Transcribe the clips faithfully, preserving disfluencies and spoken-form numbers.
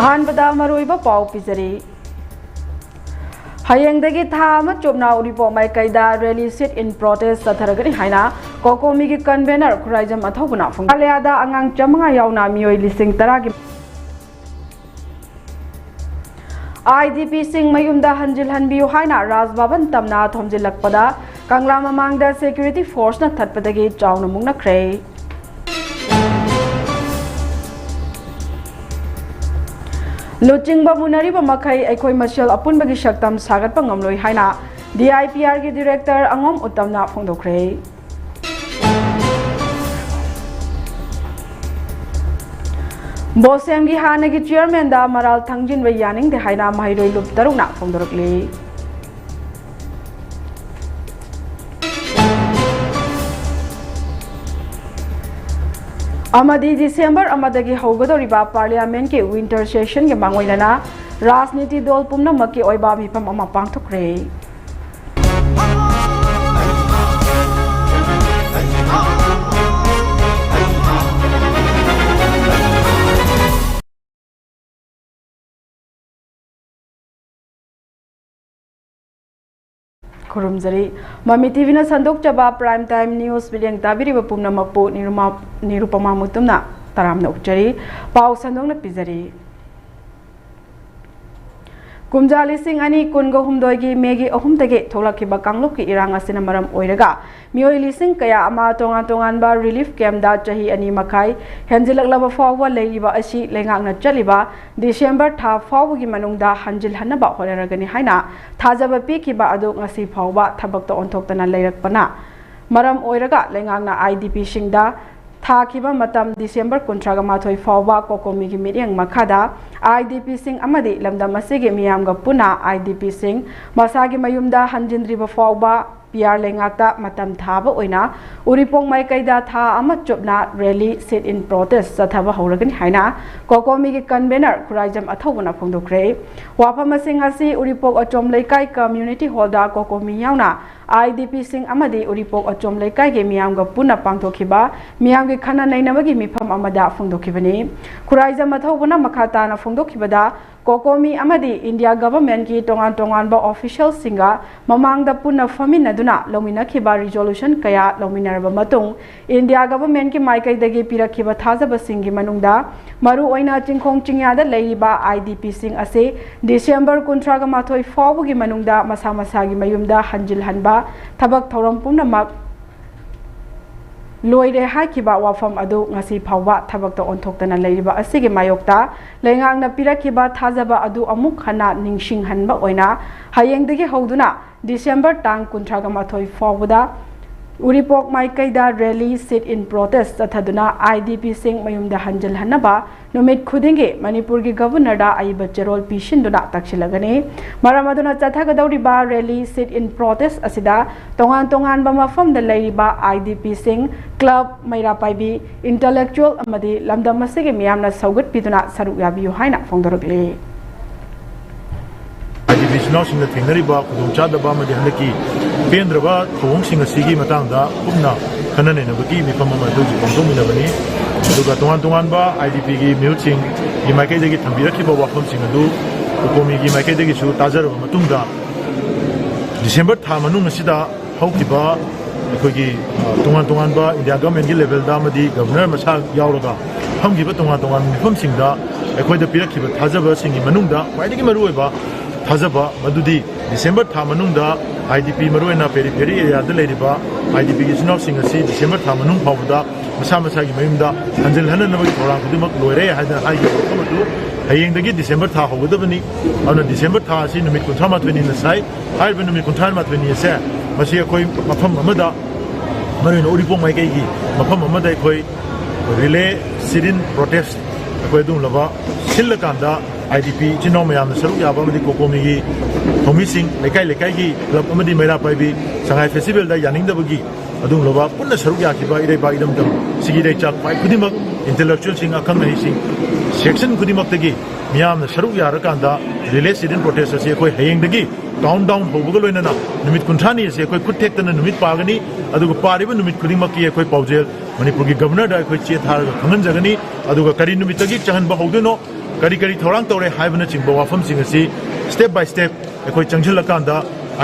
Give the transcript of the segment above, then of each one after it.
ꯑꯍꯥꯟꯕꯗ ꯃꯔꯨꯑꯣꯏꯕ ꯄꯥꯎ ꯄꯤꯖꯔꯤ꯫ ꯍꯌꯦꯡꯗꯒꯤ ꯊꯥ ꯑꯃ ꯆꯨꯞꯅ ꯎꯔꯤꯄꯣꯛ ꯃꯥꯏꯀꯩꯗ rally sit in protest ꯆꯠꯊꯔꯒꯅꯤ ꯍꯥꯏꯅ ꯀꯣꯀꯣꯃꯤꯒꯤ convener ꯈꯨꯔꯥꯏꯖꯝ ꯑꯊꯧꯕꯅ ꯐꯣꯡꯗꯣꯛꯈꯤ꯫ ꯃꯦꯘꯥꯂꯌꯥꯗ ꯑꯉꯥꯡ ꯆꯥꯃꯉꯥ ꯌꯥꯎꯅ ꯃꯤꯑꯣꯏ ꯂꯤꯁꯤꯡ ꯇꯔꯥꯒꯤ IDPꯁꯤꯡ ꯃꯌꯨꯝꯗ ꯍꯟꯖꯤꯜꯍꯟꯕꯤꯌꯨ ꯍꯥꯏꯅ ꯔꯥꯖ ꯚꯕꯟ ꯇꯝꯅ ꯊꯣꯝꯖꯤꯜꯂꯛꯄꯗ ꯀꯪꯂꯥ ꯃꯃꯥꯡꯗ security forceꯅ ꯊꯠꯄꯗꯒꯤ ꯆꯥꯎꯅ ꯃꯨꯛꯅꯈ꯭ꯔꯦ꯫ ꯂꯨꯆꯤꯡꯕ ꯃꯨꯟꯅꯔꯤꯕ ꯃꯈꯩ ꯑꯩꯈꯣꯏ ꯃꯁꯦꯜ ꯑꯄꯨꯟꯕꯒꯤ ꯁꯛꯇꯝ ꯁꯥꯒꯠꯄ ꯉꯝꯂꯣꯏ ꯍꯥꯏꯅ DIPRꯒꯤ director ꯑꯉꯣꯝ ꯎꯠꯇꯝꯅ ꯐꯣꯡꯗꯣꯛꯈ꯭ꯔꯦ꯫ ꯕꯣꯁꯦꯝꯒꯤ ꯍꯥꯟꯅꯒꯤ chairmanꯗ ꯃꯔꯥꯜ ꯊꯥꯡꯖꯤꯟꯕ ꯌꯥꯅꯤꯡꯗꯦ ꯍꯥꯏꯅ ꯃꯍꯩꯔꯣꯏ ꯂꯨꯞ ꯇꯔꯨꯛꯅ ꯐꯣꯡꯗꯣꯔꯛꯂꯤ꯫ ꯑꯃꯗꯤ December ꯑꯃꯗꯒꯤ ꯍꯧꯒꯗꯧꯔꯤꯕ parliamentꯀꯤ winter sessionꯒꯤ ꯃꯥꯡꯑꯣꯏꯅꯅ ꯔꯥꯖꯅꯤꯇꯤ ꯗꯣꯜ ꯄꯨꯝꯅꯃꯛꯀꯤ ꯑꯣꯏꯕ ꯃꯤꯐꯝ ꯑꯃ ꯄꯥꯡꯊꯣꯛꯈ꯭ꯔꯦ꯫ ꯈꯨꯔꯨꯝꯖꯔꯤ꯫ ꯃꯃꯤ TVꯅ ꯁꯟꯗꯣꯛꯆꯕ Prime Time News ꯃꯤꯠꯌꯦꯡ ꯇꯥꯕꯤꯔꯤꯕ ꯄꯨꯝꯅꯃꯛꯄꯨ ꯅꯤꯔꯨꯃꯥ-, ꯅꯤꯔꯨꯄꯃꯥ ꯃꯨꯇꯨꯝꯅ ꯇꯔꯥꯝꯅ ꯑꯣꯛꯆꯔꯤ꯫ ꯄꯥꯎ ꯁꯟꯗꯣꯛꯅ ꯄꯤꯖꯔꯤ꯫ ꯀꯨꯝꯖꯥ ꯂꯤꯁꯤꯡ ꯑꯅꯤ ꯀꯨꯟꯒ ꯍꯨꯝꯗꯣꯏꯒꯤ Mayꯒꯤ ꯑꯍꯨꯝꯗꯒꯤ ꯊꯣꯛꯂꯛꯈꯤꯕ ꯀꯥꯡꯂꯨꯞꯀꯤ ꯏꯔꯥꯡ ꯑꯁꯤꯅ ꯃꯔꯝ ꯑꯣꯏꯔꯒ ꯃꯤꯑꯣꯏ ꯂꯤꯁꯤꯡ ꯀꯌꯥ ꯑꯃ ꯇꯣꯉꯥꯟ ꯇꯣꯉꯥꯟꯕ relief campꯇ ꯆꯍꯤ ꯑꯅꯤ ꯃꯈꯥꯏ ꯍꯦꯟꯖꯤꯜꯂꯛꯂꯕ ꯐꯥꯎꯕ ꯂꯩꯔꯤꯕ ꯑꯁꯤ ꯂꯩꯉꯥꯛꯅ ꯆꯠꯂꯤꯕ December ꯊꯥ ꯐꯥꯎꯕꯒꯤ ꯃꯅꯨꯡꯗ ꯍꯟꯖꯤꯜꯍꯟꯅꯕ ꯍꯣꯠꯅꯔꯒꯅꯤ ꯍꯥꯏꯅ ꯊꯥꯖꯕ ꯄꯤꯈꯤꯕ ꯑꯗꯨ ꯉꯁꯤ ꯐꯥꯎꯕ ꯊꯕꯛꯇ ꯑꯣꯟꯊꯣꯛꯇꯅ ꯂꯩꯔꯛꯄꯅ ꯃꯔꯝ ꯑꯣꯏꯔꯒ ꯂꯩꯉꯥꯛꯅ IDPꯁꯤꯡꯗ ꯊꯥꯈꯤꯕ ꯃꯇꯝ December ꯀꯨꯟꯊ꯭ꯔꯥꯒ ꯃꯥꯊꯣꯏ ꯐꯥꯎꯕ ꯀꯣꯀꯣꯃꯤꯒꯤ ꯃꯤꯠꯌꯦꯡ ꯃꯈꯥꯗ IDPꯁꯤꯡ ꯑꯃꯗꯤ ꯂꯝꯗꯝ ꯑꯁꯤꯒꯤ ꯃꯤꯌꯥꯝꯒ ꯄꯨꯟꯅ IDPꯁꯤꯡ ꯃꯁꯥꯒꯤ ꯃꯌꯨꯝꯗ ꯍꯟꯖꯤꯟꯗ꯭ꯔꯤꯕ ꯐꯥꯎꯕ PR ꯂꯩꯉꯥꯛꯇ ꯃꯇꯝ ꯊꯥꯕ ꯑꯣꯏꯅ ꯎꯔꯤꯄꯣꯛ ꯃꯥꯏꯀꯩꯗ ꯊꯥ ꯑꯃ ꯆꯨꯞꯅ rally sit in protest ꯆꯠꯊꯕ ꯍꯧꯔꯒꯅꯤ ꯍꯥꯏꯅ ꯀꯣꯀꯣꯃꯤꯒꯤ convener ꯈꯨꯔꯥꯏꯖꯝ ꯑꯊꯧꯕꯅ ꯐꯣꯡꯗꯣꯛꯈ꯭ꯔꯦ꯫ ꯋꯥꯐꯝ ꯑꯁꯤꯡ ꯑꯁꯤ ꯎꯔꯤꯄꯣꯛ ꯑꯆꯣꯝ ꯂꯩꯀꯥꯏ community hallꯗ ꯀꯣꯀꯣꯃꯤ ꯌꯥꯎꯅ ꯑꯥꯏ ꯗꯤ ꯄꯤꯁꯤꯡ ꯑꯃꯗꯤ ꯎꯔꯤꯄꯣꯛ ꯑꯆꯣꯝ ꯂꯩꯀꯥꯏꯒꯤ ꯃꯤꯌꯥꯝꯒ ꯄꯨꯟꯅ ꯄꯥꯡꯊꯣꯛꯈꯤꯕ ꯃꯤꯌꯥꯝꯒꯤ ꯈꯟꯅ ꯅꯩꯅꯕꯒꯤ ꯃꯤꯐꯝ ꯑꯃꯗ ꯐꯣꯡꯗꯣꯛꯈꯤꯕꯅꯤ꯫ ꯈꯨꯔꯥꯏꯖꯝ ꯑꯊꯧꯕꯅ ꯃꯈꯥ ꯇꯥꯅ ꯐꯣꯡꯗꯣꯛꯈꯤꯕꯗ, ꯀꯣꯀꯣꯃꯤ ꯑꯃꯗꯤ ꯏꯟꯗꯤꯌꯥ ꯒꯚꯔꯟꯃꯦꯟꯠꯀꯤ ꯇꯣꯉꯥꯟ ꯇꯣꯉꯥꯟꯕ ꯑꯣꯐꯤꯁꯤꯌꯦꯜꯁꯤꯡꯒ ꯃꯃꯥꯡꯗ ꯄꯨꯟꯅ ꯐꯝꯃꯤꯟꯅꯗꯨꯅ ꯂꯧꯃꯤꯟꯅꯈꯤꯕ ꯔꯤꯖꯣꯂꯨꯁꯟ ꯀꯌꯥ ꯂꯧꯃꯤꯟꯅꯔꯕ ꯃꯇꯨꯡ, ꯏꯟꯗꯤꯌꯥ ꯒꯚꯔꯟꯃꯦꯟꯠꯀꯤ ꯃꯥꯏꯀꯩꯗꯒꯤ ꯄꯤꯔꯛꯈꯤꯕ ꯊꯥꯖꯕꯁꯤꯡꯒꯤ ꯃꯅꯨꯡꯗ ꯃꯔꯨꯑꯣꯏꯅ ꯆꯤꯡꯈꯣꯡ ꯆꯤꯡꯌꯥꯗ ꯂꯩꯔꯤꯕ ꯑꯥꯏ ꯗꯤ ꯄꯤꯁꯤꯡ ꯑꯁꯤ ꯗꯤꯁꯦꯝꯕꯔ ꯀꯨꯟꯊ꯭ꯔꯥꯒ ꯃꯥꯊꯣꯏ ꯐꯥꯎꯕꯒꯤ ꯃꯅꯨꯡꯗ ꯃꯁꯥ ꯃꯁꯥꯒꯤ ꯃꯌꯨꯝꯗ ꯍꯟꯖꯤꯜꯍꯟꯕ ꯊꯕꯛ ꯊꯧꯔꯝ ꯄꯨꯝꯅꯃꯛ ꯂꯣꯏꯔꯦ ꯍꯥꯏꯈꯤꯕ ꯋꯥꯐꯝ ꯑꯗꯨ ꯉꯁꯤ ꯐꯥꯎꯕ ꯊꯕꯛꯇ ꯑꯣꯟꯊꯣꯛꯇꯅ ꯂꯩꯔꯤꯕ ꯑꯁꯤꯒꯤ ꯃꯥꯌꯣꯛꯇ ꯂꯩꯉꯥꯛꯅ ꯄꯤꯔꯛꯈꯤꯕ ꯊꯥꯖꯕ ꯑꯗꯨ ꯑꯃꯨꯛ ꯍꯟꯅ ꯅꯤꯡꯁꯤꯡꯍꯟꯕ ꯑꯣꯏꯅ ꯍꯌꯦꯡꯗꯒꯤ ꯍꯧꯗꯨꯅ ꯗꯤꯁꯦꯝꯕꯔ ꯇꯥꯡ ꯀꯨꯟꯊ꯭ꯔꯥꯒ ꯃꯥꯊꯣꯏ ꯐꯥꯎꯕꯗ ꯎꯔꯤꯄꯣꯛ ꯃꯥꯏꯀꯩꯗ rally sit in protest ꯆꯠꯊꯗꯨꯅ I D ꯄꯤꯁꯤꯡ ꯃꯌꯨꯝꯗ ꯍꯟꯖꯤꯜꯍꯟꯅꯕ ꯅꯨꯃꯤꯠ ꯈꯨꯗꯤꯡꯒꯤ ꯃꯅꯤꯄꯨꯔꯒꯤ ꯒꯚꯔꯅꯔꯗ ꯑꯏꯕ ꯆꯦꯔꯣꯜ ꯄꯤꯁꯤꯟꯗꯨꯅ ꯇꯛꯁꯤꯜꯂꯒꯅꯤ꯫ ꯃꯔꯝ ꯑꯗꯨꯅ ꯆꯠꯊꯒꯗꯧꯔꯤꯕ rally sit in protest ꯑꯁꯤꯗ ꯇꯣꯉꯥꯟ ꯇꯣꯉꯥꯟꯕ ꯃꯐꯝꯗ ꯂꯩꯔꯤꯕ ꯑꯥꯏ ꯗꯤ ꯄꯤꯁꯤꯡ, ꯀ꯭ꯂꯕ, ꯃꯩꯔꯥ ꯄꯥꯏꯕꯤ, ꯏꯟꯇꯂꯦꯛꯆꯨꯋꯦꯜ ꯑꯃꯗꯤ ꯂꯝꯗꯝ ꯑꯁꯤꯒꯤ ꯃꯤꯌꯥꯝꯅ ꯁꯧꯒꯠꯄꯤꯗꯨꯅ ꯁꯔꯨꯛ ꯌꯥꯕꯤꯌꯨ ꯍꯥꯏꯅ ꯐꯣꯡꯗꯣꯔꯛꯂꯤ꯫ ꯑꯥꯏ ꯗꯤ ꯄꯤ ꯏꯆꯤꯟ ꯏꯅꯥꯎꯁꯤꯡꯅ ꯊꯦꯡꯅꯔꯤꯕ ꯈꯨꯗꯣꯡꯆꯥꯗꯕ ꯑꯃꯗꯤ ꯍꯟꯗꯛꯀꯤ ꯄꯦꯟꯗ꯭ꯔꯕ ꯊꯧꯑꯣꯡꯁꯤꯡ ꯑꯁꯤꯒꯤ ꯃꯇꯥꯡꯗ ꯀꯨꯞꯅ ꯈꯟꯅ ꯅꯩꯅꯕꯒꯤ ꯃꯤꯐꯝ ꯑꯃ ꯑꯩꯈꯣꯏ ꯍꯧꯖꯤꯛ ꯄꯥꯡꯊꯣꯛꯃꯤꯟꯅꯕꯅꯤ꯫ ꯑꯗꯨꯒ ꯇꯣꯉꯥꯟ ꯇꯣꯉꯥꯟꯕ ꯑꯥꯏ ꯗꯤ ꯄꯤꯒꯤ ꯃꯤꯍꯨꯠꯁꯤꯡꯒꯤ ꯃꯥꯏꯀꯩꯗꯒꯤ ꯊꯝꯕꯤꯔꯛꯈꯤꯕ ꯋꯥꯐꯝꯁꯤꯡ ꯑꯗꯨ ꯀꯣꯀꯣꯃꯤꯒꯤ ꯃꯥꯏꯀꯩꯗꯒꯤꯁꯨ ꯇꯥꯖꯔꯕ ꯃꯇꯨꯡꯗ, ꯗꯤꯁꯦꯝꯕꯔ ꯊꯥ ꯃꯅꯨꯡ ꯑꯁꯤꯗ ꯍꯧꯈꯤꯕ ꯑꯩꯈꯣꯏꯒꯤ, ꯑ, ꯇꯣꯉꯥꯟ ꯇꯣꯉꯥꯟꯕ ꯏꯟꯗꯤꯌꯥ ꯒꯚꯔꯟꯃꯦꯟꯠꯀꯤ ꯂꯦꯚꯦꯜꯗ ꯑꯃꯗꯤ ꯒꯚꯔꯅꯔ ꯃꯁꯥ ꯌꯥꯎꯔꯒ ꯐꯝꯈꯤꯕ ꯇꯣꯉꯥꯟ ꯇꯣꯉꯥꯟꯕ ꯃꯤꯐꯝꯁꯤꯡꯗ ꯑꯩꯈꯣꯏꯗ ꯄꯤꯔꯛꯈꯤꯕ ꯊꯥꯖꯕꯁꯤꯡꯒꯤ ꯃꯅꯨꯡꯗ ꯈ꯭ꯋꯥꯏꯗꯒꯤ ꯃꯔꯨꯑꯣꯏꯕ ꯊꯥꯖꯕ ꯃꯗꯨꯗꯤ ꯗꯤꯁꯦꯝꯕꯔ ꯊꯥ ꯃꯅꯨꯡꯗ ꯑꯥꯏ ꯗꯤ ꯄꯤ, ꯃꯔꯨꯑꯣꯏꯅ ꯄꯦꯔꯤꯐꯦꯔꯤ ꯑꯦꯔꯤꯌꯥꯗ ꯂꯩꯔꯤꯕ ꯑꯥꯏ ꯗꯤ ꯄꯤꯒꯤ ꯏꯆꯤꯟ ꯏꯅꯥꯎꯁꯤꯡ ꯑꯁꯤ ꯗꯤꯁꯦꯝꯕꯔ ꯊꯥ ꯃꯅꯨꯡ ꯐꯥꯎꯕꯗ ꯃꯁꯥ ꯃꯁꯥꯒꯤ ꯃꯌꯨꯝꯗ ꯍꯟꯖꯤꯜꯍꯟꯅꯅꯕꯒꯤ ꯊꯧꯔꯥꯡ ꯈꯨꯗꯤꯡꯃꯛ ꯂꯣꯏꯔꯦ ꯍꯥꯏꯗꯅ ꯍꯥꯏꯈꯤꯕ ꯋꯥꯐꯝ ꯑꯗꯨ ꯍꯌꯦꯡꯗꯒꯤ ꯗꯤꯁꯦꯝꯕꯔ ꯊꯥ ꯍꯧꯒꯗꯕꯅꯤ꯫ ꯑꯗꯨꯅ ꯗꯤꯁꯦꯝꯕꯔ ꯊꯥ ꯑꯁꯤ ꯅꯨꯃꯤꯠ ꯀꯨꯟꯊ꯭ꯔꯥ ꯃꯥꯊꯣꯏꯅꯤꯅ ꯁꯥꯏ꯫ ꯍꯥꯏꯔꯤꯕ ꯅꯨꯃꯤꯠ ꯀꯨꯟꯊ꯭ꯔꯥ ꯃꯥꯊꯣꯏꯅꯤ ꯑꯁꯦ ꯃꯁꯤ ꯑꯩꯈꯣꯏ ꯃꯐꯝ ꯑꯃꯗ, ꯃꯔꯨꯑꯣꯏꯅ ꯎꯔꯤꯄꯣꯛ ꯃꯥꯏꯀꯩꯒꯤ ꯃꯐꯝ ꯑꯃꯗ ꯑꯩꯈꯣꯏ relay sit-in protest ꯑꯩꯈꯣꯏ ꯑꯗꯨꯒꯨꯝꯂꯕ ꯁꯤꯜꯂꯀꯥꯟꯗ ꯑꯥꯏ ꯗꯤ ꯄꯤ ꯏꯆꯤꯟ ꯏꯅꯥꯎ ꯃꯌꯥꯝꯅ ꯁꯔꯨꯛ ꯌꯥꯕ ꯑꯃꯗꯤ ꯀꯣꯀꯣꯃꯤꯒꯤ ꯊꯧꯃꯤꯁꯤꯡ, ꯂꯩꯀꯥꯏ ꯂꯩꯀꯥꯏꯒꯤ ꯀ꯭ꯂꯕ ꯑꯃꯗꯤ ꯃꯩꯔꯥ ꯄꯥꯏꯕꯤ ꯁꯉꯥꯏ ꯐꯦꯁꯇꯤꯚꯦꯜꯗ ꯌꯥꯅꯤꯡꯗꯕꯒꯤ ꯑꯗꯨꯒꯨꯝꯂꯕ ꯄꯨꯟꯅ ꯁꯔꯨꯛ ꯌꯥꯈꯤꯕ ꯏꯔꯩꯕꯥꯛ ꯏꯔꯝꯗꯝ ꯁꯤꯒꯤ ꯏꯔꯩꯆꯥꯛ ꯄꯥꯏ ꯈꯨꯗꯤꯡꯃꯛ, ꯏꯟꯇꯦꯂꯦꯛꯆꯨꯋꯦꯜꯁꯤꯡ, ꯑꯈꯪ ꯑꯍꯩꯁꯤꯡ, ꯁꯦꯛꯁꯟ ꯈꯨꯗꯤꯡꯃꯛꯇꯒꯤ ꯃꯤꯌꯥꯝꯅ ꯁꯔꯨꯛ ꯌꯥꯔꯀꯥꯟꯗ relay sit-in protest ꯑꯁꯤ ꯑꯩꯈꯣꯏ ꯍꯌꯦꯡꯗꯒꯤ ꯀꯥꯎꯟ ꯗꯥꯎꯟ ꯍꯧꯕꯒ ꯂꯣꯏꯅꯅ ꯅꯨꯃꯤꯠ ꯀꯨꯟꯊ꯭ꯔꯥꯅꯤ ꯑꯁꯤ ꯑꯩꯈꯣꯏ ꯈꯨꯠ ꯊꯦꯛꯇꯅ ꯅꯨꯃꯤꯠ ꯄꯥꯒꯅꯤ꯫ ꯑꯗꯨꯒ ꯄꯥꯔꯤꯕ ꯅꯨꯃꯤꯠ ꯈꯨꯗꯤꯡꯃꯛꯀꯤ ꯑꯩꯈꯣꯏ ꯄꯥꯎꯖꯦꯜ ꯃꯅꯤꯄꯨꯔꯒꯤ ꯒꯕꯔꯅꯔꯗ ꯑꯩꯈꯣꯏ ꯆꯦ ꯊꯥꯔꯒ ꯈꯪꯍꯟꯖꯒꯅꯤ꯫ ꯑꯗꯨꯒ ꯀꯔꯤ ꯅꯨꯃꯤꯠꯇꯒꯤ ꯆꯪꯍꯟꯕ ꯍꯧꯗꯣꯏꯅꯣ, ꯀꯔꯤ ꯀꯔꯤ ꯊꯧꯔꯥꯡ ꯇꯧꯔꯦ ꯍꯥꯏꯕꯅꯆꯤꯡꯕ ꯋꯥꯐꯝꯁꯤꯡ ꯑꯁꯤ step by step ꯑꯩꯈꯣꯏ ꯆꯪꯁꯤꯜꯂꯀꯥꯟꯗ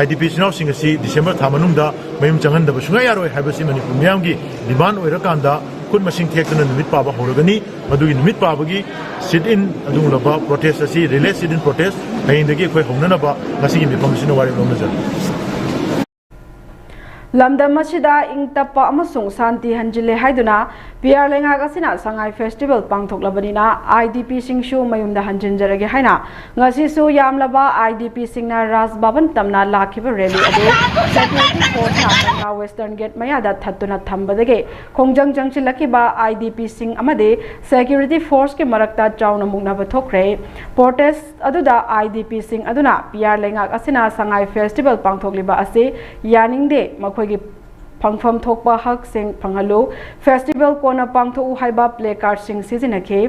IDP ꯏꯆꯤꯟ ꯏꯅꯥꯎꯁꯤꯡ ꯑꯁꯤ ꯗꯤꯁꯦꯝꯕꯔ ꯊꯥ ꯃꯅꯨꯡꯗ ꯃꯌꯨꯝ ꯆꯪꯍꯟꯗꯕ ꯁꯨꯡꯌꯥ ꯌꯥꯔꯣꯏ ꯍꯥꯏꯕꯁꯤ ꯃꯅꯤꯄꯨꯔ ꯃꯤꯌꯥꯝꯒꯤ ꯗꯤꯃꯥꯟ ꯑꯣꯏꯔꯀꯥꯟꯗ ꯈꯨꯠ ꯃꯁꯤꯡ ꯊꯦꯛꯇꯨꯅ ꯅꯨꯃꯤꯠ ꯄꯥꯕ ꯍꯧꯔꯒꯅꯤ꯫ ꯃꯗꯨꯒꯤ ꯅꯨꯃꯤꯠ ꯄꯥꯕꯒꯤ sit in ꯑꯗꯨꯒꯨꯝꯂꯕ protest ꯑꯁꯤ, relay sit in protest ꯍꯌꯦꯡꯗꯒꯤ ꯑꯩꯈꯣꯏ ꯍꯧꯅꯅꯕ ꯉꯁꯤꯒꯤ ꯃꯤꯐꯝ ꯑꯁꯤꯅ ꯋꯥꯔꯦꯞ ꯂꯧꯅꯖꯔꯤ꯫ ꯂꯝꯗꯝ ꯑꯁꯤꯗ ꯏꯪ ꯇꯞꯄ ꯑꯃꯁꯨꯡ ꯁꯥꯟꯇꯤ ꯍꯟꯖꯤꯜꯂꯦ ꯍꯥꯏꯗꯨꯅ ꯄꯤꯌꯥꯔ ꯂꯩꯉꯥꯛ ꯑꯁꯤꯅ ꯁꯉꯥꯏ ꯐꯦꯁꯇꯤꯚꯦꯜ ꯄꯥꯡꯊꯣꯛꯂꯕꯅꯤꯅ IDPꯁꯤꯡꯁꯨ ꯃꯌꯨꯝꯗ ꯍꯟꯖꯤꯟꯖꯔꯒꯦ ꯍꯥꯏꯅ ꯉꯁꯤꯁꯨ ꯌꯥꯝꯂꯕ IDPꯁꯤꯡꯅ ꯔꯥꯖ ꯚꯕꯟ ꯇꯝꯅ ꯂꯥꯛꯈꯤꯕ ꯔꯦꯂꯤ ꯑꯗꯨ ꯁꯦꯀ꯭ꯌꯨꯔꯤꯇꯤ ꯐꯣꯔꯁꯅ ꯀꯪꯂꯥ ꯋꯦꯁꯇꯔꯟ ꯒꯦꯠ ꯃꯌꯥꯗ ꯊꯠꯇꯨꯅ ꯊꯝꯕꯗꯒꯤ ꯈꯣꯡꯖꯪ ꯆꯪꯁꯤꯜꯂꯛꯈꯤꯕ IDPꯁꯤꯡ ꯑꯃꯗꯤ ꯁꯦꯀ꯭ꯌꯨꯔꯤꯇꯤ ꯐꯣꯔꯁꯀꯤ ꯃꯔꯛꯇ ꯆꯥꯎꯅ ꯃꯨꯛꯅꯕ ꯊꯣꯛꯈ꯭ꯔꯦ꯫ ꯄ꯭ꯔꯣꯇꯦꯁ ꯑꯗꯨꯗ IDPꯁꯤꯡ ꯑꯗꯨꯅ ꯄꯤꯌꯥꯔ ꯂꯩꯉꯥꯛ ꯑꯁꯤꯅ ꯁꯉꯥꯏ ꯐꯦꯁꯇꯤꯚꯦꯜ ꯄꯥꯡꯊꯣꯛꯂꯤꯕ ꯑꯁꯤ ꯌꯥꯅꯤꯡꯗꯦ, ꯃꯈꯣꯏꯒꯤ ꯐꯪꯐꯝ ꯊꯣꯛꯄ ꯍꯛꯁꯤꯡ ꯐꯪꯍꯜꯂꯨ, ꯐꯦꯁꯇꯤꯚꯦꯜ ꯀꯣꯟꯅ ꯄꯥꯡꯊꯣꯛꯎ ꯍꯥꯏꯕ ꯄ꯭ꯂꯦ ꯀꯥꯔꯗꯁꯤꯡ ꯁꯤꯖꯤꯟꯅꯈꯤ꯫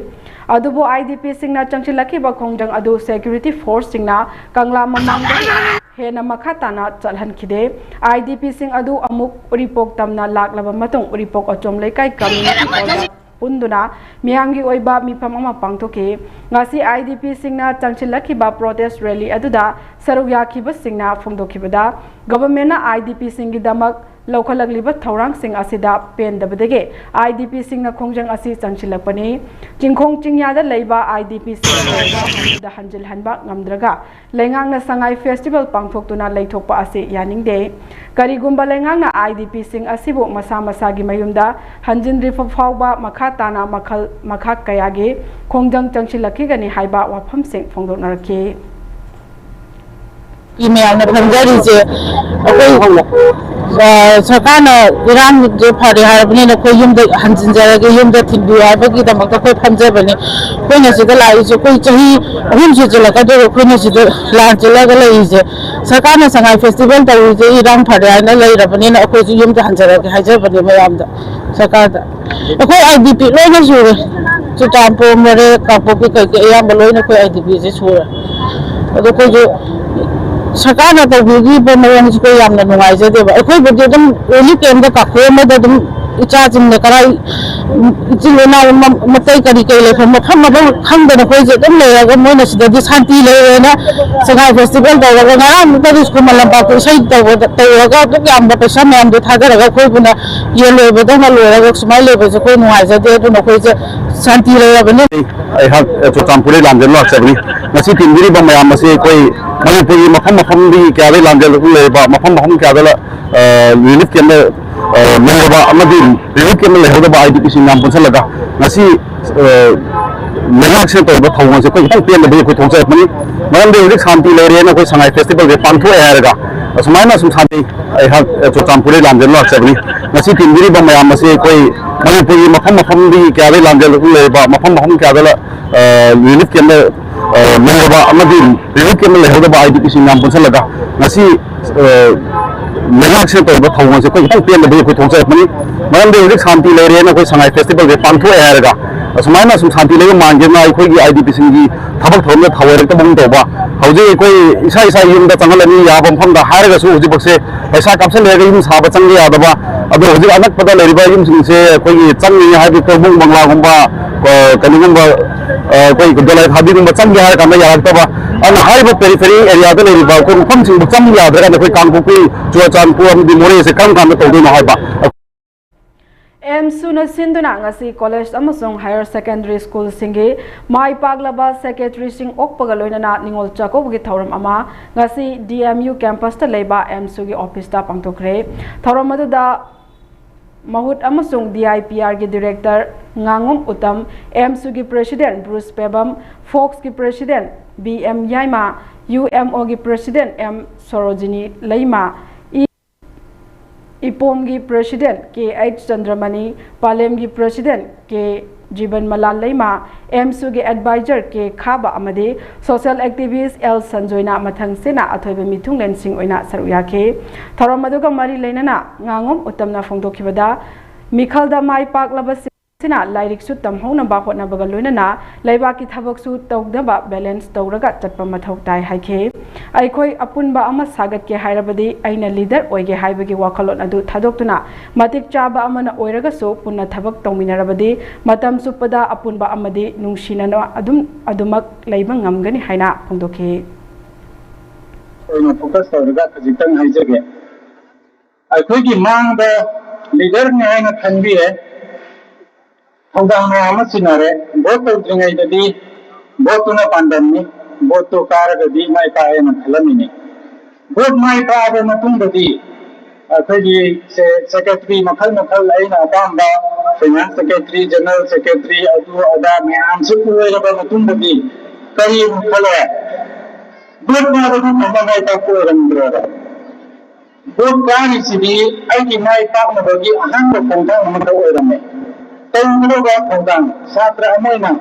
ꯑꯗꯨꯕꯨ IDPꯁꯤꯡꯅ ꯆꯪꯁꯤꯜꯂꯛꯈꯤꯕ ꯈꯣꯡꯖꯪ ꯑꯗꯨ ꯁꯦꯀ꯭ꯌꯨꯔꯤꯇꯤ ꯐꯣꯔꯁꯁꯤꯡꯅ ꯀꯪꯂꯥ ꯃꯃꯥꯡꯗꯒꯤ ꯍꯦꯟꯅ ꯃꯈꯥ ꯇꯥꯅ ꯆꯠꯍꯟꯈꯤꯗꯦ꯫ IDPꯁꯤꯡ ꯑꯗꯨ ꯑꯃꯨꯛ ꯎꯔꯤꯄꯣꯛ ꯇꯝꯅ ꯂꯥꯛꯂꯕ ꯃꯇꯨꯡ ꯎꯔꯤꯄꯣꯛ ꯑꯆꯣꯝ ꯂꯩꯀꯥꯏ ꯀꯝꯃ꯭ꯌꯨꯅꯤꯇꯤ ꯍꯣꯜꯗ ꯄꯨꯟꯗꯨꯅ ꯃꯤꯌꯥꯝꯒꯤ ꯑꯣꯏꯕ ꯃꯤꯐꯝ ꯑꯃ ꯄꯥꯡꯊꯣꯛꯈꯤ꯫ ꯉꯁꯤ IDPꯁꯤꯡꯅ ꯆꯪꯁꯤꯜꯂꯛꯈꯤꯕ ꯄ꯭ꯔꯣꯇꯦꯁ ꯔꯦꯂꯤ ꯑꯗꯨꯗ ꯁꯔꯨꯛ ꯌꯥꯈꯤꯕꯁꯤꯡꯅ ꯐꯣꯡꯗꯣꯛꯈꯤꯕꯗ, ꯒꯚꯔꯟꯃꯦꯟꯠꯅ IDPꯁꯤꯡꯒꯤꯗꯃꯛ ꯂꯧꯈꯠꯂꯛꯂꯤꯕ ꯊꯧꯔꯥꯡꯁꯤꯡ ꯑꯁꯤꯗ ꯄꯦꯟꯗꯕꯗꯒꯤ IDPꯁꯤꯡꯅ ꯈꯣꯡꯖꯪ ꯑꯁꯤ ꯆꯪꯁꯤꯜꯂꯛꯄꯅꯤ꯫ ꯆꯤꯡꯈꯣꯡ ꯆꯤꯡꯌꯥꯗ ꯂꯩꯕ IDPꯁꯤꯡ ꯐꯥꯎꯕ ꯃꯌꯨꯝꯗ ꯍꯟꯖꯤꯜꯍꯟꯕ ꯉꯝꯗ꯭ꯔꯒ ꯂꯩꯉꯥꯛꯅ ꯁꯉꯥꯏ ꯐꯦꯁꯇꯤꯚꯦꯜ ꯄꯥꯡꯊꯣꯛꯇꯨꯅ ꯂꯩꯊꯣꯛꯄ ꯑꯁꯤ ꯌꯥꯅꯤꯡꯗꯦ꯫ ꯀꯔꯤꯒꯨꯝꯕ ꯂꯩꯉꯥꯛꯅ IDPꯁꯤꯡ ꯑꯁꯤꯕꯨ ꯃꯁꯥ ꯃꯁꯥꯒꯤ ꯃꯌꯨꯝꯗ ꯍꯟꯖꯤꯟꯗ꯭ꯔꯤꯕ ꯐꯥꯎꯕ ꯃꯈꯥ ꯇꯥꯅ ꯃꯈꯜ ꯃꯈꯥ ꯀꯌꯥꯒꯤ ꯈꯣꯡꯖꯪ ꯆꯪꯁꯤꯜꯂꯛꯈꯤꯒꯅꯤ ꯍꯥꯏꯕ ꯋꯥꯐꯝꯁꯤꯡ ꯐꯣꯡꯗꯣꯛꯅꯔꯛꯈꯤ꯫ ꯃꯌꯥꯝꯅ ꯐꯝꯖꯔꯤꯁꯦ ꯑꯩꯈꯣꯏ, ꯑ, ꯁꯔꯀꯥꯔꯅ ꯏꯔꯥꯡꯁꯦ ꯐꯔꯦ ꯍꯥꯏꯔꯕꯅꯤꯅ ꯑꯩꯈꯣꯏ ꯌꯨꯝꯗ ꯍꯟꯖꯤꯟꯖꯔꯒꯦ, ꯌꯨꯝꯗ ꯊꯤꯟꯕꯤꯌꯨ ꯍꯥꯏꯕꯒꯤꯗꯃꯛꯇ ꯑꯩꯈꯣꯏ ꯐꯝꯖꯕꯅꯤ꯫ ꯑꯩꯈꯣꯏꯅ ꯁꯤꯗ ꯂꯥꯛꯏꯁꯦ ꯑꯩꯈꯣꯏ ꯆꯍꯤ ꯑꯍꯨꯝ ꯁꯨꯖꯤꯜꯂꯛꯀꯗꯧꯔꯦ ꯑꯩꯈꯣꯏꯅ ꯁꯤꯗ ꯂꯥꯟ ꯆꯦꯜꯂꯒ ꯂꯩꯔꯤꯁꯦ꯫ ꯁꯔꯀꯥꯔꯅ ꯁꯉꯥꯏ ꯐꯦꯁꯇꯤꯚꯦꯜ ꯇꯧꯔꯤꯁꯦ ꯏꯔꯥꯡ ꯐꯔꯦ ꯍꯥꯏꯅ ꯂꯩꯔꯕꯅꯤꯅ ꯑꯩꯈꯣꯏꯁꯨ ꯌꯨꯝꯗ ꯍꯟꯖꯔꯒꯦ ꯍꯥꯏꯖꯕꯅꯤ ꯃꯌꯥꯝꯗ, ꯁꯔꯀꯥꯔꯗ꯫ ꯑꯩꯈꯣꯏ IDP ꯂꯣꯏꯅ ꯁꯨꯔꯦ꯫ ꯆꯨꯔꯆꯥꯟꯄꯨꯔ, ꯃꯣꯔꯦ, ꯀꯥꯡꯄꯣꯛꯄꯤ ꯀꯩꯀꯩ ꯑꯌꯥꯝꯕ ꯂꯣꯏꯅ ꯑꯩꯈꯣꯏ IDPꯁꯦ ꯁꯨꯔꯦ꯫ ꯑꯗꯣ ꯑꯩꯈꯣꯏꯁꯨ ꯁꯔꯀꯥꯔꯅ ꯇꯧꯕꯤꯔꯤꯕ ꯃꯑꯣꯡꯁꯤꯗ ꯌꯥꯝꯅ ꯅꯨꯡꯉꯥꯏꯖꯗꯦꯕ꯫ ꯑꯩꯈꯣꯏꯕꯨꯗꯤ ꯑꯗꯨꯝ ꯔꯤꯂꯤꯐ ꯀꯦꯝꯞꯇ ꯀꯥꯈꯣꯛꯑꯝꯃꯒ ꯑꯗꯨꯝ ꯏꯆꯥꯁꯤꯡꯅ ꯀꯔꯥꯏ, ꯏꯆꯤꯜ ꯏꯅꯥꯎ ꯃ-, ꯃꯇꯩ ꯀꯔꯤ ꯀꯔꯤ ꯂꯩꯐꯝ ꯃꯐꯝ ꯃꯐꯝ ꯈꯪꯗꯅ ꯑꯩꯈꯣꯏꯁꯦ ꯑꯗꯨꯝ ꯂꯩꯔꯒ ꯃꯣꯏꯅ ꯁꯤꯗꯗꯤ ꯁꯥꯟꯇꯤ ꯂꯩꯔꯦꯅ ꯁꯉꯥꯏ ꯐꯦꯁꯇꯤꯚꯦꯜ ꯇꯧꯔꯒ ꯉꯔꯥꯡ ꯇꯔꯨꯛ ꯈꯨꯃꯟ ꯂꯝꯄꯥꯛꯇ ꯏꯁꯩ ꯇꯧꯕꯗ, ꯇꯧꯔꯒ ꯑꯗꯨꯛ ꯌꯥꯝꯕ ꯄꯩꯁꯥ ꯃꯌꯥꯝꯗꯣ ꯊꯥꯗꯔꯒ ꯑꯩꯈꯣꯏꯕꯨꯅ ꯌꯦꯟ ꯂꯣꯏꯕꯗꯧꯅ ꯂꯣꯏꯔꯒ ꯁꯨꯃꯥꯏꯅ ꯂꯩꯕꯁꯦ ꯑꯩꯈꯣꯏ ꯅꯨꯡꯉꯥꯏꯖꯗꯦ꯫ ꯑꯗꯨꯅ ꯑꯩꯈꯣꯏꯁꯦ ꯁꯥꯟꯇꯤ ꯂꯩꯔꯕꯅꯤ꯫ ꯑꯩꯍꯥꯛ ꯆꯨꯔꯆꯥꯟꯄꯨꯔꯗꯒꯤ ꯂꯥꯝꯖꯤꯟ ꯂꯥꯛꯆꯕꯅꯤ꯫ ꯉꯁꯤ ꯇꯤꯟꯕꯤꯔꯤꯕ ꯃꯌꯥꯝ ꯑꯁꯤ ꯑꯩꯈꯣꯏ ꯃꯅꯤꯄꯨꯔꯒꯤ ꯃꯐꯝ ꯃꯐꯝꯗꯒꯤ ꯀꯌꯥꯗꯒꯤ ꯂꯥꯝꯖꯤꯜꯂꯛꯄ ꯂꯩꯔꯕ, ꯃꯐꯝ ꯃꯐꯝ ꯀꯌꯥꯗ, ꯑ, ꯔꯤꯂꯤꯐ ꯀꯦꯝꯞꯇ, ꯑ, ꯂꯩꯔꯕ ꯑꯃꯗꯤ ꯔꯤꯂꯤꯐ ꯀꯦꯝꯞꯇ ꯂꯩꯍꯧꯗꯕ ꯑꯥꯏ ꯗꯤ ꯄꯤꯁꯤꯡ ꯃꯌꯥꯝ ꯄꯨꯟꯁꯤꯜꯂꯒ ꯉꯁꯤ, ꯑ, ꯂꯩꯉꯥꯛꯁꯤꯅ ꯇꯧꯔꯤꯕ ꯊꯧꯑꯣꯡ ꯑꯁꯤ ꯑꯩꯈꯣꯏ ꯈꯤꯇꯪ ꯄꯦꯟꯗꯕꯒꯤ ꯑꯩꯈꯣꯏ ꯊꯣꯛꯆꯔꯛꯄꯅꯤ꯫ ꯃꯔꯝꯗꯤ ꯍꯧꯖꯤꯛ ꯁꯥꯟꯇꯤ ꯂꯩꯔꯦꯅ ꯑꯩꯈꯣꯏ ꯁꯉꯥꯏ ꯐꯦꯁꯇꯤꯚꯦꯜꯁꯦ ꯄꯥꯡꯊꯣꯛꯑꯦ ꯍꯥꯏꯔꯒ ꯑꯁꯨꯃꯥꯏꯅ ꯁꯨꯝ ꯁꯥꯟꯇꯤ, ꯑꯩꯍꯥꯛ ꯆꯨꯔꯆꯥꯟꯄꯨꯔꯗꯒꯤ ꯂꯥꯝꯖꯤꯟ ꯂꯥꯛꯆꯕꯅꯤ꯫ ꯉꯁꯤ ꯇꯤꯟꯕꯤꯔꯤꯕ ꯃꯌꯥꯝ ꯑꯁꯤ ꯑꯩꯈꯣꯏ ꯃꯅꯤꯄꯨꯔꯒꯤ ꯃꯐꯝ ꯃꯐꯝꯗꯒꯤ ꯀꯌꯥꯗꯒꯤ ꯂꯥꯝꯖꯤꯜꯂꯛꯄ ꯂꯩꯔꯕ, ꯃꯐꯝ ꯃꯐꯝ ꯀꯌꯥꯗ, ꯑ, ꯔꯤꯂꯤꯐ ꯀꯦꯝꯞꯇ, ꯑ, ꯂꯩꯔꯕ ꯑꯃꯗꯤ ꯔꯤꯂꯤꯐ ꯀꯦꯝꯞꯇ ꯂꯩꯍꯧꯗꯕ ꯑꯥꯏ ꯗꯤ ꯄꯤꯁꯤꯡ ꯃꯌꯥꯝ ꯄꯨꯟꯁꯤꯜꯂꯒ ꯉꯁꯤ, ꯑ, ꯂꯩꯉꯥꯛꯁꯤꯅ ꯇꯧꯔꯤꯕ ꯊꯧꯑꯣꯡ ꯑꯁꯤ ꯑꯩꯈꯣꯏ ꯈꯤꯇꯪ ꯄꯦꯟꯗꯕꯒꯤ ꯑꯩꯈꯣꯏ ꯊꯣꯛꯆꯔꯛꯄꯅꯤ꯫ ꯃꯔꯝꯗꯤ ꯍꯧꯖꯤꯛ ꯁꯥꯟꯇꯤ ꯂꯩꯔꯦꯅ ꯑꯩꯈꯣꯏ ꯁꯉꯥꯏ ꯐꯦꯁꯇꯤꯚꯦꯜꯁꯦ ꯄꯥꯡꯊꯣꯛꯑꯦ ꯍꯥꯏꯔꯒ ꯑꯁꯨꯃꯥꯏꯅ ꯁꯨꯝ ꯁꯥꯟꯇꯤ ꯂꯩꯕ ꯃꯥꯟꯒꯦꯅ ꯑꯩꯈꯣꯏꯒꯤ ꯑꯥꯏ ꯗꯤ ꯄꯤꯁꯤꯡꯒꯤ ꯊꯕꯛ ꯊꯧꯔꯝꯗ ꯊꯧꯑꯣꯏꯔꯛꯇꯕꯒꯨꯝ ꯇꯧꯕ꯫ ꯍꯧꯖꯤꯛ ꯑꯩꯈꯣꯏ ꯏꯁꯥ ꯏꯁꯥꯒꯤ ꯌꯨꯝꯗ ꯆꯪꯍꯜꯂꯅꯤ ꯌꯥꯕ ꯃꯐꯝꯗ ꯍꯥꯏꯔꯒꯁꯨ ꯍꯧꯖꯤꯛꯐꯥꯎꯁꯦ ꯄꯩꯁꯥ ꯀꯥꯞꯁꯤꯜꯂꯦ ꯍꯥꯏꯔꯒ ꯌꯨꯝ ꯁꯥꯕ ꯆꯪꯕ ꯌꯥꯗꯕ, ꯑꯗꯣ ꯍꯧꯖꯤꯛ ꯑꯅꯛꯄꯗ ꯂꯩꯔꯤꯕ ꯌꯨꯝꯁꯤꯡꯁꯦ ꯑꯩꯈꯣꯏꯒꯤ ꯆꯪꯉꯤꯅꯦ ꯍꯥꯏꯕꯗꯤ ꯀꯧꯕꯨꯡ ꯕꯪꯂꯥꯒꯨꯝꯕ, ꯑ, ꯀꯩꯅꯣꯒꯨꯝꯕ, ꯑ, ꯑꯩꯈꯣꯏ ꯗꯣꯂꯥꯏ ꯊꯥꯕꯤꯒꯨꯝꯕ ꯆꯪꯒꯦ ꯍꯥꯏꯔ ꯀꯥꯟꯗ ꯌꯥꯔꯛꯇꯕ꯫ ꯑꯗꯨꯅ ꯍꯥꯏꯔꯤꯕ ꯄꯦꯔꯤꯐꯦꯔꯤ ꯑꯦꯔꯤꯌꯥꯗ ꯂꯩꯔꯤꯕ ꯑꯩꯈꯣꯏ ꯃꯐꯝꯁꯤꯡꯗ ꯆꯪꯕ ꯌꯥꯗ꯭ꯔꯒꯗꯤ ꯑꯩꯈꯣꯏ ꯀꯥꯡꯄꯣꯛꯄꯤ, ꯆꯨꯔꯆꯥꯟꯄꯨꯔ ꯑꯃꯗꯤ ꯃꯣꯔꯦꯁꯦ ꯀꯔꯝ ꯀꯥꯟꯗ ꯇꯧꯗꯣꯏꯅꯣ ꯍꯥꯏꯕ꯫ ꯑꯦꯝꯁꯨꯅ ꯁꯤꯟꯗꯨꯅ ꯉꯁꯤ ꯀꯣꯂꯦꯖ ꯑꯃꯁꯨꯡ ꯍꯥꯌꯔ ꯁꯦꯀꯦꯟꯗꯔꯤ ꯁ꯭ꯀꯨꯜꯁꯤꯡꯒꯤ ꯃꯥꯏ ꯄꯥꯛꯂꯕ ꯁꯦꯀ꯭ꯔꯦꯇꯔꯤꯁꯤꯡ ꯑꯣꯛꯄꯒ ꯂꯣꯏꯅꯅ ꯅꯤꯉꯣꯜ ꯆꯥꯛꯀꯧꯕꯒꯤ ꯊꯧꯔꯝ ꯑꯃ ꯉꯁꯤ ꯗꯤ ꯑꯦꯝ ꯌꯨ ꯀꯦꯝꯄꯁꯇ ꯂꯩꯕ ꯑꯦꯝꯁꯨꯒꯤ ꯑꯣꯐꯤꯁꯇ ꯄꯥꯡꯊꯣꯛꯈ꯭ꯔꯦ꯫ ꯊꯧꯔꯝ ꯑꯗꯨꯗ ꯃꯍꯨꯠ ꯑꯃꯁꯨꯡ ꯗꯤ ꯑꯥꯏ ꯄꯤ ꯑꯥꯔꯒꯤ ꯗꯤꯔꯦꯛꯇꯔ ꯉꯥꯉꯣꯝ ꯎꯇꯝ, ꯑꯦꯝꯁꯨꯒꯤ ꯄ꯭ꯔꯦꯁꯤꯗꯦꯟꯠ ꯕ꯭ꯔꯨꯁ ꯄꯦꯕꯝ, ꯐꯣꯛꯁꯀꯤ president B M Yaima, U M ꯑꯣꯒꯤ ꯄ꯭ꯔꯦꯁꯤꯗꯦꯟꯠ ꯑꯦꯝ ꯁꯣꯔꯣꯖꯤꯅꯤ ꯂꯩꯃꯥ, ꯏ-, ꯏꯄꯣꯝꯒꯤ ꯄ꯭ꯔꯦꯁꯤꯗꯦꯟꯠ ꯀꯦ ꯑꯩꯆ ꯆꯟꯗ꯭ꯔꯃꯅꯤ, ꯄꯥꯂꯦꯝꯒꯤ ꯄ꯭ꯔꯦꯁꯤꯗꯦꯟꯠ ꯀꯦ ꯖꯤꯕꯟꯃꯂꯥ ꯂꯩꯃꯥ, ꯑꯦꯝꯁꯨꯒꯤ ꯑꯦꯗꯚꯥꯏꯖꯔ ꯀꯦ ꯈꯥꯕ ꯑꯃꯗꯤ ꯁꯣꯁꯤꯌꯦꯜ ꯑꯦꯛꯇꯤꯚꯤꯁ꯭ꯠ ꯑꯦꯜ ꯁꯟꯖꯣꯏꯅ ꯃꯊꯪꯁꯤꯠꯅ ꯑꯊꯣꯏꯕ ꯃꯤꯊꯨꯡꯂꯦꯟꯁꯤꯡ ꯑꯣꯏꯅ ꯁꯔꯨꯛ ꯌꯥꯈꯤ꯫ ꯊꯧꯔꯝ ꯑꯗꯨꯒ ꯃꯔꯤ ꯂꯩꯅꯅ ꯉꯥꯉꯣꯝ ꯎꯇꯝꯅ ꯐꯣꯡꯗꯣꯛꯈꯤꯕꯗ, ꯃꯤꯈꯜꯗ ꯃꯥꯏ ꯄꯥꯛꯂꯕꯁꯤꯡ ꯑꯁꯤꯅ ꯂꯥꯏꯔꯤꯛꯁꯨ ꯇꯝꯍꯧꯅꯕ ꯍꯣꯠꯅꯕꯒ ꯂꯣꯏꯅꯅ ꯂꯩꯕꯥꯛꯀꯤ ꯊꯕꯛꯁꯨ ꯇꯧꯅꯕ ꯕꯦꯂꯦꯟꯁ ꯇꯧꯔꯒ ꯆꯠꯄ ꯃꯊꯧ ꯇꯥꯏ ꯍꯥꯏꯈꯤ꯫ ꯑꯩꯈꯣꯏ ꯑꯄꯨꯟꯕ ꯑꯃ ꯁꯥꯒꯠꯀꯦ ꯍꯥꯏꯔꯕꯗꯤ ꯑꯩꯅ ꯂꯤꯗꯔ ꯑꯣꯏꯒꯦ ꯍꯥꯏꯕꯒꯤ ꯋꯥꯈꯜꯂꯣꯟ ꯑꯗꯨ ꯊꯥꯗꯣꯛꯇꯨꯅ ꯃꯇꯤꯛ ꯆꯥꯕ ꯑꯃꯅ ꯑꯣꯏꯔꯒꯁꯨ ꯄꯨꯟꯅ ꯊꯕꯛ ꯇꯧꯃꯤꯟꯅꯔꯕꯗꯤ ꯃꯇꯝ ꯆꯨꯞꯄꯗ ꯑꯄꯨꯟꯕ ꯑꯃꯗꯤ ꯅꯨꯡꯁꯤꯅꯅ ꯑꯗꯨꯝ ꯑꯗꯨꯃꯛ ꯂꯩꯕ ꯉꯝꯒꯅꯤ ꯍꯥꯏꯅ ꯐꯣꯡꯗꯣꯛꯈꯤ꯫ ꯑꯣꯏꯅ ꯐꯣꯀꯁ ꯇꯧꯔꯒ ꯈꯖꯤꯛꯇꯪ ꯍꯥꯏꯖꯒꯦ꯫ ꯑꯩꯈꯣꯏꯒꯤ ꯃꯥꯡꯗ ꯂꯤꯗꯔꯅꯤ ꯍꯥꯏꯅ ꯈꯟꯕꯤꯔꯦ, ꯊꯧꯗꯥꯡ ꯃꯌꯥꯝ ꯑꯃ ꯁꯤꯟꯅꯔꯦ꯫ ꯚꯣꯠ ꯇꯧꯗ꯭ꯔꯤꯉꯩꯗꯗꯤ ꯚꯣꯠꯇꯨꯅ ꯄꯥꯟꯗꯝꯅꯤ, ꯚꯣꯠꯇꯨ ꯀꯥꯔꯒꯗꯤ ꯃꯥꯏ ꯄꯥꯛꯑꯦꯅ ꯈꯜꯂꯝꯃꯤꯅꯤ꯫ ꯚꯣꯠ ꯃꯥꯏ ꯄꯥꯛꯑꯕ ꯃꯇꯨꯡꯗꯗꯤ ꯑꯩꯈꯣꯏꯒꯤ ꯁꯦꯀ꯭ꯔꯦꯇꯔꯤ ꯃꯈꯜ ꯃꯈꯜ, ꯑꯩꯅ ꯑꯄꯥꯝꯕ ꯐꯥꯏꯅꯥꯟꯁ ꯁꯦꯀ꯭ꯔꯦꯇꯔꯤ, ꯖꯦꯅꯔꯦꯜ ꯁꯦꯀ꯭ꯔꯦꯇꯔꯤ, ꯑꯗꯨ ꯑꯗꯥ ꯃꯌꯥꯝꯁꯤ ꯑꯣꯏꯔꯕ ꯃꯇꯨꯡꯗꯗꯤ ꯀꯔꯤ ꯑꯃꯨꯛ ꯈꯜꯂꯦ? ꯚꯣꯠ ꯀꯥꯕꯗꯨ ꯈꯛꯇ ꯃꯥꯏ ꯄꯥꯛꯄ ꯑꯣꯏꯔꯝꯗ꯭ꯔꯦꯕ꯫ ꯚꯣꯠ ꯀꯥꯔꯤꯁꯤꯗꯤ ꯑꯩꯒꯤ ꯃꯥꯏ ꯄꯥꯛꯅꯕꯒꯤ ꯑꯍꯥꯟꯕ ꯈꯣꯡꯊꯥꯡ ꯑꯃꯈꯛ ꯑꯣꯏꯔꯝꯃꯦ꯫ ꯇꯧꯒꯗꯧꯕ ꯊꯧꯗꯥꯡ, ꯁꯥꯇ꯭ꯔ ꯑꯃ ꯑꯣꯏꯅ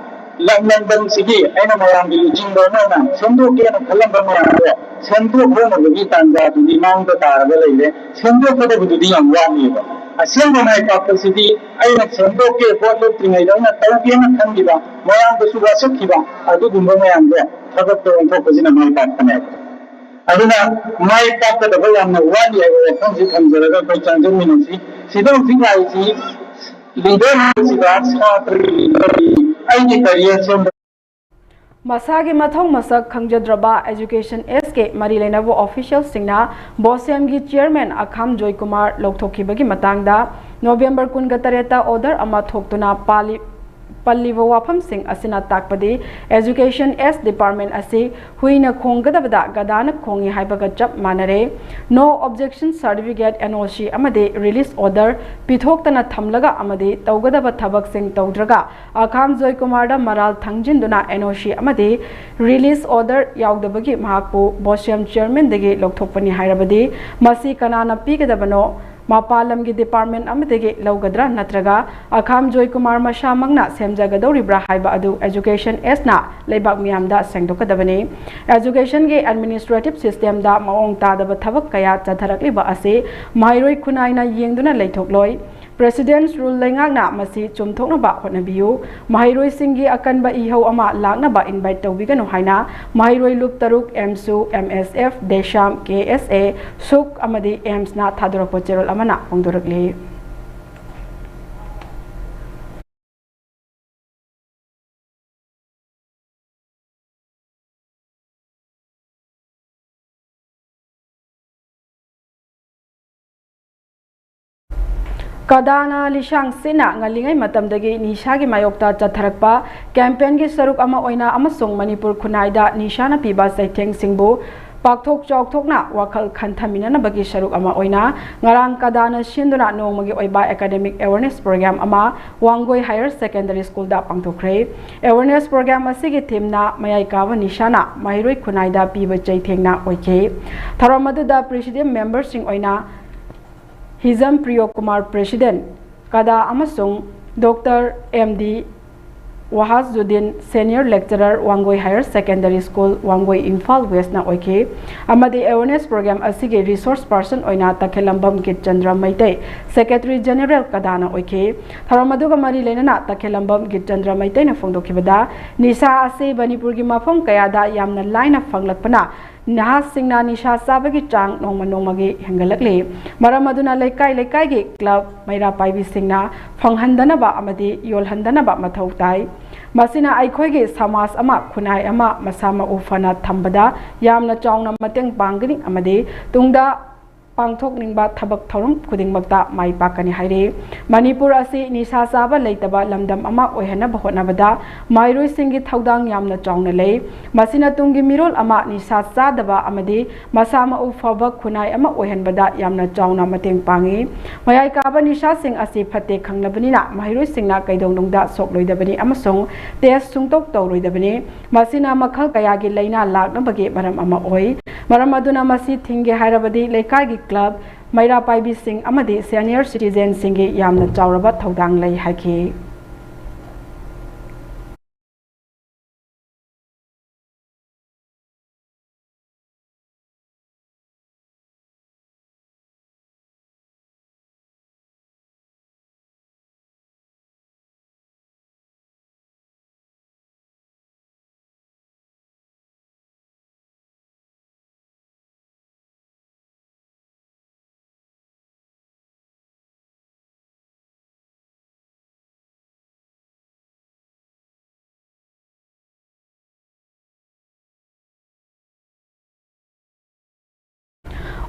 ꯂꯝꯗꯝꯁꯤꯒꯤ ꯑꯩꯅ ꯃꯌꯥꯝꯒꯤ ꯂꯨꯆꯤꯡꯕ ꯑꯃ ꯑꯣꯏꯅ ꯁꯦꯝꯗꯣꯛꯀꯦꯅ ꯈꯜꯂꯝꯕ ꯃꯌꯥꯝꯗꯣ ꯁꯦꯝꯗꯣꯛꯍꯧꯅꯕꯒꯤ ꯇꯥꯟꯖꯥꯗꯨꯗꯤ ꯃꯥꯡꯗ ꯇꯥꯔꯒ ꯂꯩꯔꯦ꯫ ꯁꯦꯝꯗꯣꯛꯀꯗꯕꯗꯨꯗꯤ ꯌꯥꯝ ꯋꯥꯠꯂꯤꯕ꯫ ꯑꯁꯦꯡꯕ ꯃꯥꯏ ꯄꯥꯛꯄꯁꯤꯗꯤ ꯑꯩꯅ ꯁꯦꯝꯗꯣꯛꯀꯦ, ꯚꯣꯠ ꯂꯦꯞꯇ꯭ꯔꯤꯉꯩꯗ ꯑꯩꯅ ꯇꯧꯒꯦꯅ ꯈꯟꯈꯤꯕ, ꯃꯌꯥꯝꯗꯁꯨ ꯋꯥꯁꯛꯈꯤꯕ ꯑꯗꯨꯒꯨꯝꯕ ꯃꯌꯥꯝꯗꯣ ꯊꯕꯛꯇ ꯑꯣꯟꯊꯣꯛꯄꯁꯤꯅ ꯃꯥꯏ ꯄꯥꯛꯄꯅꯦ꯫ ꯑꯗꯨꯅ ꯃꯥꯏ ꯄꯥꯛꯀꯗꯕ ꯌꯥꯝꯅ ꯋꯥꯠꯂꯤ ꯍꯥꯏꯕ ꯋꯥꯐꯝꯁꯤ ꯊꯝꯖꯔꯒ ꯑꯩꯈꯣꯏ ꯆꯪꯁꯤꯟꯃꯤꯟꯅꯁꯤ꯫ ꯁꯤꯗ ꯍꯧꯖꯤꯛ ꯂꯥꯛꯏꯁꯤ ꯂꯤꯗꯔ ꯍꯥꯏꯕꯁꯤꯗ ꯁꯥꯇ꯭ꯔꯒꯤ ꯂꯤꯗꯔꯅꯤ꯫ ꯑꯩꯒꯤ ꯀꯔꯤꯌꯔ ꯁꯦꯝꯕ ꯃꯁꯥꯒꯤ ꯃꯊꯧ ꯃꯁꯛ ꯈꯪꯖꯗ꯭ꯔꯕ ꯑꯦꯖꯨꯀꯦꯁꯟ ꯑꯦꯁꯀꯤ ꯃꯔꯤ ꯂꯩꯅꯕ ꯑꯣꯐꯤꯁꯤꯌꯦꯜꯁꯤꯡꯅ ꯕꯣꯁꯦꯝꯒꯤ ꯆꯤꯌꯔꯃꯦꯟ ꯑꯈꯥꯝ ꯖꯣꯏꯀꯨꯃꯥꯔ ꯂꯧꯊꯣꯛꯈꯤꯕꯒꯤ ꯃꯇꯥꯡꯗ ꯅꯣꯕꯦꯝꯕꯔ ꯀꯨꯟꯒ ꯇꯔꯦꯠꯇ ꯑꯣꯔꯗꯔ ꯑꯃ ꯊꯣꯛꯇꯨꯅ ꯄꯥꯜꯂꯤ ꯄꯜꯂꯤꯕ ꯋꯥꯐꯝꯁꯤꯡ ꯑꯁꯤꯅ ꯇꯥꯛꯄꯗꯤ ꯑꯦꯖꯨꯀꯦꯁꯟ ꯑꯦꯁ ꯗꯤꯄꯥꯔꯠꯃꯦꯟ ꯑꯁꯤ ꯍꯨꯏꯅ ꯈꯣꯡꯒꯗꯕꯗ ꯒꯗꯥꯅ ꯈꯣꯡꯏ ꯍꯥꯏꯕꯒ ꯆꯞ ꯃꯥꯟꯅꯔꯦ꯫ ꯅꯣ ꯑꯣꯕꯖꯦꯛꯁꯟ ꯁꯥꯔꯇꯤꯐꯤꯀꯦꯠ, ꯑꯦꯟ ꯑꯣ ꯁꯤ ꯑꯃꯗꯤ ꯔꯤꯂꯤꯁ ꯑꯣꯔꯗꯔ ꯄꯤꯊꯣꯛꯇꯅ ꯊꯝꯂꯒ ꯑꯃꯗꯤ ꯇꯧꯒꯗꯕ ꯊꯕꯛꯁꯤꯡ ꯇꯧꯗ꯭ꯔꯒ ꯑꯈꯥꯝ ꯖꯣꯏꯀꯨꯃꯥꯔꯗ ꯃꯔꯥꯜ ꯊꯥꯡꯖꯤꯟꯗꯨꯅ ꯑꯦꯟ ꯑꯣ ꯁꯤ ꯑꯃꯗꯤ ꯔꯤꯂꯤꯁ ꯑꯣꯔꯗꯔ ꯌꯥꯎꯗꯕꯒꯤ ꯃꯍꯥꯛꯄꯨ ꯕꯣꯁꯦꯝ ꯆꯤꯌꯔꯃꯦꯟꯗꯒꯤ ꯂꯧꯊꯣꯛꯄꯅꯤ ꯍꯥꯏꯔꯕꯗꯤ ꯃꯁꯤ ꯀꯅꯥꯅ ꯄꯤꯒꯗꯕꯅꯣ? ꯃꯄꯥꯟ ꯂꯝꯒꯤ ꯗꯤꯄꯥꯔꯠꯃꯦꯟ ꯑꯃꯗꯒꯤ ꯂꯧꯒꯗ꯭ꯔꯥ ꯅꯠꯇ꯭ꯔꯒ ꯑꯈꯥꯝ ꯖꯣꯏꯀꯨꯃꯥꯔ ꯃꯁꯥꯃꯛꯅ ꯁꯦꯝꯖꯒꯗꯧꯔꯤꯕ꯭ꯔꯥ ꯍꯥꯏꯕ ꯑꯗꯨ ꯑꯦꯖꯨꯀꯦꯁꯟ ꯑꯦꯁꯅ ꯂꯩꯕꯥꯛ ꯃꯤꯌꯥꯝꯗ ꯁꯦꯡꯗꯣꯛꯀꯗꯕꯅꯤ꯫ ꯑꯦꯖꯨꯀꯦꯁꯟꯒꯤ ꯑꯦꯗꯃꯤꯅꯤꯁꯇ꯭ꯔꯦꯇꯤꯚ ꯁꯤꯁꯇꯦꯝꯗ ꯃꯑꯣꯡ ꯇꯥꯗꯕ ꯊꯕꯛ ꯀꯌꯥ ꯆꯠꯊꯔꯛꯂꯤꯕ ꯑꯁꯤ ꯃꯍꯩꯔꯣꯏ ꯈꯨꯟꯅꯥꯏꯅ ꯌꯦꯡꯗꯨꯅ ꯂꯩꯊꯣꯛꯂꯣꯏ꯫ President's Rule ꯂꯩꯉꯥꯛꯅ ꯃꯁꯤ ꯆꯨꯝꯊꯣꯛꯅꯕ ꯍꯣꯠꯅꯕꯤꯌꯨ꯫ ꯃꯍꯩꯔꯣꯏꯁꯤꯡꯒꯤ ꯑꯀꯟꯕ ꯏꯍꯧ ꯑꯃ ꯂꯥꯛꯅꯕ invite ꯇꯧꯕꯤꯒꯅꯨ ꯍꯥꯏꯅ ꯃꯍꯩꯔꯣꯏ ꯂꯨꯞ ꯇꯔꯨꯛ, ꯑꯦꯝꯁꯨ, ꯑꯦꯝ ꯑꯦꯁ ꯑꯦꯐ, ꯗꯦꯁꯥꯝ, ꯀꯦ ꯑꯦꯁ ꯑꯦ, ꯁꯨꯛ ꯑꯃꯗꯤ ꯑꯦꯝꯁꯅ ꯊꯥꯗꯣꯔꯛꯄ ꯆꯦꯔꯣꯜ ꯑꯃꯅ ꯐꯣꯡꯗꯣꯔꯛꯂꯤ꯫ ꯀꯗꯥꯅ ꯂꯤꯁꯥꯡ ꯁꯤꯠꯅ ꯉꯜꯂꯤꯉꯩ ꯃꯇꯝꯗꯒꯤ ꯅꯤꯁꯥꯒꯤ ꯃꯥꯌꯣꯛꯇ ꯆꯠꯊꯔꯛꯄ campaignꯒꯤ ꯁꯔꯨꯛ ꯑꯃ ꯑꯣꯏꯅ ꯑꯃꯁꯨꯡ ꯃꯅꯤꯄꯨꯔ ꯈꯨꯟꯅꯥꯏꯗ ꯅꯤꯁꯥꯅ ꯄꯤꯕ ꯆꯩꯊꯦꯡꯁꯤꯡꯕꯨ ꯄꯥꯛꯊꯣꯛ ꯆꯥꯎꯊꯣꯛꯅ ꯋꯥꯈꯜ ꯈꯟꯊꯃꯤꯟꯅꯅꯕꯒꯤ ꯁꯔꯨꯛ ꯑꯃ ꯑꯣꯏꯅ ꯉꯔꯥꯡ ꯀꯗꯥꯅ ꯁꯤꯟꯗꯨꯅ ꯅꯣꯡꯃꯒꯤ ꯑꯣꯏꯕ academic awareness program ꯑꯃ Wangoi Higher Secondary Schoolꯗ ꯄꯥꯡꯊꯣꯛꯈ꯭ꯔꯦ꯫ Awareness program ꯑꯁꯤꯒꯤ themeꯅ ꯃꯌꯥꯏ ꯀꯥꯕ ꯅꯤꯁꯥꯅ ꯃꯍꯩꯔꯣꯏ ꯈꯨꯟꯅꯥꯏꯗ ꯄꯤꯕ ꯆꯩꯊꯦꯡꯅ ꯑꯣꯏꯈꯤ꯫ ꯊꯧꯔꯝ ꯑꯗꯨꯗ president memberꯁꯤꯡ ꯑꯣꯏꯅ ꯍꯤꯖꯝ ꯄ꯭ꯔꯤꯌꯣ ꯀꯨꯃꯥꯔ, president, ꯀꯗꯥ, ꯑꯃꯁꯨꯡ doctor M D Wahajuddin, senior lecturer, Wangoi Higher Secondary School, Wangoi, Imphal Westꯅ ꯑꯣꯏꯈꯤ꯫ ꯑꯃꯗꯤ awareness program ꯑꯁꯤꯒꯤ resource person ꯑꯣꯏꯅ ꯇꯈꯦꯂꯝꯕꯝ ꯒꯤꯠꯆꯟꯗ꯭ꯔ ꯃꯩꯇꯩ, Secretary General, ꯀꯗꯥꯅ ꯑꯣꯏꯈꯤ꯫ ꯊꯧꯔꯝ ꯑꯗꯨꯒ ꯃꯔꯤ ꯂꯩꯅꯅ ꯇꯈꯦꯂꯝꯕꯝ ꯒꯤꯠꯆꯟꯗ꯭ꯔ ꯃꯩꯇꯩꯅ ꯐꯣꯡꯗꯣꯛꯈꯤꯕꯗ, ꯅꯤꯁꯥ ꯑꯁꯤ ꯃꯅꯤꯄꯨꯔꯒꯤ ꯃꯐꯝ ꯀꯌꯥꯗ ꯌꯥꯝꯅ ꯂꯥꯏꯅ ꯐꯪꯂꯛꯄꯅ ꯅꯍꯥꯁꯤꯡꯅ ꯅꯤꯁꯥ ꯆꯥꯕꯒꯤ ꯆꯥꯡ ꯅꯣꯡꯃ ꯅꯣꯡꯃꯒꯤ ꯍꯦꯟꯒꯠꯂꯛꯂꯤ꯫ ꯃꯔꯝ ꯑꯗꯨꯅ ꯂꯩꯀꯥꯏ ꯂꯩꯀꯥꯏꯒꯤ club, ꯃꯩꯔꯥ ꯄꯥꯏꯕꯤꯁꯤꯡꯅ ꯐꯪꯍꯟꯗꯅꯕ ꯑꯃꯗꯤ ꯌꯣꯜꯍꯟꯗꯅꯕ ꯃꯊꯧ ꯇꯥꯏ꯫ ꯃꯁꯤꯅ ꯑꯩꯈꯣꯏꯒꯤ ꯁꯃꯥꯖ ꯑꯃ, ꯈꯨꯟꯅꯥꯏ ꯑꯃ ꯃꯁꯥ ꯃꯎ ꯐꯅ ꯊꯝꯕꯗ ꯌꯥꯝꯅ ꯆꯥꯎꯅ ꯃꯇꯦꯡ ꯄꯥꯡꯒꯅꯤ ꯑꯃꯗꯤ ꯇꯨꯡꯗ ꯄꯥꯡꯊꯣꯛꯅꯤꯡꯕ ꯊꯕꯛ ꯊꯧꯔꯝ ꯈꯨꯗꯤꯡꯃꯛꯇ ꯃꯥꯏ ꯄꯥꯛꯀꯅꯤ ꯍꯥꯏꯔꯤ꯫ ꯃꯅꯤꯄꯨꯔ ꯑꯁꯤ ꯅꯤꯁꯥ ꯆꯥꯕ ꯂꯩꯇꯕ ꯂꯝꯗꯝ ꯑꯃ ꯑꯣꯏꯍꯟꯅꯕ ꯍꯣꯠꯅꯕꯗ ꯃꯍꯩꯔꯣꯏꯁꯤꯡꯒꯤ ꯊꯧꯗꯥꯡ ꯌꯥꯝꯅ ꯆꯥꯎꯅ ꯂꯩ꯫ ꯃꯁꯤꯅ ꯇꯨꯡꯒꯤ ꯃꯤꯔꯣꯜ ꯑꯃ ꯅꯤꯁꯥ ꯆꯥꯗꯕ ꯑꯃꯗꯤ ꯃꯁꯥ ꯃꯎ ꯐꯕ ꯈꯨꯟꯅꯥꯏ ꯑꯃ ꯑꯣꯏꯍꯟꯕꯗ ꯌꯥꯝꯅ ꯆꯥꯎꯅ ꯃꯇꯦꯡ ꯄꯥꯡꯏ꯫ ꯃꯌꯥꯏ ꯀꯥꯕ ꯅꯤꯁꯥꯁꯤꯡ ꯑꯁꯤ ꯐꯠꯇꯦ ꯈꯪꯂꯕꯅꯤꯅ ꯃꯍꯩꯔꯣꯏꯁꯤꯡꯅ ꯀꯩꯗꯧꯅꯨꯡꯗ ꯁꯣꯛꯂꯣꯏꯗꯕꯅꯤ ꯑꯃꯁꯨꯡ test ꯁꯨꯡꯇꯧ ꯇꯧꯔꯣꯏꯗꯕꯅꯤ꯫ ꯃꯁꯤꯅ ꯃꯈꯜ ꯀꯌꯥꯒꯤ ꯂꯥꯏꯅꯥ ꯂꯥꯛꯅꯕꯒꯤ ꯃꯔꯝ ꯑꯃ ꯑꯣꯏ꯫ ꯃꯔꯝ ꯑꯗꯨꯅ ꯃꯁꯤ ꯊꯤꯡꯒꯦ ꯍꯥꯏꯔꯕꯗꯤ ꯂꯩꯀꯥꯏꯒꯤ club, ꯃꯩꯔꯥ ꯄꯥꯏꯕꯤꯁꯤꯡ ꯑꯃꯗꯤ senior citizenꯁꯤꯡꯒꯤ ꯌꯥꯝꯅ ꯆꯥꯎꯔꯕ ꯊꯧꯗꯥꯡ ꯂꯩ ꯍꯥꯏꯈꯤ꯫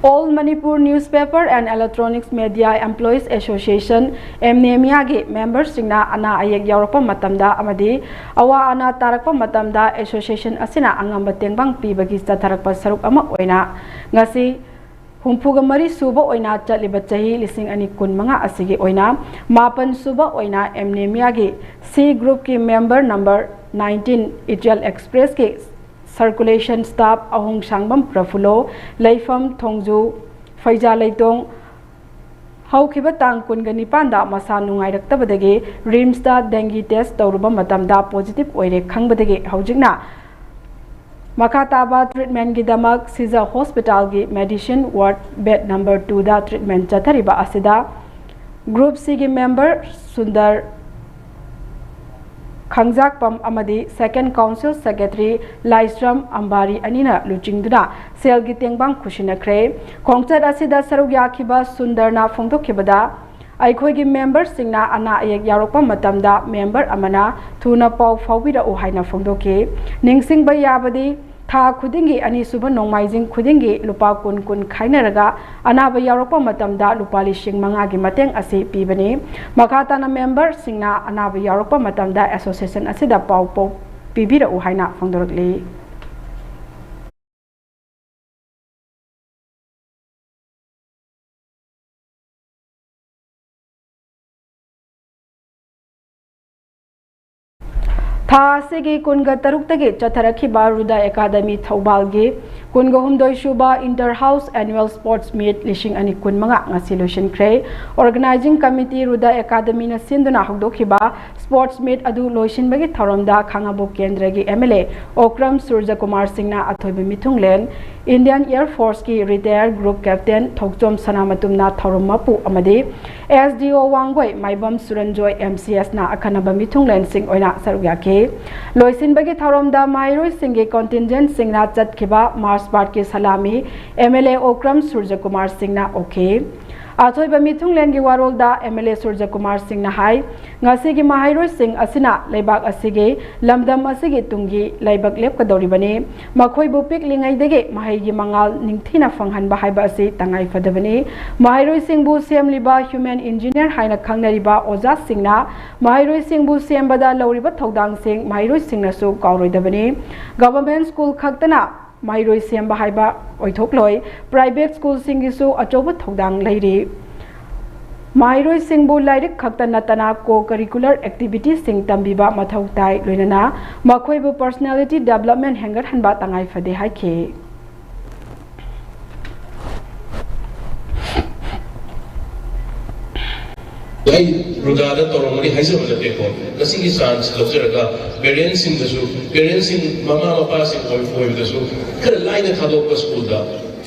All Manipur Newspaper and Electronics Media Employees Association, ꯑꯦꯝꯅꯦꯃꯤꯌꯥꯒꯤ ꯃꯦꯝꯕꯔꯁꯤꯡꯅ ꯑꯅꯥ ꯑꯌꯦꯛ ꯌꯥꯎꯔꯛꯄ ꯃꯇꯝꯗ ꯑꯃꯗꯤ ꯑꯋꯥ ꯑꯅꯥ ꯇꯥꯔꯛꯄ ꯃꯇꯝꯗ ꯑꯦꯁꯣꯁꯤꯌꯦꯁꯟ ꯑꯁꯤꯅ ꯑꯉꯝꯕ ꯇꯦꯡꯕꯥꯡ ꯄꯤꯕꯒꯤ ꯆꯠꯊꯔꯛꯄ ꯁꯔꯨꯛ ꯑꯃ ꯑꯣꯏꯅ ꯉꯁꯤ ꯍꯨꯝꯐꯨꯒ ꯃꯔꯤ ꯁꯨꯕ ꯑꯣꯏꯅ ꯆꯠꯂꯤꯕ ꯆꯍꯤ ꯂꯤꯁꯤꯡ ꯑꯅꯤ ꯀꯨꯟꯃꯉꯥ ꯑꯁꯤꯒꯤ ꯑꯣꯏꯅ ꯃꯥꯄꯟ ꯁꯨꯕ ꯑꯣꯏꯅ ꯑꯦꯝꯅꯦꯃꯤꯌꯥꯒꯤ ꯁꯤ ꯒ꯭ꯔꯨꯞꯀꯤ ꯃꯦꯝꯕꯔ ꯅꯝꯕꯔ ꯅꯥꯏꯟꯇꯤꯟ ꯏꯆꯦꯜ ꯑꯦꯛꯁꯄ꯭ꯔꯦꯁꯀꯤ ꯁꯔꯀꯨꯂꯦꯁꯟ ꯁ꯭ꯇꯥꯐ ꯑꯍꯣꯡꯁꯥꯡꯕꯝ ꯄ꯭ꯔꯐꯨꯜꯂꯣ, ꯂꯩꯐꯝ ꯊꯣꯡꯖꯨ, ꯐꯩꯖꯥ ꯂꯩꯇꯣꯡ, ꯍꯧꯈꯤꯕ ꯇꯥꯡ ꯀꯨꯟꯒ ꯅꯤꯄꯥꯟꯗ ꯃꯁꯥ ꯅꯨꯡꯉꯥꯏꯔꯛꯇꯕꯗꯒꯤ ꯔꯤꯝꯁꯇ ꯗꯦꯡꯒꯤ ꯇꯦꯁ ꯇꯧꯔꯨꯕ ꯃꯇꯝꯗ ꯄꯣꯖꯤꯇꯤꯚ ꯑꯣꯏꯔꯦ ꯈꯪꯕꯗꯒꯤ ꯍꯧꯖꯤꯛꯅ ꯃꯈꯥ ꯇꯥꯕ ꯇ꯭ꯔꯤꯠꯃꯦꯟꯒꯤꯗꯃꯛ ꯁꯤꯖ ꯍꯣꯁꯄꯤꯇꯥꯜꯒꯤ ꯃꯦꯗꯤꯁꯤꯟ ꯋꯥꯔꯗ ꯕꯦꯗ ꯅꯝꯕꯔ ꯇꯨꯗ ꯇ꯭ꯔꯤꯠꯃꯦꯟ ꯆꯠꯊꯔꯤꯕ ꯑꯁꯤꯗ ꯒ꯭ꯔꯨꯞ ꯁꯤꯒꯤ ꯃꯦꯝꯕꯔ ꯁꯨꯟꯗꯔ ꯈꯥꯡꯖꯥꯛꯄꯝ ꯑꯃꯗꯤ ꯁꯦꯀꯦꯟ ꯀꯥꯎꯟꯁꯤꯜ ꯁꯦꯀ꯭ꯔꯦꯇꯔꯤ ꯂꯥꯏꯁ꯭ꯔꯝ ꯑꯝꯕꯥꯔꯤ ꯑꯅꯤꯅ ꯂꯨꯆꯤꯡꯗꯨꯅ ꯁꯦꯜꯒꯤ ꯇꯦꯡꯕꯥꯡ ꯈꯨꯠꯁꯤꯟꯅꯈ꯭ꯔꯦ꯫ ꯈꯣꯡꯆꯠ ꯑꯁꯤꯗ ꯁꯔꯨꯛ ꯌꯥꯈꯤꯕ ꯁꯨꯟꯗꯔꯅ ꯐꯣꯡꯗꯣꯛꯈꯤꯕꯗ, ꯑꯩꯈꯣꯏꯒꯤ ꯃꯦꯝꯕꯔꯁꯤꯡꯅ ꯑꯅꯥ ꯑꯌꯦꯛ ꯌꯥꯎꯔꯛꯄ ꯃꯇꯝꯗ ꯃꯦꯝꯕꯔ ꯑꯃꯅ ꯊꯨꯅ ꯄꯥꯎ ꯐꯥꯎꯕꯤꯔꯛꯎ ꯍꯥꯏꯅ ꯐꯣꯡꯗꯣꯛꯈꯤ꯫ ꯅꯤꯡꯁꯤꯡꯕ ꯌꯥꯕꯗꯤ, ꯊꯥ ꯈꯨꯗꯤꯡꯒꯤ ꯑꯅꯤꯁꯨꯕ ꯅꯣꯡꯃꯥꯏꯖꯤꯡ ꯈꯨꯗꯤꯡꯒꯤ ꯂꯨꯄꯥ ꯀꯨꯟ ꯀꯨꯟ ꯈꯥꯏꯅꯔꯒ ꯑꯅꯥꯕ ꯌꯥꯎꯔꯛꯄ ꯃꯇꯝꯗ ꯂꯨꯄꯥ ꯂꯤꯁꯤꯡ ꯃꯉꯥꯒꯤ ꯃꯇꯦꯡ ꯑꯁꯤ ꯄꯤꯕꯅꯤ꯫ ꯃꯈꯥ ꯇꯥꯅ ꯃꯦꯝꯕꯔꯁꯤꯡꯅ ꯑꯅꯥꯕ ꯌꯥꯎꯔꯛꯄ ꯃꯇꯝꯗ ꯑꯦꯁꯣꯁꯤꯌꯦꯁꯟ ꯑꯁꯤꯗ ꯄꯥꯎ ꯄꯥꯎ ꯄꯤꯕꯤꯔꯛꯎ ꯍꯥꯏꯅ ꯐꯣꯡꯗꯣꯔꯛꯂꯤ꯫ ꯊꯥ ꯑꯁꯤꯒꯤ ꯀꯨꯟꯒ ꯇꯔꯨꯛꯇꯒꯤ ꯆꯠꯊꯔꯛꯈꯤꯕ ꯔꯨꯗꯥ ꯑꯦꯀꯥꯗꯃꯤ ꯊꯧꯕꯥꯜꯒꯤ ꯀꯨꯟꯒ ꯍꯨꯝꯗꯣꯏ ꯁꯨꯕ Inter House Annual Sports Meet ꯂꯤꯁꯤꯡ ꯑꯅꯤ ꯀꯨꯟꯃꯉꯥ ꯉꯁꯤ ꯂꯣꯏꯁꯤꯟꯈ꯭ꯔꯦ꯫ Organizing Committee ꯔꯨꯗꯥ ꯑꯦꯀꯥꯗꯃꯤꯅ ꯁꯤꯟꯗꯨꯅ ꯍꯧꯗꯣꯛꯈꯤꯕ Sports Meet ꯑꯗꯨ ꯂꯣꯏꯁꯤꯟꯕꯒꯤ ꯊꯧꯔꯝꯗ ꯈꯥꯉꯕꯣꯛ ꯀꯦꯟꯗ꯭ꯔꯒꯤ MLA ꯑꯣꯀ꯭ꯔꯝ ꯁꯨꯔꯖꯀꯨꯃꯥꯔ ꯁꯤꯡꯅ ꯑꯊꯣꯏꯕ ꯃꯤꯊꯨꯡꯂꯦꯟ, Indian Air Force ꯀꯤ retired group captain ꯊꯣꯛꯆꯣꯝ ꯁꯅꯥꯃꯇꯨꯝꯅ ꯊꯧꯔꯝ ꯃꯄꯨ ꯑꯃꯗꯤ SDO ꯋꯥꯡꯒꯣꯏ ꯃꯥꯏꯕꯝ ꯁꯨꯔꯟꯖꯣꯏ MCS ꯅ ꯑꯈꯟꯅꯕ ꯃꯤꯊꯨꯡꯂꯦꯟꯁꯤꯡ ꯑꯣꯏꯅ ꯁꯔꯨꯛ ꯌꯥꯈꯤ꯫ ꯂꯣꯏꯁꯤꯟꯕꯒꯤ ꯊꯧꯔꯝꯗ ꯃꯍꯩꯔꯣꯏꯁꯤꯡꯒꯤ contingent ꯁꯤꯡꯅ ꯆꯠꯈꯤꯕ march past ꯀꯤ ꯁꯂꯥꯃꯤ MLA ꯑꯣꯀ꯭ꯔꯝ ꯁꯨꯔꯖꯀꯨꯃꯥꯔ ꯁꯤꯡꯅ ꯑꯣꯛꯈꯤ꯫ ꯑꯊꯣꯏꯕ ꯃꯤꯊꯨꯡꯂꯦꯟꯒꯤ ꯋꯥꯔꯣꯜꯗ MLA ꯁꯨꯔꯖꯀꯨꯃꯥꯔ ꯁꯤꯡꯅ ꯍꯥꯏ, ꯉꯁꯤꯒꯤ ꯃꯍꯩꯔꯣꯏꯁꯤꯡ ꯑꯁꯤꯅ ꯂꯩꯕꯥꯛ ꯑꯁꯤꯒꯤ, ꯂꯝꯗꯝ ꯑꯁꯤꯒꯤ ꯇꯨꯡꯒꯤ ꯂꯩꯕꯥꯛ ꯂꯦꯞꯀꯗꯧꯔꯤꯕꯅꯤ꯫ ꯃꯈꯣꯏꯕꯨ ꯄꯤꯛꯂꯤꯉꯩꯗꯒꯤ ꯃꯍꯩꯒꯤ ꯃꯉꯥꯜ ꯅꯤꯡꯊꯤꯅ ꯐꯪꯍꯟꯕ ꯍꯥꯏꯕ ꯑꯁꯤ ꯇꯉꯥꯏ ꯐꯗꯕꯅꯤ꯫ ꯃꯍꯩꯔꯣꯏꯁꯤꯡꯕꯨ ꯁꯦꯝꯂꯤꯕ human engineer ꯍꯥꯏꯅ ꯈꯪꯅꯔꯤꯕ ꯑꯣꯖꯥꯁꯤꯡꯅ ꯃꯍꯩꯔꯣꯏꯁꯤꯡꯕꯨ ꯁꯦꯝꯕꯗ ꯂꯧꯔꯤꯕ ꯊꯧꯗꯥꯡꯁꯤꯡ ꯃꯍꯩꯔꯣꯏꯁꯤꯡꯅꯁꯨ ꯀꯥꯎꯔꯣꯏꯗꯕꯅꯤ꯫ Government school ꯈꯛꯇꯅ ꯃꯍꯩꯔꯣꯏ ꯁꯦꯝꯕ ꯍꯥꯏꯕ ꯑꯣꯏꯊꯣꯛꯂꯣꯏ, private schoolꯁꯤꯡꯒꯤꯁꯨ ꯑꯆꯧꯕ ꯊꯧꯗꯥꯡ ꯂꯩꯔꯤ꯫ ꯃꯍꯩꯔꯣꯏꯁꯤꯡꯕꯨ ꯂꯥꯏꯔꯤꯛ ꯈꯛꯇ ꯅꯠꯇꯅ co-curricular activitiesꯁꯤꯡ ꯇꯝꯕꯤꯕ ꯃꯊꯧ ꯇꯥꯏ, ꯂꯣꯏꯅꯅ ꯃꯈꯣꯏꯕꯨ personality development ꯍꯦꯟꯒꯠꯍꯟꯕ ꯇꯉꯥꯏ ꯐꯗꯦ ꯍꯥꯏꯈꯤ꯫ ꯑꯩ ꯔꯨꯗꯥꯗ ꯇꯧꯔꯝꯒꯅꯤ ꯍꯥꯏꯖꯕ ꯅꯠꯇꯦꯀꯣ꯫ ꯉꯁꯤꯒꯤ chance ꯂꯧꯖꯔꯒ parentsꯁꯤꯡꯗꯁꯨ, parentsꯁꯤꯡ, ꯃꯃꯥ ꯃꯄꯥꯁꯤꯡ ꯑꯣꯏ-, ꯑꯣꯏꯕꯗꯁꯨ ꯈꯔ ꯂꯥꯏꯅ ꯊꯥꯗꯣꯛꯄ schoolꯗ,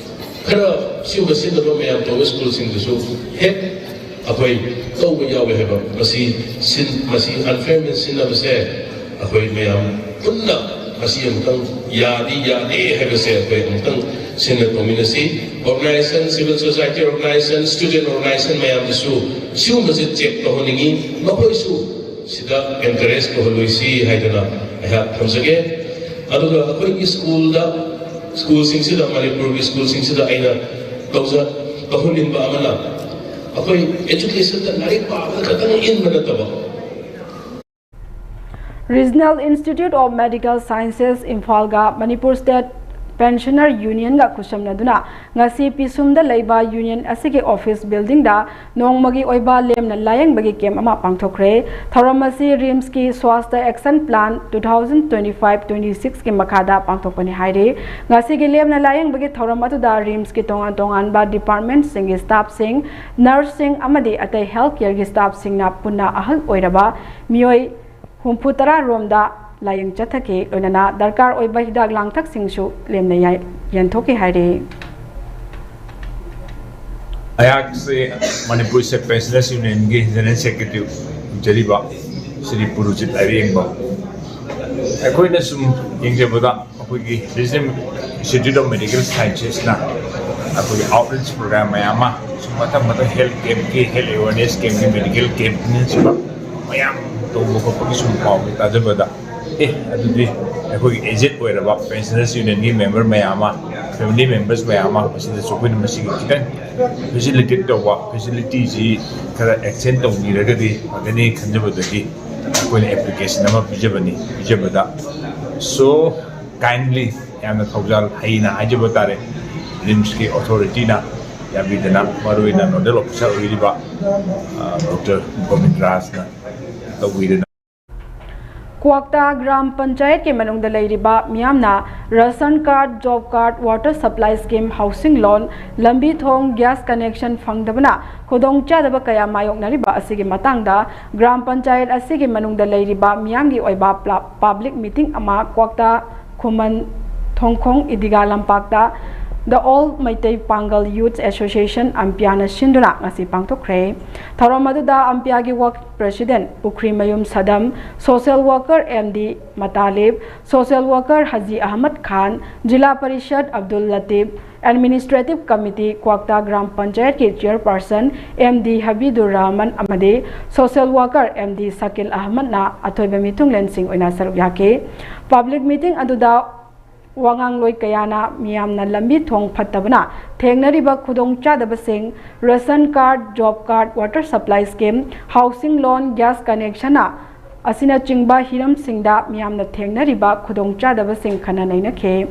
ꯈꯔ ꯁꯤꯒꯨꯝꯕ ꯁꯤꯟꯅꯕ ꯃꯌꯥꯝ ꯇꯧꯕ schoolꯁꯤꯡꯗꯁꯨ ꯍꯦꯛ ꯑꯩꯈꯣꯏ ꯇꯧꯕ ꯌꯥꯎꯋꯦ ꯍꯥꯏꯕ꯫ ꯃꯁꯤ ꯁꯤꯟ-, ꯃꯁꯤ unfair means ꯁꯤꯟꯅꯕꯁꯦ ꯑꯩꯈꯣꯏ ꯃꯌꯥꯝ ꯄꯨꯟꯅ ꯃꯁꯤ ꯑꯃꯨꯛꯇꯪ ꯌꯥꯗꯤ ꯌꯥꯗꯦ ꯍꯥꯏꯕꯁꯦ ꯑꯩꯈꯣꯏ ꯑꯃꯨꯛꯇꯪ ꯁꯤꯟꯅ ꯇꯧꯃꯤꯟꯅꯁꯤ꯫ Organisation, civil society organisation, student organisation ꯃꯌꯥꯝꯗꯁꯨ ꯁꯤꯒꯨꯝꯕꯁꯦ check ꯇꯧꯍꯟꯅꯤꯡꯉꯤ, ꯃꯈꯣꯏꯁꯨ ꯁꯤꯗ encourage ꯇꯧꯍꯜꯂꯣꯏꯁꯤ ꯍꯥꯏꯗꯅ ꯑꯩꯍꯥꯛ ꯊꯝꯖꯒꯦ꯫ ꯑꯗꯨꯒ ꯑꯩꯈꯣꯏꯒꯤ schoolꯗ, schoolꯁꯤꯡꯁꯤꯗ, ꯃꯅꯤꯄꯨꯔꯒꯤ schoolꯁꯤꯡꯁꯤꯗ ꯑꯩꯅ ꯇꯧꯖ-, ꯇꯧꯍꯟꯅꯤꯡꯕ ꯑꯃꯅ, ꯑꯩꯈꯣꯏ educationꯗ ꯂꯥꯏꯔꯤꯛ ꯄꯥꯕꯗ ꯈꯛꯇꯪ ꯏꯟꯕ ꯅꯠꯇꯕ, Regional Institute of Medical Sciences ꯏꯝꯐꯥꯜꯒ Manipur State Pensioner Unionꯒ ꯈꯨꯠꯁꯝꯅꯗꯨꯅ ꯉꯁꯤ ꯄꯤꯁꯨꯝꯗ ꯂꯩꯕ union ꯑꯁꯤꯒꯤ office buildingꯗ ꯅꯣꯡꯃꯒꯤ ꯑꯣꯏꯕ ꯂꯦꯝꯅ ꯂꯥꯌꯦꯡꯕꯒꯤ camp ꯑꯃ ꯄꯥꯡꯊꯣꯛꯈ꯭ꯔꯦ꯫ ꯊꯧꯔꯝ ꯑꯁꯤ RIMSꯀꯤ Swasthya Action Plan two thousand twenty five twenty sixꯀꯤ ꯃꯈꯥꯗ ꯄꯥꯡꯊꯣꯛꯄꯅꯤ ꯍꯥꯏꯔꯤ꯫ ꯉꯁꯤꯒꯤ ꯂꯦꯝꯅ ꯂꯥꯌꯦꯡꯕꯒꯤ ꯊꯧꯔꯝ ꯑꯗꯨꯗ RIMSꯀꯤ ꯇꯣꯉꯥꯟ ꯇꯣꯉꯥꯟꯕ departmentꯁꯤꯡꯒꯤ staffꯁꯤꯡ, nurseꯁꯤꯡ ꯑꯃꯗꯤ ꯑꯇꯩ health careꯒꯤ staffꯁꯤꯡꯅ ꯄꯨꯟꯅ ꯑꯍꯜ ꯑꯣꯏꯔꯕ ꯃꯤꯑꯣꯏ ꯍꯨꯝꯐꯨ ꯇꯔꯥ ꯔꯣꯝꯗ ꯂꯥꯌꯦꯡ ꯆꯠꯊꯈꯤ꯫ ꯂꯣꯏꯅꯅ ꯗꯔꯀꯥꯔ ꯑꯣꯏꯕ ꯍꯤꯗꯥꯛ ꯂꯥꯡꯊꯛꯁꯤꯡꯁꯨ ꯂꯦꯝꯅ ꯌꯥꯏ-, ꯌꯦꯟꯊꯣꯛꯈꯤ ꯍꯥꯏꯔꯤ꯫ ꯑꯩꯍꯥꯛꯁꯦ Manipur State Pensioners Unionꯒꯤ General Secretary ꯑꯣꯏꯖꯔꯤꯕ Shri ꯄꯨꯔꯨꯖꯤꯠ ꯑꯔꯦꯡꯕꯝ꯫ ꯑꯩꯈꯣꯏꯅ ꯁꯨꯝ ꯌꯦꯡꯖꯕꯗ ꯑꯩꯈꯣꯏꯒꯤ Regional Institute of Medical Sciencesꯅ ꯑꯩꯈꯣꯏꯒꯤ outreach program ꯃꯌꯥꯝ ꯑꯃ ꯁꯨꯝ ꯃꯊꯪ ꯃꯊꯪ ꯍꯦꯜꯊ ꯀꯦꯝꯞꯀꯤ, ꯍꯦꯜꯊ ꯑꯦꯋꯦꯔꯅꯦꯁ ꯀꯦꯝꯞꯀꯤ, ꯃꯦꯗꯤꯀꯦꯜ ꯀꯦꯝꯞꯅꯆꯤꯡꯕ ꯃꯌꯥꯝ ꯇꯧꯕ ꯈꯣꯠꯄꯒꯤ ꯁꯨꯝ ꯄꯥꯎꯁꯦ ꯇꯥꯖꯕꯗ, ꯑꯦ, ꯑꯗꯨꯗꯤ ꯑꯩꯈꯣꯏꯒꯤ ꯑꯦꯖꯦꯠ ꯑꯣꯏꯔꯕ ꯄꯦꯟꯁꯅꯔꯁ ꯌꯨꯅꯤꯌꯟꯒꯤ ꯃꯦꯝꯕꯔ ꯃꯌꯥꯝ ꯑꯃ, ꯐꯦꯃꯤꯂꯤ ꯃꯦꯝꯕꯔꯁ ꯃꯌꯥꯝ ꯑꯃ, ꯃꯁꯤꯗꯁꯨ ꯑꯩꯈꯣꯏꯅ ꯃꯁꯤꯒꯤ ꯈꯤꯇꯪ ꯐꯦꯁꯤꯂꯤꯇꯦꯠ ꯇꯧꯕ, ꯐꯦꯁꯤꯂꯤꯇꯤꯁꯤ ꯈꯔ ꯑꯦꯛꯁꯇꯦꯟ ꯇꯧꯕꯤꯔꯒꯗꯤ ꯐꯒꯅꯤ ꯈꯟꯖꯕꯗꯒꯤ ꯑꯩꯈꯣꯏꯅ ꯑꯦꯄ꯭ꯂꯤꯀꯦꯁꯟ ꯑꯃ ꯄꯤꯖꯕꯅꯤ꯫ ꯄꯤꯖꯕꯗ, so kindly, ꯌꯥꯝꯅ ꯊꯧꯖꯥꯜ ꯍꯩꯅ ꯍꯥꯏꯖꯕ ꯇꯥꯔꯦ, ꯔꯤꯝꯁꯀꯤ ꯑꯣꯊꯣꯔꯤꯇꯤꯅ ꯌꯥꯕꯤꯗꯅ, ꯃꯔꯨꯑꯣꯏꯅ ꯅꯣꯗꯦꯜ ꯑꯣꯐꯤꯁꯥꯔ ꯑꯣꯏꯔꯤꯕ, ꯑ, ꯗꯣꯛꯇꯔ ꯒꯣꯕꯤꯟ ꯔꯥꯖꯅ ꯇꯧꯕꯤꯗꯅ꯫ ꯀ꯭ꯋꯥꯛꯇꯥ ꯒ꯭ꯔꯥꯝ ꯄꯟꯆꯥꯌꯠꯀꯤ ꯃꯅꯨꯡꯗ ꯂꯩꯔꯤꯕ ꯃꯤꯌꯥꯝꯅ ration card, job card, water supply scheme, housing loan, ꯂꯝꯕꯤ ꯊꯣꯡ, ꯒ꯭ꯌꯥꯁ ꯀꯅꯦꯛꯁꯟ ꯐꯪꯗꯕꯅ ꯈꯨꯗꯣꯡꯆꯥꯗꯕ ꯀꯌꯥ ꯃꯥꯌꯣꯛꯅꯔꯤꯕ ꯑꯁꯤꯒꯤ ꯃꯇꯥꯡꯗ ꯒ꯭ꯔꯥꯝ ꯄꯟꯆꯥꯌꯠ ꯑꯁꯤꯒꯤ ꯃꯅꯨꯡꯗ ꯂꯩꯔꯤꯕ ꯃꯤꯌꯥꯝꯒꯤ ꯑꯣꯏꯕ ꯄ꯭ꯂꯥ-, ꯄꯕ꯭ꯂꯤꯛ ꯃꯤꯇꯤꯡ ꯑꯃ ꯀ꯭ꯋꯥꯛꯇꯥ ꯈꯨꯃꯟ ꯊꯣꯡꯈꯣꯡ ꯏꯗꯤꯒꯥ ꯂꯝꯄꯥꯛꯇ The All Meitei Pangal Youth Association, ꯑꯝꯄꯤꯌꯥꯅ ꯁꯤꯟꯗꯨꯅ ꯉꯁꯤ ꯄꯥꯡꯊꯣꯛꯈ꯭ꯔꯦ꯫ ꯊꯧꯔꯝ ꯑꯗꯨꯗ ꯑꯝꯄꯤꯌꯥꯒꯤ work president Pukhrimayum Saddam, social worker M D ꯃꯇꯥꯂꯤꯕ, social worker Haji Ahmad Khan, Zila Parishad Abdul Latif, administrative committee Kwakta Gram ꯄꯟꯆꯥꯌꯠꯀꯤ chairperson M D Habibur Rahman ꯑꯃꯗꯤ social worker M D Sakil ꯑꯍꯃꯗꯅ ꯑꯊꯣꯏꯕ ꯃꯤꯊꯨꯡꯂꯦꯟꯁꯤꯡ ꯑꯣꯏꯅ ꯁꯔꯨꯛ ꯌꯥꯈꯤ꯫ ꯄꯕ꯭ꯂꯤꯛ ꯃꯤꯇꯤꯡ ꯑꯗꯨꯗ ꯋꯥꯉꯥꯡꯂꯣꯏ ꯀꯌꯥꯅ ꯃꯤꯌꯥꯝꯅ ꯂꯝꯕꯤ ꯊꯣꯡ ꯐꯠꯇꯕꯅ ꯊꯦꯡꯅꯔꯤꯕ ꯈꯨꯗꯣꯡꯆꯥꯗꯕꯁꯤꯡ, ration card, job card, water supply scheme, housing loan, gas connection ꯑꯁꯤꯅꯆꯤꯡꯕ ꯍꯤꯔꯝꯁꯤꯡꯗ ꯃꯤꯌꯥꯝꯅ ꯊꯦꯡꯅꯔꯤꯕ ꯈꯨꯗꯣꯡꯆꯥꯗꯕꯁꯤꯡ ꯈꯟꯅ ꯅꯩꯅꯈꯤ꯫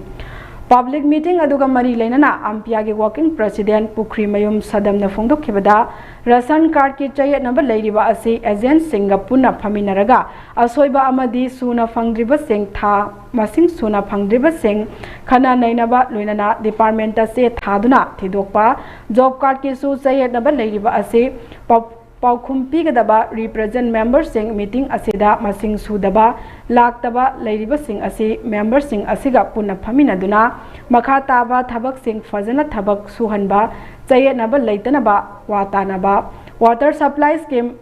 ꯄꯕ꯭ꯂꯤꯛ ꯃꯤꯇꯤꯡ ꯑꯗꯨꯒ ꯃꯔꯤ ꯂꯩꯅꯅ ꯑꯝꯄꯤꯌꯥꯒꯤ ꯋꯥꯔꯀꯤꯡ ꯄ꯭ꯔꯦꯁꯤꯗꯦꯟꯠ ꯄꯨꯈ꯭ꯔꯤꯃꯌꯨꯝ ꯁꯗꯝꯅ ꯐꯣꯡꯗꯣꯛꯈꯤꯕꯗ, ꯔꯦꯁꯟ ꯀꯥꯔꯗꯀꯤ ꯆꯌꯦꯠꯅꯕ ꯂꯩꯔꯤꯕ ꯑꯁꯤ ꯑꯦꯖꯦꯟꯠꯁꯤꯡꯒ ꯄꯨꯟꯅ ꯐꯝꯃꯤꯟꯅꯔꯒ ꯑꯁꯣꯏꯕ ꯑꯃꯗꯤ ꯁꯨꯅ ꯐꯪꯗ꯭ꯔꯤꯕꯁꯤꯡ, ꯊꯥ ꯃꯁꯤꯡ ꯁꯨꯅ ꯐꯪꯗ꯭ꯔꯤꯕꯁꯤꯡ ꯈꯟꯅ ꯅꯩꯅꯕ, ꯂꯣꯏꯅꯅ ꯗꯤꯄꯥꯔꯠꯃꯦꯟꯠꯇ ꯆꯦ ꯊꯥꯗꯨꯅ ꯊꯤꯗꯣꯛꯄ, ꯖꯣꯕ ꯀꯥꯔꯗꯀꯤꯁꯨ ꯆꯌꯦꯠꯅꯕ ꯂꯩꯔꯤꯕ ꯑꯁꯤ ꯄꯥꯎ-, ꯄꯥꯎꯈꯨꯝ ꯄꯤꯒꯗꯕ ꯔꯤꯄ꯭ꯔꯦꯖꯦꯟꯠ ꯃꯦꯝꯕꯔꯁꯤꯡ ꯃꯤꯇꯤꯡ ꯑꯁꯤꯗ ꯃꯁꯤꯡ ꯁꯨꯗꯕ, ꯂꯥꯛꯇꯕ ꯂꯩꯔꯤꯕꯁꯤꯡ ꯑꯁꯤ ꯃꯦꯝꯕꯔꯁꯤꯡ ꯑꯁꯤꯒ ꯄꯨꯟꯅ ꯐꯝꯃꯤꯟꯅꯗꯨꯅ ꯃꯈꯥ ꯇꯥꯕ ꯊꯕꯛꯁꯤꯡ ꯐꯖꯅ ꯊꯕꯛ ꯁꯨꯍꯟꯕ, ꯆꯌꯦꯠꯅꯕ ꯂꯩꯇꯅꯕ ꯋꯥ ꯇꯥꯅꯕ, ꯋꯥꯇꯔ ꯁꯄ꯭ꯂꯥꯏ ꯁ꯭ꯀꯤꯝ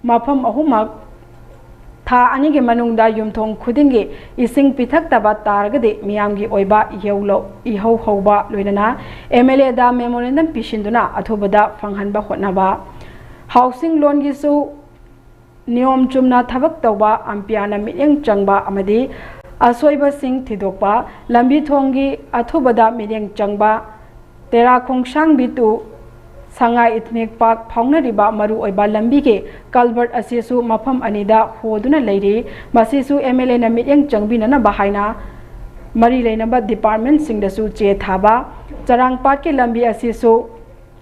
ꯃꯐꯝ ꯑꯍꯨꯝꯃꯛ ꯊꯥ ꯑꯅꯤꯒꯤ ꯃꯅꯨꯡꯗ ꯌꯨꯝꯊꯣꯡ ꯈꯨꯗꯤꯡꯒꯤ ꯏꯁꯤꯡ ꯄꯤꯊꯛꯇꯕ ꯇꯥꯔꯒꯗꯤ ꯃꯤꯌꯥꯝꯒꯤ ꯑꯣꯏꯕ ꯏꯍꯧ ꯂꯧ-, ꯏꯍꯧ ꯍꯧꯕ ꯂꯣꯏꯅꯅ MLAꯗ memorandum ꯄꯤꯁꯤꯟꯗꯨꯅ ꯑꯊꯨꯕꯗ ꯐꯪꯍꯟꯕ ꯍꯣꯠꯅꯕ꯫ Housing loanꯒꯤꯁꯨ ꯅꯤꯌꯣꯝ ꯆꯨꯝꯅ ꯊꯕꯛ ꯇꯧꯕ, ꯑꯝꯄꯤꯌꯥꯅ ꯃꯤꯠꯌꯦꯡ ꯆꯪꯕ ꯑꯃꯗꯤ ꯑꯁꯣꯏꯕꯁꯤꯡ ꯊꯤꯗꯣꯛꯄ, ꯂꯝꯕꯤ ꯊꯣꯡꯒꯤ ꯑꯊꯨꯕꯗ ꯃꯤꯠꯌꯦꯡ ꯆꯪꯕ, ꯇꯦꯔꯥ ꯈꯣꯡꯁꯥꯡꯕꯤ to ꯁꯉꯥꯏ Ethnic Park ꯐꯥꯎꯅꯔꯤꯕ ꯃꯔꯨꯑꯣꯏꯕ ꯂꯝꯕꯤꯒꯤ culvert ꯑꯁꯤꯁꯨ ꯃꯐꯝ ꯑꯅꯤꯗ ꯍꯣꯗꯨꯅ ꯂꯩꯔꯤ꯫ ꯃꯁꯤꯁꯨ MLAꯅ ꯃꯤꯠꯌꯦꯡ ꯆꯪꯕꯤꯅꯅꯕ ꯍꯥꯏꯅ ꯃꯔꯤ ꯂꯩꯅꯕ departmentꯁꯤꯡꯗꯁꯨ ꯆꯦ ꯊꯥꯕ꯫ ꯆꯔꯥꯡꯄꯥꯠꯀꯤ ꯂꯝꯕꯤ ꯑꯁꯤꯁꯨ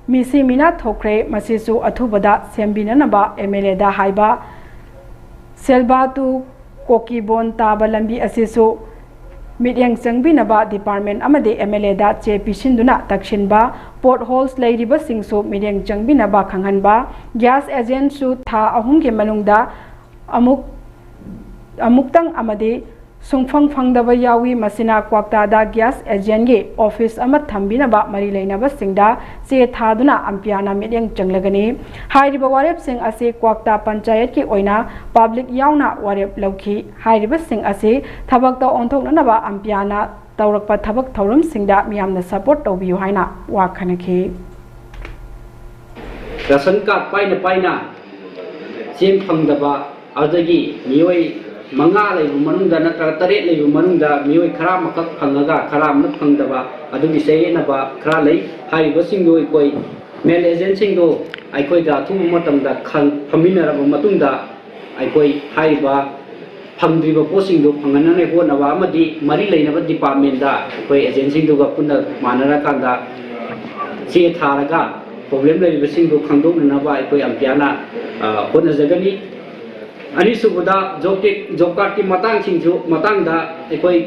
ꯃꯤꯁꯤ ꯃꯤꯅꯥ ꯊꯣꯛꯈ꯭ꯔꯦ, ꯃꯁꯤꯁꯨ ꯑꯊꯨꯕꯗ ꯁꯦꯝꯕꯤꯅꯅꯕ MLAꯗ ꯍꯥꯏꯕ꯫ ꯁꯦꯜꯕꯥ to ꯀꯣꯀꯤꯕꯣꯟ ꯇꯥꯕ ꯂꯝꯕꯤ ꯑꯁꯤꯁꯨ ꯃꯤꯠꯌꯦꯡ ꯆꯪꯕꯤꯅꯕ department ꯑꯃꯗꯤ MLAꯗ ꯆꯦ ꯄꯤꯁꯤꯟꯗꯨꯅ ꯇꯛꯁꯤꯟꯕ꯫ Potholes ꯂꯩꯔꯤꯕꯁꯤꯡꯁꯨ ꯃꯤꯠꯌꯦꯡ ꯆꯪꯕꯤꯅꯕ ꯈꯪꯍꯟꯕ꯫ Gas agentꯁꯨ ꯊꯥ ꯑꯍꯨꯝꯒꯤ ꯃꯅꯨꯡꯗ ꯑꯃꯨꯛ, ꯑꯃꯨꯛꯇꯪ ꯑꯃꯗꯤ ꯁꯨꯡꯐꯪ ꯐꯪꯗꯕ ꯌꯥꯎꯏ꯫ ꯃꯁꯤꯅ ꯀ꯭ꯋꯥꯛꯇꯥꯗ gas agentꯒꯤ office ꯑꯃ ꯊꯝꯕꯤꯅꯕ ꯃꯔꯤ ꯂꯩꯅꯕꯁꯤꯡꯗ ꯆꯦ ꯊꯥꯗꯨꯅ ꯑꯝꯄꯤꯌꯥꯅ ꯃꯤꯠꯌꯦꯡ ꯆꯪꯂꯒꯅꯤ꯫ ꯍꯥꯏꯔꯤꯕ ꯋꯥꯔꯦꯞꯁꯤꯡ ꯑꯁꯤ ꯀ꯭ꯋꯥꯛꯇꯥ ꯄꯟꯆꯥꯌꯠꯀꯤ ꯑꯣꯏꯅ public ꯌꯥꯎꯅ ꯋꯥꯔꯦꯞ ꯂꯧꯈꯤ꯫ ꯍꯥꯏꯔꯤꯕꯁꯤꯡ ꯑꯁꯤ ꯊꯕꯛꯇ ꯑꯣꯟꯊꯣꯛꯅꯅꯕ ꯑꯝꯄꯤꯌꯥꯅ ꯇꯧꯔꯛꯄ ꯊꯕꯛ ꯊꯧꯔꯝꯁꯤꯡꯗ ꯃꯤꯌꯥꯝꯅ support ꯇꯧꯕꯤꯌꯨ ꯍꯥꯏꯅ ꯋꯥ ꯈꯟꯅꯈꯤ꯫ ꯔꯥꯁꯟ ꯀꯥꯔꯗ ꯄꯥꯏꯅ ꯄꯥꯏꯅ ꯆꯦꯡ ꯐꯪꯗꯕ, ꯑꯗꯨꯗꯒꯤ ꯃꯤꯑꯣꯏ ꯃꯉꯥ ꯂꯩꯕ ꯃꯅꯨꯡꯗ ꯅꯠꯇ꯭ꯔꯒ ꯇꯔꯦꯠ ꯂꯩꯕ ꯃꯅꯨꯡꯗ ꯃꯤꯑꯣꯏ ꯈꯔ ꯑꯃꯈꯛ ꯐꯪꯉꯒ ꯈꯔ ꯑꯃꯅ ꯐꯪꯗꯕ, ꯑꯗꯨꯒꯤ ꯆꯌꯦꯠꯅꯕ ꯈꯔ ꯂꯩ꯫ ꯍꯥꯏꯔꯤꯕꯁꯤꯡꯗꯨ ꯑꯩꯈꯣꯏ mail agentꯁꯤꯡꯗꯨ ꯑꯩꯈꯣꯏꯗ ꯑꯊꯨꯕ ꯃꯇꯝꯗ ꯈꯪ-, ꯐꯝꯃꯤꯟꯅꯔꯕ ꯃꯇꯨꯡꯗ ꯑꯩꯈꯣꯏ ꯍꯥꯏꯔꯤꯕ ꯐꯪꯗ꯭ꯔꯤꯕ ꯄꯣꯠꯁꯤꯡꯗꯨ ꯐꯪꯍꯟꯅꯉꯥꯏ ꯍꯣꯠꯅꯕ ꯑꯃꯗꯤ ꯃꯔꯤ ꯂꯩꯅꯕ departmentꯗ ꯑꯩꯈꯣꯏ agentꯁꯤꯡꯗꯨꯒ ꯄꯨꯟꯅ ꯃꯥꯟꯅꯔꯀꯥꯟꯗ ꯆꯦ ꯊꯥꯔꯒ problem ꯂꯩꯔꯤꯕꯁꯤꯡꯗꯨ ꯈꯪꯗꯣꯛꯅꯅꯕ ꯑꯩꯈꯣꯏ ꯑꯝꯄꯤꯌꯥꯅ, ꯑ, ꯍꯣꯠꯅꯖꯒꯅꯤ꯫ ꯑꯅꯤꯁꯨꯕꯗ job card, job cardꯀꯤ ꯃꯇꯥꯡꯁꯤꯡꯁꯨ, ꯃꯇꯥꯡꯗ ꯑꯩꯈꯣꯏ,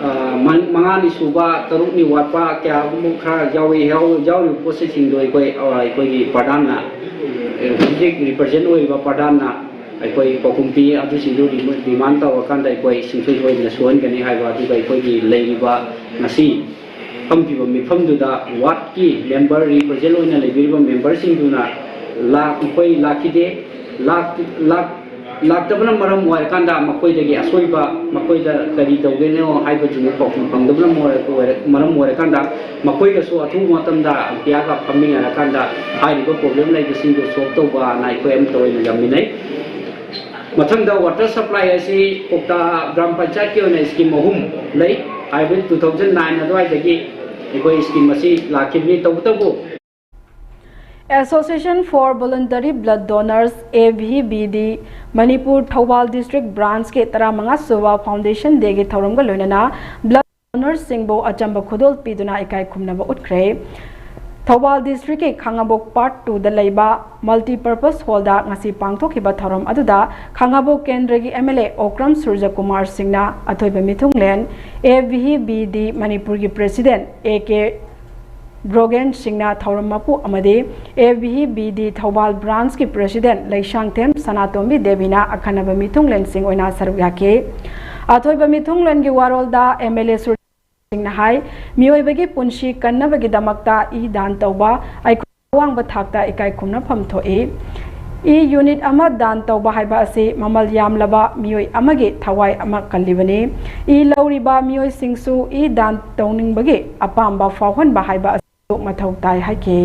ꯑ, ꯃ-, ꯃꯉꯥꯅꯤ ꯁꯨꯕ, ꯇꯔꯨꯛꯅꯤ ꯋꯥꯠꯄ ꯀꯌꯥꯒꯨꯝꯕ ꯈꯔ ꯌꯥꯎꯏ, ꯌꯥꯎ-, ꯌꯥꯎꯔꯤꯕ ꯄꯣꯠꯁꯤꯡꯗꯣ ꯑꯩꯈꯣꯏ, ꯑ, ꯑꯩꯈꯣꯏꯒꯤ ꯄ꯭ꯔꯙꯥꯟꯅ, ꯑ, ꯍꯧꯖꯤꯛ represent ꯑꯣꯏꯔꯤꯕ ꯄ꯭ꯔꯙꯥꯟꯅ ꯑꯩꯈꯣꯏ ꯄꯥꯎꯈꯨꯝ ꯄꯤ, ꯑꯗꯨꯁꯤꯡꯗꯨ demand ꯇꯧꯔꯀꯥꯟꯗ ꯑꯩꯈꯣꯏ ꯁꯨꯡꯁꯣꯏ ꯁꯣꯏꯗꯅ ꯁꯨꯍꯟꯒꯅꯤ ꯍꯥꯏꯕ, ꯑꯗꯨꯒ ꯑꯩꯈꯣꯏꯒꯤ ꯂꯩꯔꯤꯕ ꯉꯁꯤ ꯐꯝꯈꯤꯕ ꯃꯤꯐꯝꯗꯨꯗ wardꯀꯤ member represent ꯑꯣꯏꯅ ꯂꯩꯕꯤꯔꯤꯕ memberꯁꯤꯡꯗꯨꯅ ꯂꯥꯛ-, ꯑꯩꯈꯣꯏ ꯂꯥꯛꯈꯤꯗꯦ, ꯂꯥꯛ-, ꯂꯥꯛ-, ꯂꯥꯛꯇꯕꯅ ꯃꯔꯝ ꯑꯣꯏꯔꯀꯥꯟꯗ ꯃꯈꯣꯏꯗꯒꯤ ꯑꯁꯣꯏꯕ, ꯃꯈꯣꯏꯗ ꯀꯔꯤ ꯇꯧꯒꯅꯣ ꯍꯥꯏꯕꯗꯨ ꯄꯥꯎꯈꯨꯝ ꯐꯪꯗꯕꯅ ꯃꯔꯝ ꯑꯣꯏꯔ-, ꯑꯣꯏꯔ-, ꯃꯔꯝ ꯑꯣꯏꯔꯀꯥꯟꯗ ꯃꯈꯣꯏꯒꯁꯨ ꯑꯊꯨꯕ ꯃꯇꯝꯗ ꯑꯥꯏ ꯄꯤ ꯑꯥꯔꯒ ꯐꯝꯃꯤꯟꯅꯔꯀꯥꯟꯗ ꯍꯥꯏꯔꯤꯕ ꯄ꯭ꯔꯣꯕ꯭ꯂꯦꯝ ꯂꯩꯕꯁꯤꯡꯗꯨ ꯁꯣꯜꯕ ꯇꯧꯕ ꯑꯅ ꯑꯩꯈꯣꯏ ꯑꯃꯠꯇ ꯑꯣꯏꯅ ꯌꯥꯝꯃꯤꯟꯅꯩ꯫ ꯃꯊꯪꯗ ꯋꯥꯇꯔ ꯁꯄ꯭ꯂꯥꯏ ꯑꯁꯤ ꯀꯣꯛꯇꯥ ꯒ꯭ꯔꯥꯝ ꯄꯟꯆꯥꯌꯠꯀꯤ ꯑꯣꯏꯅ ꯁ꯭ꯀꯤꯝ ꯑꯍꯨꯝ ꯂꯩ꯫ ꯍꯥꯏꯕꯗꯤ two thousand nine ꯑꯗꯨꯋꯥꯏꯗꯒꯤ ꯑꯩꯈꯣꯏ ꯁ꯭ꯀꯤꯝ ꯑꯁꯤ ꯂꯥꯛꯈꯤꯕꯅꯤ꯫ ꯇꯧꯕꯇꯕꯨ Association for Voluntary Blood Donors, A V B D, Manipur Thoubal district ꯕ꯭ꯔꯥꯟꯁꯀꯤ ꯇꯔꯥꯃꯉꯥ ꯁꯨꯕ ꯐꯥꯎꯟꯗꯦꯁꯟ ꯗꯦꯒꯤ ꯊꯧꯔꯝꯒ ꯂꯣꯏꯅꯅ ꯕ꯭ꯂꯗ ꯗꯣꯅꯔꯁꯤꯡꯕꯨ ꯑꯆꯝꯕ ꯈꯨꯗꯣꯜ ꯄꯤꯗꯨꯅ ꯏꯀꯥꯏ ꯈꯨꯝꯅꯕ ꯎꯠꯈ꯭ꯔꯦ꯫ ꯊꯧꯕꯥꯜ ꯗꯤꯁꯇ꯭ꯔꯤꯛꯀꯤ ꯈꯥꯉꯕꯣꯛ ꯄꯥꯔꯠ ꯇꯨꯗ ꯂꯩꯕ ꯃꯜꯇꯤꯄꯔꯄꯁ ꯍꯣꯜꯗ ꯉꯁꯤ ꯄꯥꯡꯊꯣꯛꯈꯤꯕ ꯊꯧꯔꯝ ꯑꯗꯨꯗ ꯈꯥꯉꯕꯣꯛ ꯀꯦꯟꯗ꯭ꯔꯒꯤ ꯑꯦꯝ ꯑꯦꯜ ꯑꯦ ꯑꯣꯀ꯭ꯔꯝ ꯁꯨꯔꯖꯀꯨꯃꯥꯔ ꯁꯤꯡꯅ ꯑꯊꯣꯏꯕ ꯃꯤꯊꯨꯡꯂꯦꯟ, ꯑꯦ ꯚꯤ ꯕꯤ ꯗꯤ ꯃꯅꯤꯄꯨꯔꯒꯤ ꯄ꯭ꯔꯦꯁꯤꯗꯦꯟ ꯑꯦ ꯀꯦ ꯕ꯭ꯔꯣꯒꯦꯟ ꯁꯤꯡꯅ ꯊꯧꯔꯝ ꯃꯄꯨ ꯑꯃꯗꯤ A V B D Thoubal ꯕ꯭ꯔꯥꯟꯁꯀꯤ ꯄ꯭ꯔꯦꯁꯤꯗꯦꯟ ꯂꯩꯁꯥꯡꯊꯦꯝ ꯁꯅꯥꯇꯣꯝꯕꯤ ꯗꯦꯕꯤꯅ ꯑꯈꯟꯅꯕ ꯃꯤꯊꯨꯡꯂꯦꯟꯁꯤꯡ ꯑꯣꯏꯅ ꯁꯔꯨꯛ ꯌꯥꯈꯤ꯫ ꯑꯊꯣꯏꯕ ꯃꯤꯊꯨꯡꯂꯦꯟꯒꯤ ꯋꯥꯔꯣꯜꯗ ꯑꯦꯝ ꯑꯦꯜ ꯑꯦ ꯁꯨꯔꯖ ꯁꯤꯡꯅ ꯍꯥꯏ, ꯃꯤꯑꯣꯏꯕꯒꯤ ꯄꯨꯟꯁꯤ ꯀꯟꯅꯕꯒꯤꯗꯃꯛꯇ ꯏ ꯗꯥꯟ ꯇꯧꯕ ꯑꯩꯈꯣꯏ ꯑꯋꯥꯡꯕ ꯊꯥꯛꯇ ꯏꯀꯥꯏ ꯈꯨꯝꯅꯐꯝ ꯊꯣꯛꯏ꯫ ꯏ ꯌꯨꯅꯤꯠ ꯑꯃ ꯗꯥꯟ ꯇꯧꯕ ꯍꯥꯏꯕ ꯑꯁꯤ ꯃꯃꯜ ꯌꯥꯝꯂꯕ ꯃꯤꯑꯣꯏ ꯑꯃꯒꯤ ꯊꯋꯥꯏ ꯑꯃ ꯀꯜꯂꯤꯕꯅꯤ꯫ ꯏ ꯂꯧꯔꯤꯕ ꯃꯤꯑꯣꯏꯁꯤꯡꯁꯨ ꯏ ꯗꯥꯟ ꯇꯧꯅꯤꯡꯕꯒꯤ ꯑꯄꯥꯝꯕ ꯐꯥꯎꯍꯟꯕ ꯍꯥꯏꯕ ꯑꯁꯤ ꯃꯊꯧ ꯇꯥꯏ ꯍꯥꯏꯈꯤ꯫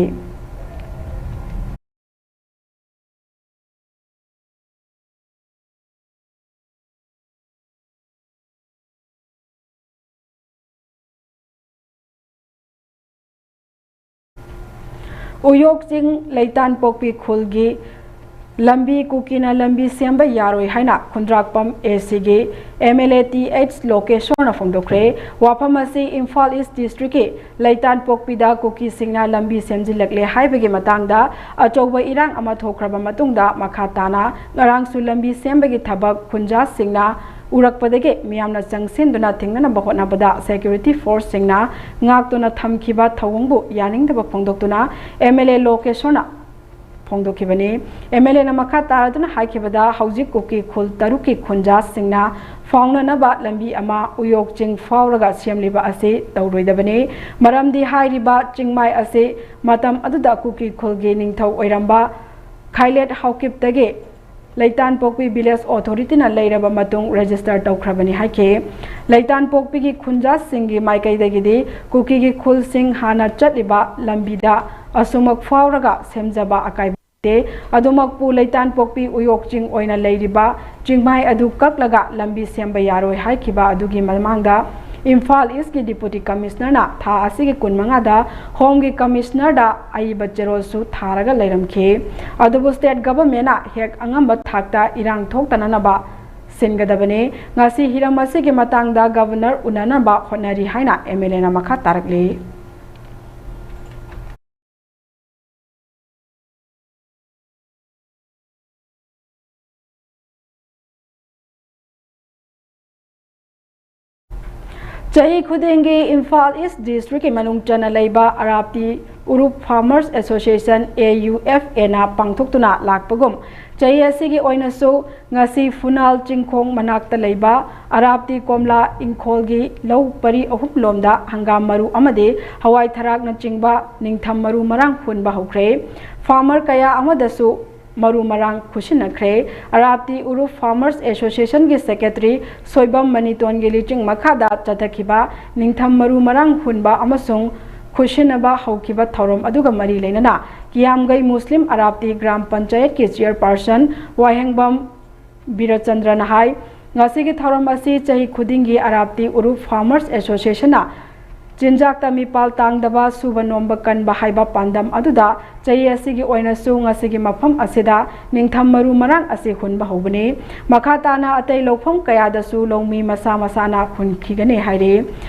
ꯎꯌꯣꯛ ꯆꯤꯡ ꯂꯩꯇꯥꯟ ꯄꯣꯛꯄꯤ ꯈꯨꯜꯒꯤ ꯂꯝꯕꯤ ꯀꯨꯀꯤꯅ ꯂꯝꯕꯤ ꯁꯦꯝꯕ ꯌꯥꯔꯣꯏ ꯍꯥꯏꯅ ꯈꯨꯟꯗ꯭ꯔꯥꯛꯄꯝ ꯑꯦ ꯁꯤꯒꯤ ꯑꯦꯝ ꯑꯦꯜ ꯑꯦ ꯇꯤ ꯑꯩꯆ ꯂꯣꯀꯦꯁꯣꯔꯅ ꯐꯣꯡꯗꯣꯛꯈ꯭ꯔꯦ꯫ ꯋꯥꯐꯝ ꯑꯁꯤ ꯏꯝꯐꯥꯜ ꯏꯁ ꯗꯤꯁꯇ꯭ꯔꯤꯛꯀꯤ ꯂꯩꯇꯥꯟ ꯄꯣꯛꯄꯤꯗ ꯀꯨꯀꯤꯁꯤꯡꯅ ꯂꯝꯕꯤ ꯁꯦꯝꯖꯤꯜꯂꯛꯂꯦ ꯍꯥꯏꯕꯒꯤ ꯃꯇꯥꯡꯗ ꯑꯆꯧꯕ ꯏꯔꯥꯡ ꯑꯃ ꯊꯣꯛꯈ꯭ꯔꯕ ꯃꯇꯨꯡꯗ ꯃꯈꯥ ꯇꯥꯅ ꯉꯔꯥꯡꯁꯨ ꯂꯝꯕꯤ ꯁꯦꯝꯕꯒꯤ ꯊꯕꯛ ꯈꯨꯟꯖꯥꯁꯤꯡꯅ ꯎꯔꯛꯄꯗꯒꯤ ꯃꯤꯌꯥꯝꯅ ꯆꯪꯁꯤꯟꯗꯨꯅ ꯊꯤꯡꯅꯅꯕ ꯍꯣꯠꯅꯕꯗ ꯁꯦꯀ꯭ꯌꯨꯔꯤꯇꯤ ꯐꯣꯔꯁꯁꯤꯡꯅ ꯉꯥꯛꯇꯨꯅ ꯊꯝꯈꯤꯕ ꯊꯧꯑꯣꯡꯕꯨ ꯌꯥꯅꯤꯡꯗꯕ ꯐꯣꯡꯗꯣꯛꯇꯨꯅ ꯑꯦꯝ ꯑꯦꯜ ꯑꯦ ꯂꯣꯀꯦꯁꯣꯔꯅ ꯐꯣꯡꯗꯣꯛꯈꯤꯕꯅꯤ꯫ ꯑꯦꯝ ꯑꯦꯜ ꯑꯦꯅ ꯃꯈꯥ ꯇꯥꯔꯗꯨꯅ ꯍꯥꯏꯈꯤꯕꯗ, ꯍꯧꯖꯤꯛ ꯀꯨꯀꯤ ꯈꯨꯜ ꯇꯔꯨꯛꯀꯤ ꯈꯨꯟꯖꯥꯁꯤꯡꯅ ꯐꯥꯎꯅꯅꯕ ꯂꯝꯕꯤ ꯑꯃ ꯎꯌꯣꯛ ꯆꯤꯡ ꯐꯥꯎꯔꯒ ꯁꯦꯝꯂꯤꯕ ꯑꯁꯤ ꯇꯧꯔꯣꯏꯗꯕꯅꯤ꯫ ꯃꯔꯝꯗꯤ ꯍꯥꯏꯔꯤꯕ ꯆꯤꯡꯃꯥꯏ ꯑꯁꯤ ꯃꯇꯝ ꯑꯗꯨꯗ ꯀꯨꯀꯤ ꯈꯨꯜꯒꯤ ꯅꯤꯡꯊꯧ ꯑꯣꯏꯔꯝꯕ ꯈꯥꯏꯂꯦꯠ ꯍꯥꯎꯀꯤꯞꯇꯒꯤ ꯂꯩꯇꯥꯟꯄꯣꯛꯄꯤ ꯚꯤꯂꯦꯖ ꯑꯣꯊꯣꯔꯤꯇꯤꯅ ꯂꯩꯔꯕ ꯃꯇꯨꯡ ꯔꯦꯖꯤꯁꯇꯔ ꯇꯧꯈ꯭ꯔꯕꯅꯤ ꯍꯥꯏꯈꯤ꯫ ꯂꯩꯇꯥꯟꯄꯣꯛꯄꯤꯒꯤ ꯈꯨꯟꯖꯥꯁꯤꯡꯒꯤ ꯃꯥꯏꯀꯩꯗꯒꯤꯗꯤ ꯀꯨꯀꯤꯒꯤ ꯈꯨꯜꯁꯤꯡ ꯍꯥꯟꯅ ꯆꯠꯂꯤꯕ ꯂꯝꯕꯤꯗ ꯑꯁꯨꯃꯛ ꯐꯥꯎꯔꯒ ꯁꯦꯝꯖꯕ ꯑꯀꯥꯏꯕ ꯂꯩꯇꯦ꯫ ꯑꯗꯨꯃꯛꯄꯨ ꯂꯩꯇꯥꯟꯄꯣꯛꯄꯤ ꯎꯌꯣꯛ ꯆꯤꯡ ꯑꯣꯏꯅ ꯂꯩꯔꯤꯕ ꯆꯤꯡꯃꯥꯏ ꯑꯗꯨ ꯀꯛꯂꯒ ꯂꯝꯕꯤ ꯁꯦꯝꯕ ꯌꯥꯔꯣꯏ ꯍꯥꯏꯈꯤꯕ ꯑꯗꯨꯒꯤ ꯃꯃꯥꯡꯗ ꯏꯝꯐꯥꯜ ꯏꯁꯀꯤ ꯗꯤꯄꯨꯇꯤ ꯀꯃꯤꯁꯅꯔꯅ ꯊꯥ ꯑꯁꯤꯒꯤ ꯀꯨꯟꯃꯉꯥꯗ ꯍꯣꯝꯒꯤ ꯀꯃꯤꯁꯅꯔꯗ ꯑꯏꯕ ꯆꯦꯔꯣꯜꯁꯨ ꯊꯥꯔꯒ ꯂꯩꯔꯝꯈꯤ꯫ ꯑꯗꯨꯕꯨ ꯁ꯭ꯇꯦꯠ ꯒꯚꯔꯟꯃꯦꯟꯠꯅ ꯍꯦꯛ ꯑꯉꯝꯕ ꯊꯥꯛꯇ ꯏꯔꯥꯡ ꯊꯣꯛꯇꯅꯅꯕ ꯁꯤꯟꯒꯗꯕꯅꯤ꯫ ꯉꯁꯤ ꯍꯤꯔꯝ ꯑꯁꯤꯒꯤ ꯃꯇꯥꯡꯗ ꯒꯚꯔꯅꯔ ꯎꯅꯅꯕ ꯍꯣꯠꯅꯔꯤ ꯍꯥꯏꯅ ꯑꯦꯝ ꯑꯦꯜ ꯑꯦꯅ ꯃꯈꯥ ꯇꯥꯔꯛꯂꯤ꯫ ꯆꯍꯤ ꯈꯨꯗꯤꯡꯒꯤ ꯏꯝꯐꯥꯜ ꯏꯁ ꯗꯤꯁꯇ꯭ꯔꯤꯛꯀꯤ ꯃꯅꯨꯡ ꯆꯟꯅ ꯂꯩꯕ ꯑꯔꯥꯞꯇꯤ ꯎꯔꯨꯞ ꯐꯥꯔꯃꯔꯁ ꯑꯦꯁꯣꯁꯤꯌꯦꯁꯟ, ꯑꯦ ꯌꯨ ꯑꯦꯐ ꯑꯦꯅ ꯄꯥꯡꯊꯣꯛꯇꯨꯅ ꯂꯥꯛꯄꯒꯨꯝ, ꯆꯍꯤ ꯑꯁꯤꯒꯤ ꯑꯣꯏꯅꯁꯨ ꯉꯁꯤ ꯐꯨꯅꯥꯜ ꯆꯤꯡꯈꯣꯡ ꯃꯅꯥꯛꯇ ꯂꯩꯕ ꯑꯔꯥꯞꯇꯤ ꯀꯣꯝꯂꯥ ꯏꯪꯈꯣꯜꯒꯤ ꯂꯧ ꯄꯔꯤ ꯑꯍꯨꯝ ꯂꯣꯝꯗ ꯍꯪꯒꯥꯝ ꯃꯔꯨ ꯑꯃꯗꯤ ꯍꯋꯥꯏ ꯊꯔꯥꯛꯅꯆꯤꯡꯕ ꯅꯤꯡꯊꯝ ꯃꯔꯨ ꯃꯔꯥꯡ ꯍꯨꯟꯕ ꯍꯧꯈ꯭ꯔꯦ꯫ ꯐꯥꯔꯃꯔ ꯀꯌꯥ ꯑꯃꯗꯁꯨ ꯃꯔꯨ ꯃꯔꯥꯡ ꯈꯨꯠꯁꯤꯟꯅꯈ꯭ꯔꯦ꯫ ꯑꯔꯥꯞꯇꯤ ꯎꯔꯨꯞ ꯐꯥꯔꯃꯔꯁ ꯑꯦꯁꯣꯁꯤꯌꯦꯁꯟꯒꯤ ꯁꯦꯀ꯭ꯔꯦꯇꯔꯤ ꯁꯣꯏꯕꯝ ꯃꯅꯤꯇꯣꯟꯒꯤ ꯂꯨꯆꯤꯡ ꯃꯈꯥꯗ ꯆꯠꯊꯈꯤꯕ ꯅꯤꯡꯊꯝ ꯃꯔꯨ ꯃꯔꯥꯡ ꯍꯨꯟꯕ ꯑꯃꯁꯨꯡ ꯈꯨꯠꯁꯤꯟꯅꯕ ꯍꯧꯈꯤꯕ ꯊꯧꯔꯝ ꯑꯗꯨꯒ ꯃꯔꯤ ꯂꯩꯅꯅ ꯀꯤꯌꯥꯝꯒꯩ ꯃꯨꯁꯂꯤꯝ ꯑꯔꯥꯞꯇꯤ ꯒ꯭ꯔꯥꯝ ꯄꯟꯆꯥꯌꯠꯀꯤ ꯆꯤꯌꯔꯄꯥꯔꯁꯟ ꯋꯥꯍꯦꯡꯕꯝ ꯕꯤꯔꯆꯟꯗ꯭ꯔꯅ ꯍꯥꯏ, ꯉꯁꯤꯒꯤ ꯊꯧꯔꯝ ꯑꯁꯤ ꯆꯍꯤ ꯈꯨꯗꯤꯡꯒꯤ ꯑꯔꯥꯞꯇꯤ ꯎꯔꯨꯞ ꯐꯥꯔꯃꯔꯁ ꯑꯦꯁꯣꯁꯤꯌꯦꯁꯟꯅ ꯆꯤꯟꯖꯥꯛꯇ ꯃꯤꯄꯥꯜ ꯇꯥꯡꯗꯕ, ꯁꯨꯕ ꯅꯣꯝꯕ ꯀꯟꯕ ꯍꯥꯏꯕ ꯄꯥꯟꯗꯝ ꯑꯗꯨꯗ ꯆꯍꯤ ꯑꯁꯤꯒꯤ ꯑꯣꯏꯅꯁꯨ ꯉꯁꯤꯒꯤ ꯃꯐꯝ ꯑꯁꯤꯗ ꯅꯤꯡꯊꯝ ꯃꯔꯨ ꯃꯔꯥꯡ ꯑꯁꯤ ꯍꯨꯟꯕ ꯍꯧꯕꯅꯤ꯫ ꯃꯈꯥ ꯇꯥꯅ ꯑꯇꯩ ꯂꯧꯐꯝ ꯀꯌꯥꯗꯁꯨ ꯂꯧꯃꯤ ꯃꯁꯥ ꯃꯁꯥꯅ ꯍꯨꯟꯈꯤꯒꯅꯤ ꯍꯥꯏꯔꯤ꯫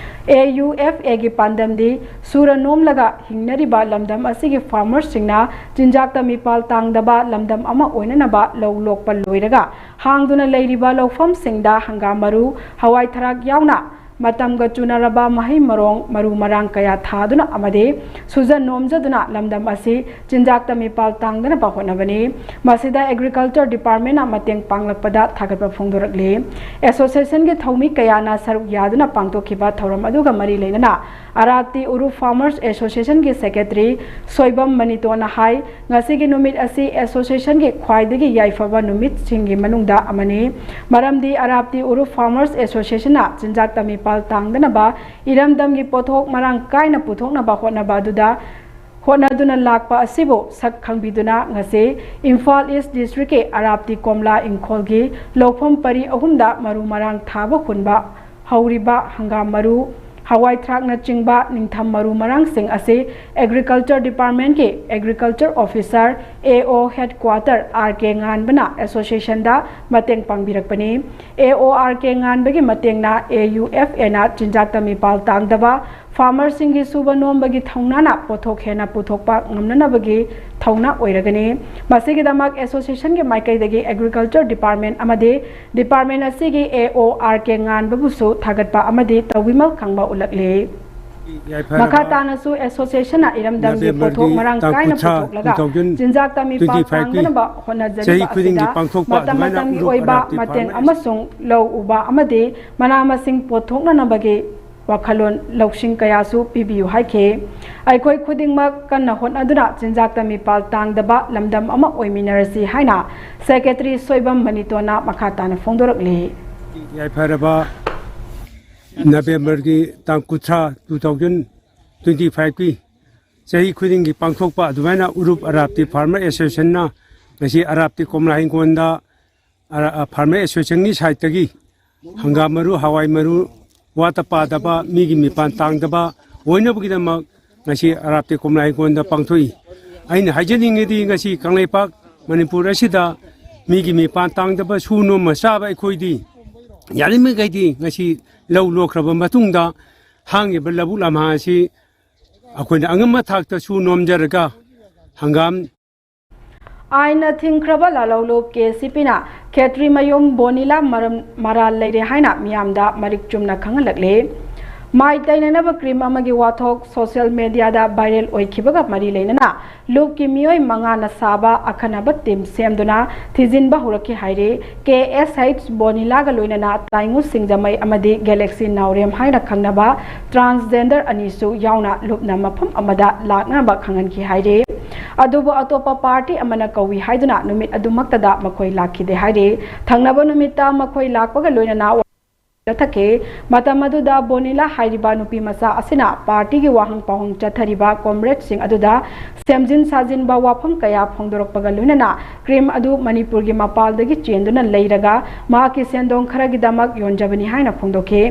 ꯑꯦ ꯌꯨ ꯑꯦꯐ ꯑꯦꯒꯤ ꯄꯥꯟꯗꯝꯗꯤ ꯁꯨꯔ ꯅꯣꯝꯂꯒ ꯍꯤꯡꯅꯔꯤꯕ ꯂꯝꯗꯝ ꯑꯁꯤꯒꯤ ꯐꯥꯔꯃꯔꯁꯤꯡꯅ ꯆꯤꯟꯖꯥꯛꯇ ꯃꯤꯄꯥꯜ ꯇꯥꯡꯗꯕ ꯂꯝꯗꯝ ꯑꯃ ꯑꯣꯏꯅꯅꯕ ꯂꯧ ꯂꯣꯛꯄ ꯂꯣꯏꯔꯒ ꯍꯥꯡꯗꯨꯅ ꯂꯩꯔꯤꯕ ꯂꯧꯐꯝꯁꯤꯡꯗ ꯍꯪꯒꯥꯝ ꯃꯔꯨ, ꯍꯋꯥꯏ ꯊꯔꯥꯛ ꯌꯥꯎꯅ ꯃꯇꯝꯒ ꯆꯨꯅꯔꯕ ꯃꯍꯩ ꯃꯔꯣꯡ, ꯃꯔꯨ ꯃꯔꯥꯡ ꯀꯌꯥ ꯊꯥꯗꯨꯅ ꯑꯃꯗꯤ ꯁꯨꯖ ꯅꯣꯝꯖꯗꯨꯅ ꯂꯝꯗꯝ ꯑꯁꯤ ꯆꯤꯟꯖꯥꯛꯇ ꯃꯤꯄꯥꯜ ꯇꯥꯡꯗꯅꯕ ꯍꯣꯠꯅꯕꯅꯤ꯫ ꯃꯁꯤꯗ Agriculture Department ꯅ ꯃꯇꯦꯡ ꯄꯥꯡꯂꯛꯄꯗ ꯊꯥꯒꯠꯄ ꯐꯣꯡꯗꯣꯔꯛꯂꯤ꯫ Association ꯒꯤ ꯊꯧꯃꯤ ꯀꯌꯥꯅ ꯁꯔꯨꯛ ꯌꯥꯗꯨꯅ ꯄꯥꯡꯊꯣꯛꯈꯤꯕ ꯊꯧꯔꯝ ꯑꯗꯨꯒ ꯃꯔꯤ ꯂꯩꯅꯅ ꯑꯔꯥꯞꯇꯤ ꯎꯔꯨꯞ Farmers Association ꯒꯤ Secretary ꯁꯣꯏꯕꯝ ꯃꯅꯤꯇꯣꯟꯅ ꯍꯥꯏ, ꯉꯁꯤꯒꯤ ꯅꯨꯃꯤꯠ ꯑꯁꯤ Association ꯒꯤ ꯈ꯭ꯋꯥꯏꯗꯒꯤ ꯌꯥꯏꯐꯕ ꯅꯨꯃꯤꯠꯁꯤꯡꯒꯤ ꯃꯅꯨꯡꯗ ꯑꯃꯅꯤ꯫ ꯃꯔꯝꯗꯤ ꯑꯔꯥꯞꯇꯤ ꯎꯔꯨꯞ Farmers Association ꯅ ꯆꯤꯟꯖꯥꯛꯇ ꯃꯤꯄꯥꯜ ꯇꯥꯡꯗꯅꯕ ꯏꯔꯝꯗꯝꯒꯤ ꯄꯣꯠꯊꯣꯛ ꯃꯔꯥꯡ ꯀꯥꯏꯅ ꯄꯨꯊꯣꯛꯅꯕ ꯍꯣꯠꯅꯕ ꯑꯗꯨꯗ ꯍꯣꯠꯅꯗꯨꯅ ꯂꯥꯛꯄ ꯑꯁꯤꯕꯨ ꯁꯛ ꯈꯪꯕꯤꯗꯨꯅ ꯉꯁꯤ ꯏꯝꯐꯥꯜ East District ꯀꯤ ꯑꯔꯥꯞꯇꯤ ꯀꯣꯝꯂꯥ ꯏꯪꯈꯣꯜꯒꯤ ꯂꯧꯐꯝ ꯄꯔꯤ ꯑꯍꯨꯝꯗ ꯃꯔꯨ ꯃꯔꯥꯡ ꯊꯥꯕ ꯍꯨꯟꯕ ꯍꯧꯔꯤꯕ ꯍꯪꯒꯥꯝ ꯃꯔꯨ, ꯍꯋꯥꯏ ꯊ꯭ꯔꯥꯛꯅꯆꯤꯡꯕ ꯅꯤꯡꯊꯝ ꯃꯔꯨ ꯃꯔꯥꯡꯁꯤꯡ ꯑꯁꯤ Agriculture Department ꯀꯤ Agriculture Officer, A O Headquarter, R K ꯉꯥꯟꯕꯅ Association ꯗ ꯃꯇꯦꯡ ꯄꯥꯡꯕꯤꯔꯛꯄꯅꯤ꯫ A O R K ꯉꯥꯟꯕꯒꯤ ꯃꯇꯦꯡꯅ A U F A ꯅ ꯆꯤꯟꯖꯥꯛꯇ ꯃꯤꯄꯥꯜ ꯇꯥꯡꯗꯕ farmer ꯁꯤꯡꯒꯤ ꯁꯨꯕ ꯅꯣꯝꯕꯒꯤ ꯊꯧꯅꯥꯅ ꯄꯣꯠꯊꯣꯛ ꯍꯦꯟꯅ ꯄꯨꯊꯣꯛꯄ ꯉꯝꯅꯅꯕꯒꯤ ꯊꯧꯅꯥ ꯑꯣꯏꯔꯒꯅꯤ꯫ ꯃꯁꯤꯒꯤꯗꯃꯛ Association ꯒꯤ ꯃꯥꯏꯀꯩꯗꯒꯤ Agriculture Department ꯑꯃꯗꯤ department ꯑꯁꯤꯒꯤ A O R K ꯉꯥꯟꯕꯕꯨꯁꯨ ꯊꯥꯒꯠꯄ ꯑꯃꯗꯤ ꯇꯧꯕꯤꯃꯜ ꯈꯪꯕ ꯎꯠꯂꯛꯂꯤ꯫ ꯌꯥꯏꯐꯔꯕ ꯃꯈꯥ ꯇꯥꯅꯁꯨ Association ꯅ ꯏꯔꯝꯗꯝꯒꯤ ꯅꯕꯦꯝꯕꯔꯒꯤ ꯄꯣꯠꯊꯣꯛ ꯃꯔꯥꯡ ꯇꯥꯡ ꯀꯥꯏꯅ ꯀꯨꯟꯊ꯭ꯔꯥ, ꯄꯨꯊꯣꯛꯂꯒ two thousand twenty five ꯀꯤ ꯆꯤꯟꯖꯥꯛꯇ ꯃꯤꯄꯥꯜ ꯆꯍꯤ ꯇꯥꯡꯗꯅꯕ ꯈꯨꯗꯤꯡꯒꯤ ꯍꯣꯠꯅꯖꯔꯤꯕ ꯄꯥꯡꯊꯣꯛꯄ ꯑꯁꯤꯗ ꯃꯇꯝ ꯑꯗꯨꯃꯥꯏꯅ ꯃꯇꯝꯒꯤ ꯎꯔꯨꯞ ꯑꯣꯏꯕ ꯑꯔꯥꯞꯇꯤ ꯃꯇꯦꯡ farmers ꯑꯃꯁꯨꯡ ꯂꯧ ꯎꯕ ꯑꯃꯗꯤ ꯃꯅꯥ ꯃꯁꯤꯡ ꯄꯣꯠꯊꯣꯛꯅꯅꯕꯒꯤ ꯋꯥꯈꯜꯂꯣꯟ ꯂꯧꯁꯤꯡ ꯀꯌꯥꯁꯨ ꯄꯤꯕꯤꯌꯨ ꯍꯥꯏꯈꯤ꯫ ꯑꯩꯈꯣꯏ ꯈꯨꯗꯤꯡꯃꯛ ꯀꯟꯅ ꯍꯣꯠꯅꯗꯨꯅ ꯆꯤꯟꯖꯥꯛꯇ ꯃꯤꯄꯥꯜ ꯇꯥꯡꯗꯕ ꯂꯝꯗꯝ ꯑꯃ ꯑꯣꯏꯃꯤꯟꯅꯔꯁꯤ ꯍꯥꯏꯅ Secretary ꯁꯣꯏꯕꯝ ꯃꯅꯤꯇꯣꯟꯅ ꯃꯈꯥ ꯇꯥꯅ ꯐꯣꯡꯗꯣꯔꯛꯂꯤ꯫ ꯌꯥꯏꯐꯔꯕ ꯅꯕꯦꯝꯕꯔꯒꯤ ꯇꯥꯡ ꯀꯨꯟꯊ꯭ꯔꯥ, two thousand twenty five ꯀꯤ ꯆꯍꯤ ꯈꯨꯗꯤꯡꯒꯤ ꯄꯥꯡꯊꯣꯛꯄ ꯑꯗꯨꯃꯥꯏꯅ ꯎꯔꯨꯞ ꯑꯔꯥꯞꯇꯤ Farmer Association ꯅ ꯉꯁꯤ ꯑꯔꯥꯞꯇꯤ ꯀꯣꯝꯂꯥ ꯍꯤꯡꯒꯣꯜꯗ ꯑꯔꯥ-, Farmer Association ꯒꯤ side ꯇꯒꯤ ꯍꯪꯒꯥꯝ ꯃꯔꯨ, ꯍꯋꯥꯏ ꯃꯔꯨ, ꯋꯥꯠꯇ ꯄꯥꯗꯕ, ꯃꯤꯒꯤ ꯃꯤꯄꯥꯟ ꯇꯥꯡꯗꯕ ꯑꯣꯏꯅꯕꯒꯤꯗꯃꯛ ꯉꯁꯤ ꯑꯔꯥꯞꯇꯤ ꯀꯣꯝꯂꯥ ꯍꯤꯡꯒꯣꯜꯗ ꯄꯥꯡꯊꯣꯛꯏ꯫ ꯑꯩꯅ ꯍꯥꯏꯖꯅꯤꯡꯉꯤꯗꯤ ꯉꯁꯤ ꯀꯪꯂꯩꯄꯥꯛ ꯃꯅꯤꯄꯨꯔ ꯑꯁꯤꯗ ꯃꯤꯒꯤ ꯃꯤꯄꯥꯟ ꯇꯥꯡꯗꯕ ꯁꯨ ꯅꯣꯝꯃ ꯆꯥꯕ ꯑꯩꯈꯣꯏꯗꯤ ꯌꯥꯔꯤꯃꯈꯩꯗꯤ ꯉꯁꯤ ꯂꯧ ꯂꯣꯛꯈ꯭ꯔꯕ ꯃꯇꯨꯡꯗ ꯍꯥꯡꯉꯤꯕ ꯂꯧꯕꯨꯛ ꯂꯝꯍꯥꯡ ꯑꯁꯤ ꯑꯩꯈꯣꯏꯅ ꯑꯉꯝꯕ ꯊꯥꯛꯇ ꯁꯨ ꯅꯣꯝꯖꯔꯒ ꯍꯪꯒꯥꯝ ꯑꯥꯏꯟꯅ ꯊꯤꯡꯈ꯭ꯔꯕ ꯂꯥꯂꯧꯂꯨꯞ ꯀꯦ ꯁꯤ ꯄꯤꯅ ꯈꯦꯇ꯭ꯔꯤꯃꯌꯨꯝ ꯕꯣꯅꯤꯂꯥ ꯃꯔꯝ ꯃꯔꯥꯜ ꯂꯩꯔꯦ ꯍꯥꯏꯅ ꯃꯤꯌꯥꯝꯗ ꯃꯔꯤꯛ ꯆꯨꯝꯅ ꯈꯪꯍꯜꯂꯛꯂꯦ꯫ ꯃꯥꯏ ꯇꯩꯅꯅꯕ ꯀ꯭ꯔꯤꯝ ꯑꯃꯒꯤ ꯋꯥꯊꯣꯛ ꯁꯣꯁꯤꯌꯦꯜ ꯃꯦꯗꯤꯌꯥꯗ ꯚꯥꯏꯔꯦꯜ ꯑꯣꯏꯈꯤꯕꯒ ꯃꯔꯤ ꯂꯩꯅꯅ ꯂꯨꯞꯀꯤ ꯃꯤꯑꯣꯏ ꯃꯉꯥꯅ ꯁꯥꯕ ꯑꯈꯟꯅꯕ ꯇꯤꯝ ꯁꯦꯝꯗꯨꯅ ꯊꯤꯖꯤꯟꯕ ꯍꯧꯔꯛꯈꯤ ꯍꯥꯏꯔꯤ꯫ ꯀꯦ ꯑꯦꯁ ꯍꯩꯆ ꯕꯣꯅꯤꯂꯥꯒ ꯂꯣꯏꯅꯅ ꯇꯥꯏꯉꯨ ꯁꯤꯡꯖꯃꯩ ꯑꯃꯗꯤ ꯒꯦꯂꯦꯛꯁꯤ ꯅꯥꯎꯔꯦꯝ ꯍꯥꯏꯅ ꯈꯪꯅꯕ ꯇ꯭ꯔꯥꯟꯁꯖꯦꯟꯗꯔ ꯑꯅꯤꯁꯨ ꯌꯥꯎꯅ ꯂꯨꯞꯅ ꯃꯐꯝ ꯑꯃꯗ ꯂꯥꯛꯅꯕ ꯈꯪꯍꯟꯈꯤ ꯍꯥꯏꯔꯤ꯫ ꯑꯗꯨꯕꯨ ꯑꯇꯣꯞꯄ ꯄꯥꯔꯇꯤ ꯑꯃꯅ ꯀꯧꯏ ꯍꯥꯏꯗꯨꯅ ꯅꯨꯃꯤꯠ ꯑꯗꯨꯃꯛꯇꯗ ꯃꯈꯣꯏ ꯂꯥꯛꯈꯤꯗꯦ ꯍꯥꯏꯔꯤ꯫ ꯊꯪꯅꯕ ꯅꯨꯃꯤꯠꯇ ꯃꯈꯣꯏ ꯂꯥꯛꯄꯒ ꯂꯣꯏꯅꯅ ꯆꯠꯊꯈꯤ꯫ ꯃꯇꯝ ꯑꯗꯨꯗ ꯕꯣꯅꯤꯂꯥ ꯍꯥꯏꯔꯤꯕ ꯅꯨꯄꯤ ꯃꯆꯥ ꯑꯁꯤꯅ ꯄꯥꯔꯇꯤꯒꯤ ꯋꯥꯍꯪ ꯄꯥꯎꯍꯪ ꯆꯠꯊꯔꯤꯕ ꯀꯣꯝꯔꯦꯗꯁꯤꯡ ꯑꯗꯨꯗ ꯁꯦꯝꯖꯤꯟ ꯁꯥꯖꯤꯟꯕ ꯋꯥꯐꯝ ꯀꯌꯥ ꯐꯣꯡꯗꯣꯔꯛꯄꯒ ꯂꯣꯏꯅꯅ ꯀ꯭ꯔꯤꯝ ꯑꯗꯨ ꯃꯅꯤꯄꯨꯔꯒꯤ ꯃꯄꯥꯜꯗꯒꯤ ꯆꯦꯟꯗꯨꯅ ꯂꯩꯔꯒ ꯃꯍꯥꯛꯀꯤ ꯁꯦꯟꯗꯣꯡ ꯈꯔꯒꯤꯗꯃꯛ ꯌꯣꯟꯖꯕꯅꯤ ꯍꯥꯏꯅ ꯐꯣꯡꯗꯣꯛꯈꯤ꯫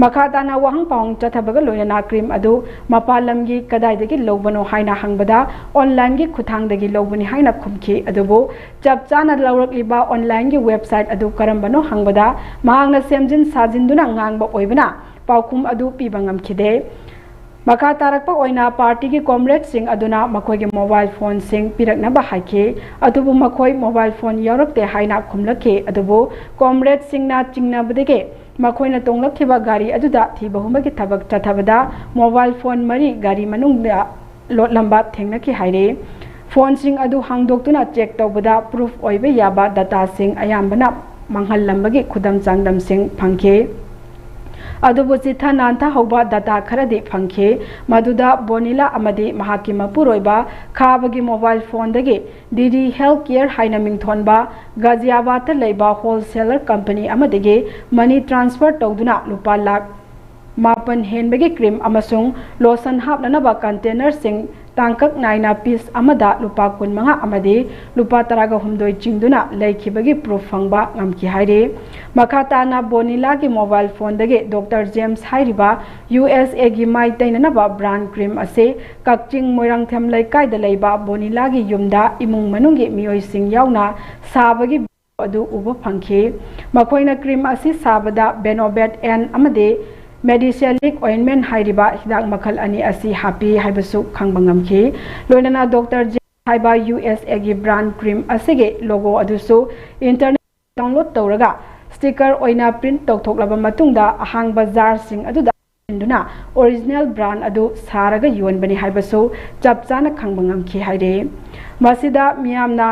ꯃꯈꯥ ꯇꯥꯅ ꯋꯥꯍꯪ ꯄꯥꯎꯍꯪ ꯆꯠꯊꯕꯒ ꯂꯣꯏꯅꯅ ꯀ꯭ꯔꯤꯝ ꯑꯗꯨ ꯃꯄꯥꯟ ꯂꯝꯒꯤ ꯀꯗꯥꯏꯗꯒꯤ ꯂꯧꯕꯅꯣ ꯍꯥꯏꯅ ꯍꯪꯕꯗ ꯑꯣꯟꯂꯥꯏꯟꯒꯤ ꯈꯨꯠꯊꯥꯡꯗꯒꯤ ꯂꯧꯕꯅꯤ ꯍꯥꯏꯅ ꯈꯨꯝꯈꯤ꯫ ꯑꯗꯨꯕꯨ ꯆꯞ ꯆꯥꯅ ꯂꯧꯔꯛꯂꯤꯕ ꯑꯣꯟꯂꯥꯏꯟꯒꯤ ꯋꯦꯕꯁꯥꯏꯠ ꯑꯗꯨ ꯀꯔꯝꯕꯅꯣ ꯍꯪꯕꯗ ꯃꯍꯥꯛꯅ ꯁꯦꯝꯖꯤꯟ ꯁꯥꯖꯤꯟꯗꯨꯅ ꯉꯥꯡꯕ ꯑꯣꯏꯕꯅ ꯄꯥꯎꯈꯨꯝ ꯑꯗꯨ ꯄꯤꯕ ꯉꯝꯈꯤꯗꯦ꯫ ꯃꯈꯥ ꯇꯥꯔꯛꯄ ꯑꯣꯏꯅ ꯄꯥꯔꯇꯤꯒꯤ ꯀꯣꯝꯔꯦꯗꯁꯤꯡ ꯑꯗꯨꯅ ꯃꯈꯣꯏꯒꯤ ꯃꯣꯕꯥꯏꯜ ꯐꯣꯟꯁꯤꯡ ꯄꯤꯔꯛꯅꯕ ꯍꯥꯏꯈꯤ꯫ ꯑꯗꯨꯕꯨ ꯃꯈꯣꯏ ꯃꯣꯕꯥꯏꯜ ꯐꯣꯟ ꯌꯥꯎꯔꯛꯇꯦ ꯍꯥꯏꯅ ꯈꯨꯝꯂꯛꯈꯤ꯫ ꯑꯗꯨꯕꯨ ꯀꯣꯝꯔꯦꯗꯁꯤꯡꯅ ꯆꯤꯡꯅꯕꯗꯒꯤ ꯃꯈꯣꯏꯅ ꯇꯣꯡꯂꯛꯈꯤꯕ ꯒꯥꯔꯤ ꯑꯗꯨꯗ ꯊꯤꯕ ꯍꯨꯝꯕꯒꯤ ꯊꯕꯛ ꯆꯠꯊꯕꯗ ꯃꯣꯕꯥꯏꯜ ꯐꯣꯟ ꯃꯔꯤ ꯒꯥꯔꯤ ꯃꯅꯨꯡꯗ ꯂꯣꯠꯂꯝꯕ ꯊꯦꯡꯅꯈꯤ ꯍꯥꯏꯔꯤ꯫ ꯐꯣꯟꯁꯤꯡ ꯑꯗꯨ ꯍꯥꯡꯗꯣꯛꯇꯨꯅ ꯆꯦꯛ ꯇꯧꯕꯗ ꯄ꯭ꯔꯨꯐ ꯑꯣꯏꯕ ꯌꯥꯕ ꯗꯇꯥꯁꯤꯡ ꯑꯌꯥꯝꯕꯅ ꯃꯥꯡꯍꯜꯂꯝꯕꯒꯤ ꯈꯨꯗꯝ ꯆꯥꯡꯗꯝꯁꯤꯡ ꯐꯪꯈꯤ꯫ ꯑꯗꯨꯕꯨ ꯆꯤꯊ ꯅꯥꯟꯊꯍꯧꯕ ꯗꯇꯥ ꯈꯔꯗꯤ ꯐꯪꯈꯤ꯫ ꯃꯗꯨꯗ ꯕꯣꯅꯤꯂꯥ ꯑꯃꯗꯤ ꯃꯍꯥꯛꯀꯤ ꯃꯄꯨꯔꯣꯏꯕ ꯈꯥꯕꯒꯤ ꯃꯣꯕꯥꯏꯜ ꯐꯣꯟꯗꯒꯤ ꯗꯤ ꯗꯤ ꯍꯦꯜꯊ ꯀꯦꯌꯔ ꯍꯥꯏꯅ ꯃꯤꯡꯊꯣꯟꯕ ꯒꯥꯖꯤꯌꯥꯕꯥꯗꯇ ꯂꯩꯕ ꯍꯣꯜꯁꯦꯂꯔ ꯀꯝꯄꯅꯤ ꯑꯃꯗꯒꯤ ꯃꯅꯤ ꯇ꯭ꯔꯥꯟꯁꯐꯔ ꯇꯧꯗꯨꯅ ꯂꯨꯄꯥ ꯂꯥꯈ ꯃꯥꯄꯟ ꯍꯦꯟꯕꯒꯤ ꯀ꯭ꯔꯤꯝ ꯑꯃꯁꯨꯡ ꯂꯣꯁꯟ ꯍꯥꯞꯅꯅꯕ ꯀꯟꯇꯦꯅꯔꯁꯤꯡ ꯇꯥꯡꯀꯛ ꯅꯥꯏꯅ ꯄꯤꯁ ꯑꯃꯗ ꯂꯨꯄꯥ ꯀꯨꯟꯃꯉꯥ ꯑꯃꯗꯤ ꯂꯨꯄꯥ ꯇꯔꯥꯒ ꯍꯨꯝꯗꯣꯏ ꯆꯤꯡꯗꯨꯅ ꯂꯩꯈꯤꯕꯒꯤ ꯄ꯭ꯔꯨꯐ ꯐꯪꯕ ꯉꯝꯈꯤ ꯍꯥꯏꯔꯤ꯫ ꯃꯈꯥ ꯇꯥꯅ ꯕꯣꯅꯤꯂꯥꯒꯤ ꯃꯣꯕꯥꯏꯜ ꯐꯣꯟꯗꯒꯤ ꯗꯣꯛꯇꯔ ꯖꯦꯝꯁ ꯍꯥꯏꯔꯤꯕ ꯌꯨ ꯑꯦꯁ ꯑꯦꯒꯤ ꯃꯥꯏ ꯇꯩꯅꯅꯕ ꯕ꯭ꯔꯥꯟ ꯀ꯭ꯔꯤꯝ ꯑꯁꯤ ꯀꯛꯆꯤꯡ ꯃꯣꯏꯔꯥꯡꯊꯦꯝ ꯂꯩꯀꯥꯏꯗ ꯂꯩꯕ ꯕꯣꯅꯤꯂꯥꯒꯤ ꯌꯨꯝꯗ ꯏꯃꯨꯡ ꯃꯅꯨꯡꯒꯤ ꯃꯤꯑꯣꯏꯁꯤꯡ ꯌꯥꯎꯅ ꯁꯥꯕꯒꯤ ꯑꯗꯨ ꯎꯕ ꯐꯪꯈꯤ꯫ ꯃꯈꯣꯏꯅ ꯀ꯭ꯔꯤꯝ ꯑꯁꯤ ꯁꯥꯕꯗ ꯕꯦꯅꯣꯕꯦꯠ ꯑꯦꯟ ꯑꯃꯗꯤ ꯃꯦꯗꯤꯁꯦꯂꯤꯛ ꯑꯣꯏꯟꯃꯦꯟ ꯍꯥꯏꯔꯤꯕ ꯍꯤꯗꯥꯛ ꯃꯈꯜ ꯑꯅꯤ ꯑꯁꯤ ꯍꯥꯞꯄꯤ ꯍꯥꯏꯕꯁꯨ ꯈꯪꯕ ꯉꯝꯈꯤ꯫ ꯂꯣꯏꯅꯅ ꯗꯣꯛꯇꯔ ꯖꯦ ꯍꯥꯏꯕ ꯌꯨ ꯑꯦꯁ ꯑꯦꯒꯤ ꯕ꯭ꯔꯥꯟ ꯀ꯭ꯔꯤꯝ ꯑꯁꯤꯒꯤ ꯂꯣꯒꯣ ꯑꯗꯨꯁꯨ ꯏꯟꯇꯔꯅꯦꯠ ꯗꯥꯎꯟꯂꯣꯗ ꯇꯧꯔꯒ ꯁ꯭ꯇꯤꯀꯔ ꯑꯣꯏꯅ ꯄ꯭ꯔꯤꯟꯠ ꯇꯧꯊꯣꯛꯂꯕ ꯃꯇꯨꯡꯗ ꯑꯍꯥꯡꯕ ꯖꯥꯔꯁꯤꯡ ꯑꯗꯨꯗ ꯍꯥꯞꯆꯤꯟꯗꯨꯅ ꯑꯣꯔꯤꯖꯤꯅꯦꯜ ꯕ꯭ꯔꯥꯟ ꯑꯗꯨ ꯁꯥꯔꯒ ꯌꯣꯟꯕꯅꯤ ꯍꯥꯏꯕꯁꯨ ꯆꯞ ꯆꯥꯅ ꯈꯪꯕ ꯉꯝꯈꯤ ꯍꯥꯏꯔꯤ꯫ ꯃꯁꯤꯗ ꯃꯤꯌꯥꯝꯅ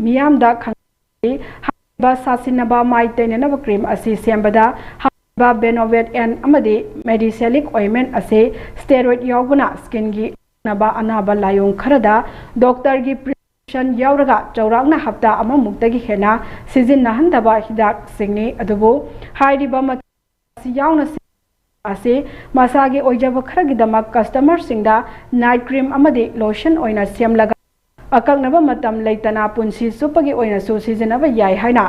ꯃꯤꯌꯥꯝꯗ ꯈꯪꯍꯜꯂꯤ꯫ ꯍꯥꯏꯔꯤꯕ ꯁꯥꯁꯤꯟꯅꯕ ꯃꯥꯏ ꯇꯩꯅꯅꯕ ꯀ꯭ꯔꯤꯝ ꯑꯁꯤ ꯁꯦꯝꯕꯗ ꯍꯥꯏꯔꯤꯕ ꯕꯦꯅꯣꯚꯦꯠ ꯑꯦꯟ ꯑꯃꯗꯤ ꯃꯦꯗꯤꯁꯦꯂꯤꯛ ꯑꯣꯏꯟꯃꯦꯟꯠ ꯑꯁꯤ ꯁ꯭ꯇꯦꯔꯣꯏꯗ ꯌꯥꯎꯕꯅ ꯁ꯭ꯀꯤꯟꯒꯤ ꯑꯅꯥꯕ ꯂꯥꯏꯑꯣꯡ ꯈꯔꯗ ꯗꯣꯛꯇꯔꯒꯤ ꯄ꯭ꯔꯤꯁꯀ꯭ꯔꯤꯞꯁꯟ ꯌꯥꯎꯔꯒ ꯆꯥꯎꯔꯥꯛꯅ ꯍꯞꯇꯥ ꯑꯃꯃꯨꯛꯇꯒꯤ ꯍꯦꯟꯅ ꯁꯤꯖꯤꯟꯅꯍꯟꯗꯕ ꯍꯤꯗꯥꯛꯁꯤꯡꯅꯤ꯫ ꯑꯗꯨꯕꯨ ꯍꯥꯏꯔꯤꯕ ꯃꯆꯜ ꯑꯁꯤ ꯌꯥꯎꯅ ꯁꯦꯝꯕ ꯑꯁꯤ ꯃꯁꯥꯒꯤ ꯑꯣꯏꯖꯕ ꯈꯔꯒꯤꯗꯃꯛ ꯀꯁꯇꯃꯔꯁꯤꯡꯗ ꯅꯥꯏꯠ ꯀ꯭ꯔꯤꯝ ꯑꯃꯗꯤ ꯂꯣꯁꯟ ꯑꯣꯏꯅ ꯁꯦꯝꯂꯒ ꯑꯀꯛꯅꯕ ꯃꯇꯝ ꯂꯩꯇꯅ ꯄꯨꯟꯁꯤ ꯆꯨꯞꯄꯒꯤ ꯑꯣꯏꯅꯁꯨ ꯁꯤꯖꯤꯟꯅꯕ ꯌꯥꯏ ꯍꯥꯏꯅ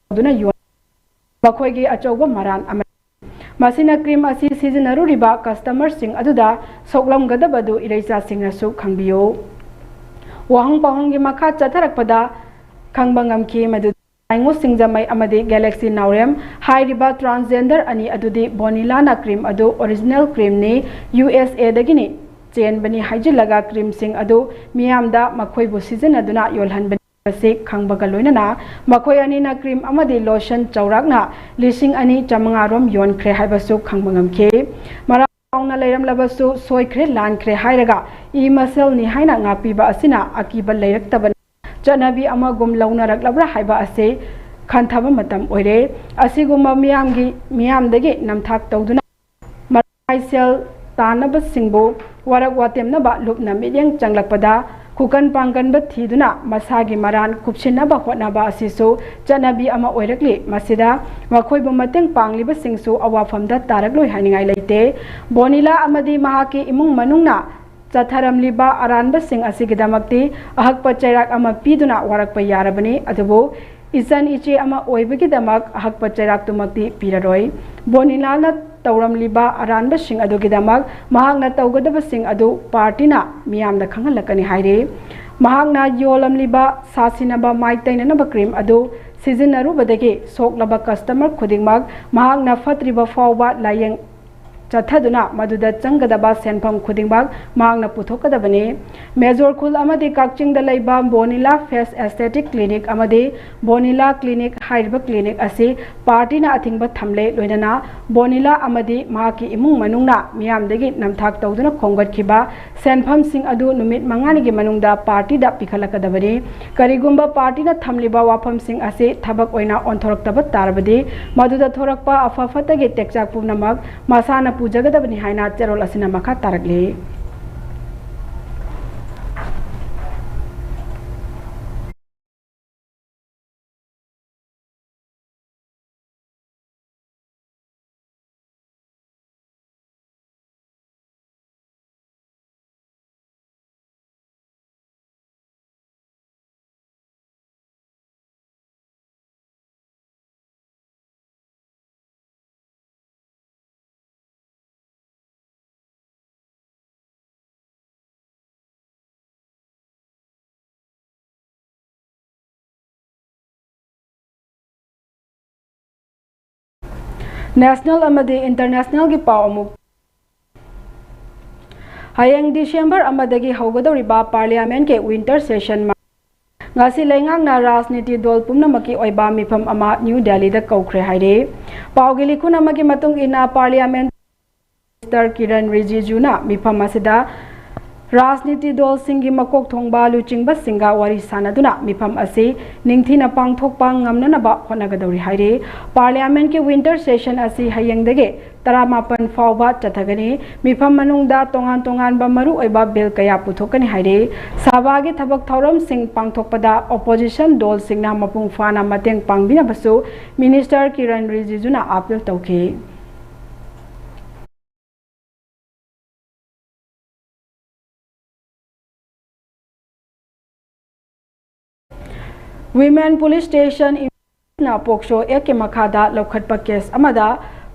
ꯇꯧꯗꯨꯅ ꯌꯣꯟ-, ꯃꯈꯣꯏꯒꯤ ꯑꯆꯧꯕ ꯃꯔꯥꯟ ꯑꯃꯅꯤ꯫ ꯃꯁꯤꯅ ꯀ꯭ꯔꯤꯝ ꯑꯁꯤ ꯁꯤꯖꯤꯟꯅꯔꯨꯔꯤꯕ ꯀꯁꯇꯃꯔꯁꯤꯡ ꯑꯗꯨꯗ ꯁꯣꯛꯂꯝꯒꯗꯕꯗꯨ ꯏꯔꯩꯆꯥꯁꯤꯡꯅꯁꯨ ꯈꯪꯕꯤꯌꯨ꯫ ꯋꯥꯍꯪ ꯄꯥꯎꯍꯪꯒꯤ ꯃꯈꯥ ꯆꯠꯊꯔꯛꯄꯗ ꯈꯪꯕ ꯉꯝꯈꯤ ꯃꯗꯨꯗꯤ ꯂꯥꯏꯉꯣ ꯁꯤꯡꯖꯃꯩ ꯑꯃꯗꯤ ꯒꯦꯂꯦꯛꯁꯤ ꯅꯥꯎꯔꯦꯝ ꯍꯥꯏꯔꯤꯕ ꯇ꯭ꯔꯥꯟꯁꯖꯦꯟꯗꯔ ꯑꯅꯤ ꯑꯗꯨꯗꯤ ꯕꯣꯅꯤꯂꯥꯅ ꯀ꯭ꯔꯤꯝ ꯑꯗꯨ ꯑꯣꯔꯤꯖꯤꯅꯦꯜ ꯀ꯭ꯔꯤꯝꯅꯤ, ꯌꯨ ꯑꯦꯁ ꯑꯦꯗꯒꯤꯅꯤ, ꯆꯦꯟꯕꯅꯤ ꯍꯥꯏꯖꯤꯜꯂꯒ ꯀ꯭ꯔꯤꯝꯁꯤꯡ ꯑꯗꯨ ꯃꯤꯌꯥꯝꯗ ꯃꯈꯣꯏꯕꯨ ꯁꯤꯖꯤꯟꯅꯗꯨꯅ ꯌꯣꯜꯍꯟꯕꯅꯤ ꯍꯥꯏꯕꯁꯤ ꯈꯪꯕꯒ ꯂꯣꯏꯅꯅ ꯃꯈꯣꯏ ꯑꯅꯤꯅ ꯀ꯭ꯔꯤꯝ ꯑꯃꯗꯤ ꯂꯣꯁꯟ ꯆꯥꯎꯔꯥꯛꯅ ꯂꯤꯁꯤꯡ ꯑꯅꯤ ꯆꯥꯃꯉꯥ ꯔꯣꯝ ꯌꯣꯟꯈ꯭ꯔꯦ ꯍꯥꯏꯕꯁꯨ ꯈꯪꯕ ꯉꯝꯈꯤ꯫ ꯃꯔꯥꯜ ꯆꯥꯎꯅ ꯂꯩꯔꯝꯂꯕꯁꯨ ꯁꯣꯏꯈ꯭ꯔꯦ ꯂꯥꯟꯈ꯭ꯔꯦ ꯍꯥꯏꯔꯒ ꯏ ꯃꯁꯦꯜꯅꯤ ꯍꯥꯏꯅ ꯉꯥꯛꯄꯤꯕ ꯑꯁꯤꯅ ꯑꯀꯤꯕ ꯂꯩꯔꯛꯇꯕꯅ ꯆꯠꯅꯕꯤ ꯑꯃꯒꯨꯝ ꯂꯧꯅꯔꯛꯂꯕ꯭ꯔꯥ ꯍꯥꯏꯕ ꯑꯁꯤ ꯈꯟꯊꯕ ꯃꯇꯝ ꯑꯣꯏꯔꯦ꯫ ꯑꯁꯤꯒꯨꯝꯕ ꯃꯤꯌꯥꯝꯒꯤ, ꯃꯤꯌꯥꯝꯗꯒꯤ ꯅꯝꯊꯥꯛ ꯇꯧꯗꯨꯅ ꯃꯔꯥꯏ ꯁꯦꯜ ꯇꯥꯟꯅꯕꯁꯤꯡꯕꯨ ꯋꯥꯔꯛ ꯋꯥꯇꯦꯝꯅꯕ ꯂꯨꯞꯅ ꯃꯤꯠꯌꯦꯡ ꯆꯪꯂꯛꯄꯗ ꯈꯨꯀꯟ ꯄꯥꯡꯒꯟꯕ ꯊꯤꯗꯨꯅ ꯃꯁꯥꯒꯤ ꯃꯔꯥꯟ ꯀꯨꯞꯁꯤꯟꯅꯕ ꯍꯣꯠꯅꯕ ꯑꯁꯤꯁꯨ ꯆꯠꯅꯕꯤ ꯑꯃ ꯑꯣꯏꯔꯛꯂꯤ꯫ ꯃꯁꯤꯗ ꯃꯈꯣꯏꯕꯨ ꯃꯇꯦꯡ ꯄꯥꯡꯂꯤꯕꯁꯤꯡꯁꯨ ꯑꯋꯥꯐꯝꯗ ꯇꯥꯔꯛꯂꯣꯏ ꯍꯥꯏꯅꯤꯡꯉꯥꯏ ꯂꯩꯇꯦ꯫ ꯕꯣꯅꯤꯂꯥ ꯑꯃꯗꯤ ꯃꯍꯥꯛꯀꯤ ꯏꯃꯨꯡ ꯃꯅꯨꯡꯅ ꯆꯠꯊꯔꯝꯂꯤꯕ ꯑꯔꯥꯟꯕꯁꯤꯡ ꯑꯁꯤꯒꯤꯗꯃꯛꯇꯤ ꯑꯍꯛꯄ ꯆꯩꯔꯥꯛ ꯑꯃ ꯄꯤꯗꯨꯅ ꯋꯥꯔꯛꯄ ꯌꯥꯔꯕꯅꯤ, ꯑꯗꯨꯕꯨ ꯏꯆꯟ ꯏꯆꯦ ꯑꯃ ꯑꯣꯏꯕꯒꯤꯗꯃꯛ ꯑꯍꯛꯄ ꯆꯩꯔꯥꯛꯇꯨꯃꯛꯇꯤ ꯄꯤꯔꯔꯣꯏ꯫ ꯕꯣꯅꯤꯂꯥꯅ ꯇꯧꯔꯝꯂꯤꯕ ꯑꯔꯥꯟꯕꯁꯤꯡ ꯑꯗꯨꯒꯤꯗꯃꯛ ꯃꯍꯥꯛꯅ ꯇꯧꯒꯗꯕꯁꯤꯡ ꯑꯗꯨ ꯄꯥꯔꯇꯤꯅ ꯃꯤꯌꯥꯝꯗ ꯈꯪꯍꯜꯂꯛꯀꯅꯤ ꯍꯥꯏꯔꯤ꯫ ꯃꯍꯥꯛꯅ ꯌꯣꯜꯂꯝꯂꯤꯕ ꯁꯥꯁꯤꯟꯅꯕ ꯃꯥꯏ ꯇꯩꯅꯅꯕ ꯀ꯭ꯔꯤꯝ ꯑꯗꯨ ꯁꯤꯖꯤꯟꯅꯔꯨꯕꯗꯒꯤ ꯁꯣꯛꯂꯕ ꯀꯁꯇꯃꯔ ꯈꯨꯗꯤꯡꯃꯛ ꯃꯍꯥꯛꯅ ꯐꯠꯇ꯭ꯔꯤꯕ ꯐꯥꯎꯕ ꯂꯥꯌꯦꯡ ꯆꯠꯊꯗꯨꯅ ꯃꯗꯨꯗ ꯆꯪꯒꯗꯕ ꯁꯦꯟꯐꯝ ꯈꯨꯗꯤꯡꯃꯛ ꯃꯍꯥꯛꯅ ꯄꯨꯊꯣꯛꯀꯗꯕꯅꯤ꯫ ꯃꯦꯖꯣꯔ ꯈꯨꯜ ꯑꯃꯗꯤ ꯀꯛꯆꯤꯡꯗ ꯂꯩꯕ ꯕꯣꯅꯤꯂꯥ ꯐꯦꯁ ꯑꯦꯁꯊꯦꯇꯤꯛ ꯀ꯭ꯂꯤꯅꯤꯛ ꯑꯃꯗꯤ ꯕꯣꯅꯤꯂꯥ ꯀ꯭ꯂꯤꯅꯤꯛ ꯍꯥꯏꯔꯤꯕ ꯀ꯭ꯂꯤꯅꯤꯛ ꯑꯁꯤ ꯄꯥꯔꯇꯤꯅ ꯑꯊꯤꯡꯕ ꯊꯝꯂꯦ꯫ ꯂꯣꯏꯅꯅ ꯕꯣꯅꯤꯂꯥ ꯑꯃꯗꯤ ꯃꯍꯥꯛꯀꯤ ꯏꯃꯨꯡ ꯃꯅꯨꯡꯅ ꯃꯤꯌꯥꯝꯗꯒꯤ ꯅꯝꯊꯥꯛ ꯇꯧꯗꯨꯅ ꯈꯣꯝꯒꯠꯈꯤꯕ ꯁꯦꯟꯐꯝꯁꯤꯡ ꯑꯗꯨ ꯅꯨꯃꯤꯠ ꯃꯉꯥꯅꯤꯒꯤ ꯃꯅꯨꯡꯗ ꯄꯥꯔꯇꯤꯗ ꯄꯤꯈꯠꯂꯛꯀꯗꯕꯅꯤ꯫ ꯀꯔꯤꯒꯨꯝꯕ ꯄꯥꯔꯇꯤꯅ ꯊꯝꯂꯤꯕ ꯋꯥꯐꯝꯁꯤꯡ ꯑꯁꯤ ꯊꯕꯛ ꯑꯣꯏꯅ ꯑꯣꯟꯊꯣꯔꯛꯇꯕ ꯇꯥꯔꯕꯗꯤ, ꯃꯗꯨꯗ ꯊꯣꯔꯛꯄ ꯑꯐ ꯐꯠꯇꯒꯤ ꯇꯦꯛꯆꯥꯛ ꯄꯨꯝꯅꯃꯛ ꯃꯁꯥꯅ ꯄꯨꯖꯒꯗꯕꯅꯤ ꯍꯥꯏꯅ ꯆꯦꯔꯣꯜ ꯑꯁꯤꯅ ꯃꯈꯥ ꯇꯥꯔꯛꯂꯤ꯫ ꯅꯦꯁꯅꯦꯜ ꯑꯃꯗꯤ ꯏꯟꯇꯔꯅꯦꯁꯅꯦꯜꯒꯤ ꯄꯥꯎ ꯑꯃꯨꯛ꯫ ꯍꯌꯦꯡ ꯗꯤꯁꯦꯝꯕꯔ ꯑꯃꯗꯒꯤ ꯍꯧꯒꯗꯧꯔꯤꯕ ꯄꯥꯔꯂꯤꯌꯥꯃꯦꯟꯠꯀꯤ ꯋꯤꯟꯇꯔ ꯁꯦꯁꯟ ꯃ-, ꯉꯁꯤ ꯂꯩꯉꯥꯛꯅ ꯔꯥꯖꯅꯤꯇꯤ ꯗꯣꯜ ꯄꯨꯝꯅꯃꯛꯀꯤ ꯑꯣꯏꯕ ꯃꯤꯐꯝ ꯑꯃ ꯅ꯭ꯌꯨ ꯗꯦꯜꯂꯤꯗ ꯀꯧꯈ꯭ꯔꯦ ꯍꯥꯏꯔꯤ꯫ ꯄꯥꯎꯒꯤ ꯂꯤꯈꯨꯟ ꯑꯃꯒꯤ ꯃꯇꯨꯡ ꯏꯟꯅ, ꯄꯥꯔꯂꯤꯌꯥꯃꯦꯟꯠ ꯃꯤꯅꯤꯁꯇꯔ ꯀꯤꯔꯟ ꯔꯤꯖꯤꯖꯨꯅ ꯃꯤꯐꯝ ꯑꯁꯤꯗ ꯔꯥꯖꯅꯤꯇꯤ ꯗꯣꯜꯁꯤꯡꯒꯤ ꯃꯀꯣꯛ ꯊꯣꯡꯕ ꯂꯨꯆꯤꯡꯕꯁꯤꯡꯒ ꯋꯥꯔꯤ ꯁꯥꯅꯗꯨꯅ ꯃꯤꯐꯝ ꯑꯁꯤ ꯅꯤꯡꯊꯤꯅ ꯄꯥꯡꯊꯣꯛꯄ ꯉꯝꯅꯅꯕ ꯍꯣꯠꯅꯒꯗꯧꯔꯤ ꯍꯥꯏꯔꯤ꯫ ꯄꯥꯔꯂꯤꯌꯥꯃꯦꯟꯠꯀꯤ ꯋꯤꯟꯇꯔ ꯁꯦꯁꯟ ꯑꯁꯤ ꯍꯌꯦꯡꯗꯒꯤ ꯇꯔꯥꯃꯥꯄꯟ ꯐꯥꯎꯕ ꯆꯠꯊꯒꯅꯤ꯫ ꯃꯤꯐꯝ ꯃꯅꯨꯡꯗ ꯇꯣꯉꯥꯟ ꯇꯣꯉꯥꯟꯕ ꯃꯔꯨꯑꯣꯏꯕ ꯕꯤꯜ ꯀꯌꯥ ꯄꯨꯊꯣꯛꯀꯅꯤ ꯍꯥꯏꯔꯤ꯫ ꯁꯚꯥꯒꯤ ꯊꯕꯛ ꯊꯧꯔꯝꯁꯤꯡ ꯄꯥꯡꯊꯣꯛꯄꯗ ꯑꯣꯄꯣꯖꯤꯁꯟ ꯗꯣꯜꯁꯤꯡꯅ ꯃꯄꯨꯡ ꯐꯥꯅ ꯃꯇꯦꯡ ꯄꯥꯡꯕꯤꯅꯕꯁꯨ ꯃꯤꯅꯤꯁꯇꯔ ꯀꯤꯔꯟ ꯔꯤꯖꯤꯖꯨꯅ ꯑꯥꯄꯤꯜ ꯇꯧꯈꯤ꯫ Women Police Station ꯅ ꯄꯣꯛꯁꯣ ꯑꯦꯛꯀꯤ ꯃꯈꯥꯗ ꯂꯧꯈꯠꯄ ꯀꯦꯁ ꯑꯃꯗ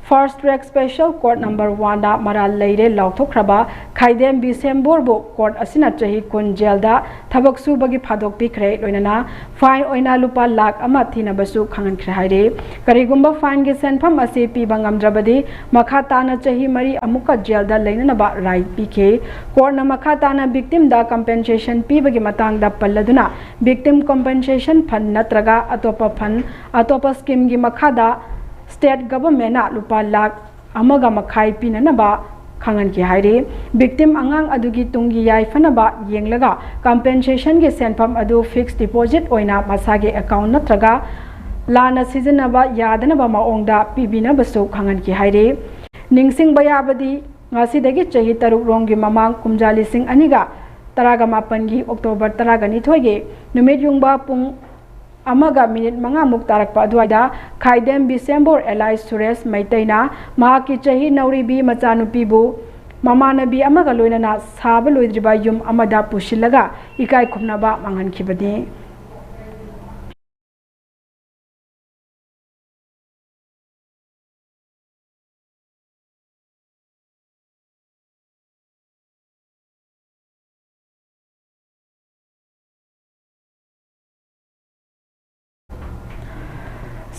First Track Special Court Number One ꯗ ꯃꯔꯥꯜ ꯂꯩꯔꯦ ꯂꯥꯎꯊꯣꯛꯈ꯭ꯔꯕ ꯈꯥꯏꯗꯦꯝ ꯕꯤꯁꯦꯝꯕꯣꯔꯕꯨ ꯀꯣꯔꯠ ꯑꯁꯤꯅ ꯆꯍꯤ ꯀꯨꯟ ꯖꯦꯜꯗ ꯊꯕꯛ ꯁꯨꯕꯒꯤ ꯐꯥꯗꯣꯛ ꯄꯤꯈ꯭ꯔꯦ, ꯂꯣꯏꯅꯅ ꯐꯥꯏꯟ ꯑꯣꯏꯅ ꯂꯨꯄꯥ ꯂꯥꯈ ꯑꯃ ꯊꯤꯅꯕꯁꯨ ꯈꯪꯍꯟꯈ꯭ꯔꯦ ꯍꯥꯏꯔꯤ꯫ ꯀꯔꯤꯒꯨꯝꯕ ꯐꯥꯏꯟꯒꯤ ꯁꯦꯟꯐꯝ ꯑꯁꯤ ꯄꯤꯕ ꯉꯝꯗ꯭ꯔꯕꯗꯤ ꯃꯈꯥ ꯇꯥꯅ ꯆꯍꯤ ꯃꯔꯤ ꯑꯃꯨꯛꯀ ꯖꯦꯜꯗ ꯂꯩꯅꯅꯕ ꯔꯥꯏꯠ ꯄꯤꯈꯤ꯫ ꯀꯣꯔꯠꯅ ꯃꯈꯥ ꯇꯥꯅ ꯕꯤꯛꯇꯤꯝꯗ ꯀꯝꯄꯦꯟꯁꯦꯁꯟ ꯄꯤꯕꯒꯤ ꯃꯇꯥꯡꯗ ꯄꯜꯂꯗꯨꯅ, ꯕꯤꯛꯇꯤꯝ ꯀꯝꯄꯦꯟꯁꯦꯁꯟ ꯐꯟ ꯅꯠꯇ꯭ꯔꯒ ꯑꯇꯣꯞꯄ ꯐꯟ, ꯑꯇꯣꯞꯄ ꯁ꯭ꯀꯤꯝꯒꯤ ꯃꯈꯥꯗ ꯁ꯭ꯇꯦꯠ ꯒꯚꯔꯟꯃꯦꯟꯠꯅ ꯂꯨꯄꯥ ꯂꯥꯈ ꯑꯃꯒ ꯃꯈꯥꯏ ꯄꯤꯅꯅꯕ ꯈꯪꯍꯟꯈꯤ ꯍꯥꯏꯔꯤ꯫ ꯕꯤꯛꯇꯤꯝ ꯑꯉꯥꯡ ꯑꯗꯨꯒꯤ ꯇꯨꯡꯒꯤ ꯌꯥꯏꯐꯅꯕ ꯌꯦꯡꯂꯒ ꯀꯝꯄꯦꯟꯁꯦꯁꯟꯒꯤ ꯁꯦꯟꯐꯝ ꯑꯗꯨ ꯐꯤꯛꯁ ꯗꯤꯄꯣꯖꯤꯠ ꯑꯣꯏꯅ ꯃꯁꯥꯒꯤ ꯑꯦꯀꯥꯎꯟ ꯅꯠꯇ꯭ꯔꯒ ꯂꯥꯟꯅ ꯁꯤꯖꯤꯟꯅꯕ ꯌꯥꯗꯅꯕ ꯃꯑꯣꯡꯗ ꯄꯤꯕꯤꯅꯕꯁꯨ ꯈꯪꯍꯟꯈꯤ ꯍꯥꯏꯔꯤ꯫ ꯅꯤꯡꯁꯤꯡꯕ ꯌꯥꯕꯗꯤ, ꯉꯁꯤꯗꯒꯤ ꯆꯍꯤ ꯇꯔꯨꯛ ꯔꯣꯝꯒꯤ ꯃꯃꯥꯡ, ꯀꯨꯝꯖꯥ ꯂꯤꯁꯤꯡ ꯑꯅꯤꯒ ꯇꯔꯥꯒ ꯃꯥꯄꯟꯒꯤ ꯑꯣꯛꯇꯣꯕꯔ ꯇꯔꯥꯒ ꯅꯤꯊꯣꯏꯒꯤ ꯅꯨꯃꯤꯠ ꯌꯨꯡꯕ ꯄꯨꯡ ꯑꯃꯒ ꯃꯤꯅꯤꯠ ꯃꯉꯥꯃꯨꯛ ꯇꯥꯔꯛꯄ ꯑꯗꯨꯋꯥꯏꯗ ꯈꯥꯏꯗꯦꯝ ꯕꯤꯁꯦꯝꯕꯣꯔ alias ꯁꯨꯔꯦꯁ ꯃꯩꯇꯩꯅ ꯃꯍꯥꯛꯀꯤ ꯆꯍꯤ ꯅꯧꯔꯤꯕꯤ ꯃꯆꯥꯅꯨꯄꯤꯕꯨ ꯃꯃꯥꯟꯅꯕꯤ ꯑꯃꯒ ꯂꯣꯏꯅꯅ ꯁꯥꯕ ꯂꯣꯏꯗ꯭ꯔꯤꯕ ꯌꯨꯝ ꯑꯃꯗ ꯄꯨꯁꯤꯜꯂꯒ ꯏꯀꯥꯏ ꯈꯨꯝꯅꯕ ꯃꯥꯡꯍꯟꯈꯤꯕꯅꯤ꯫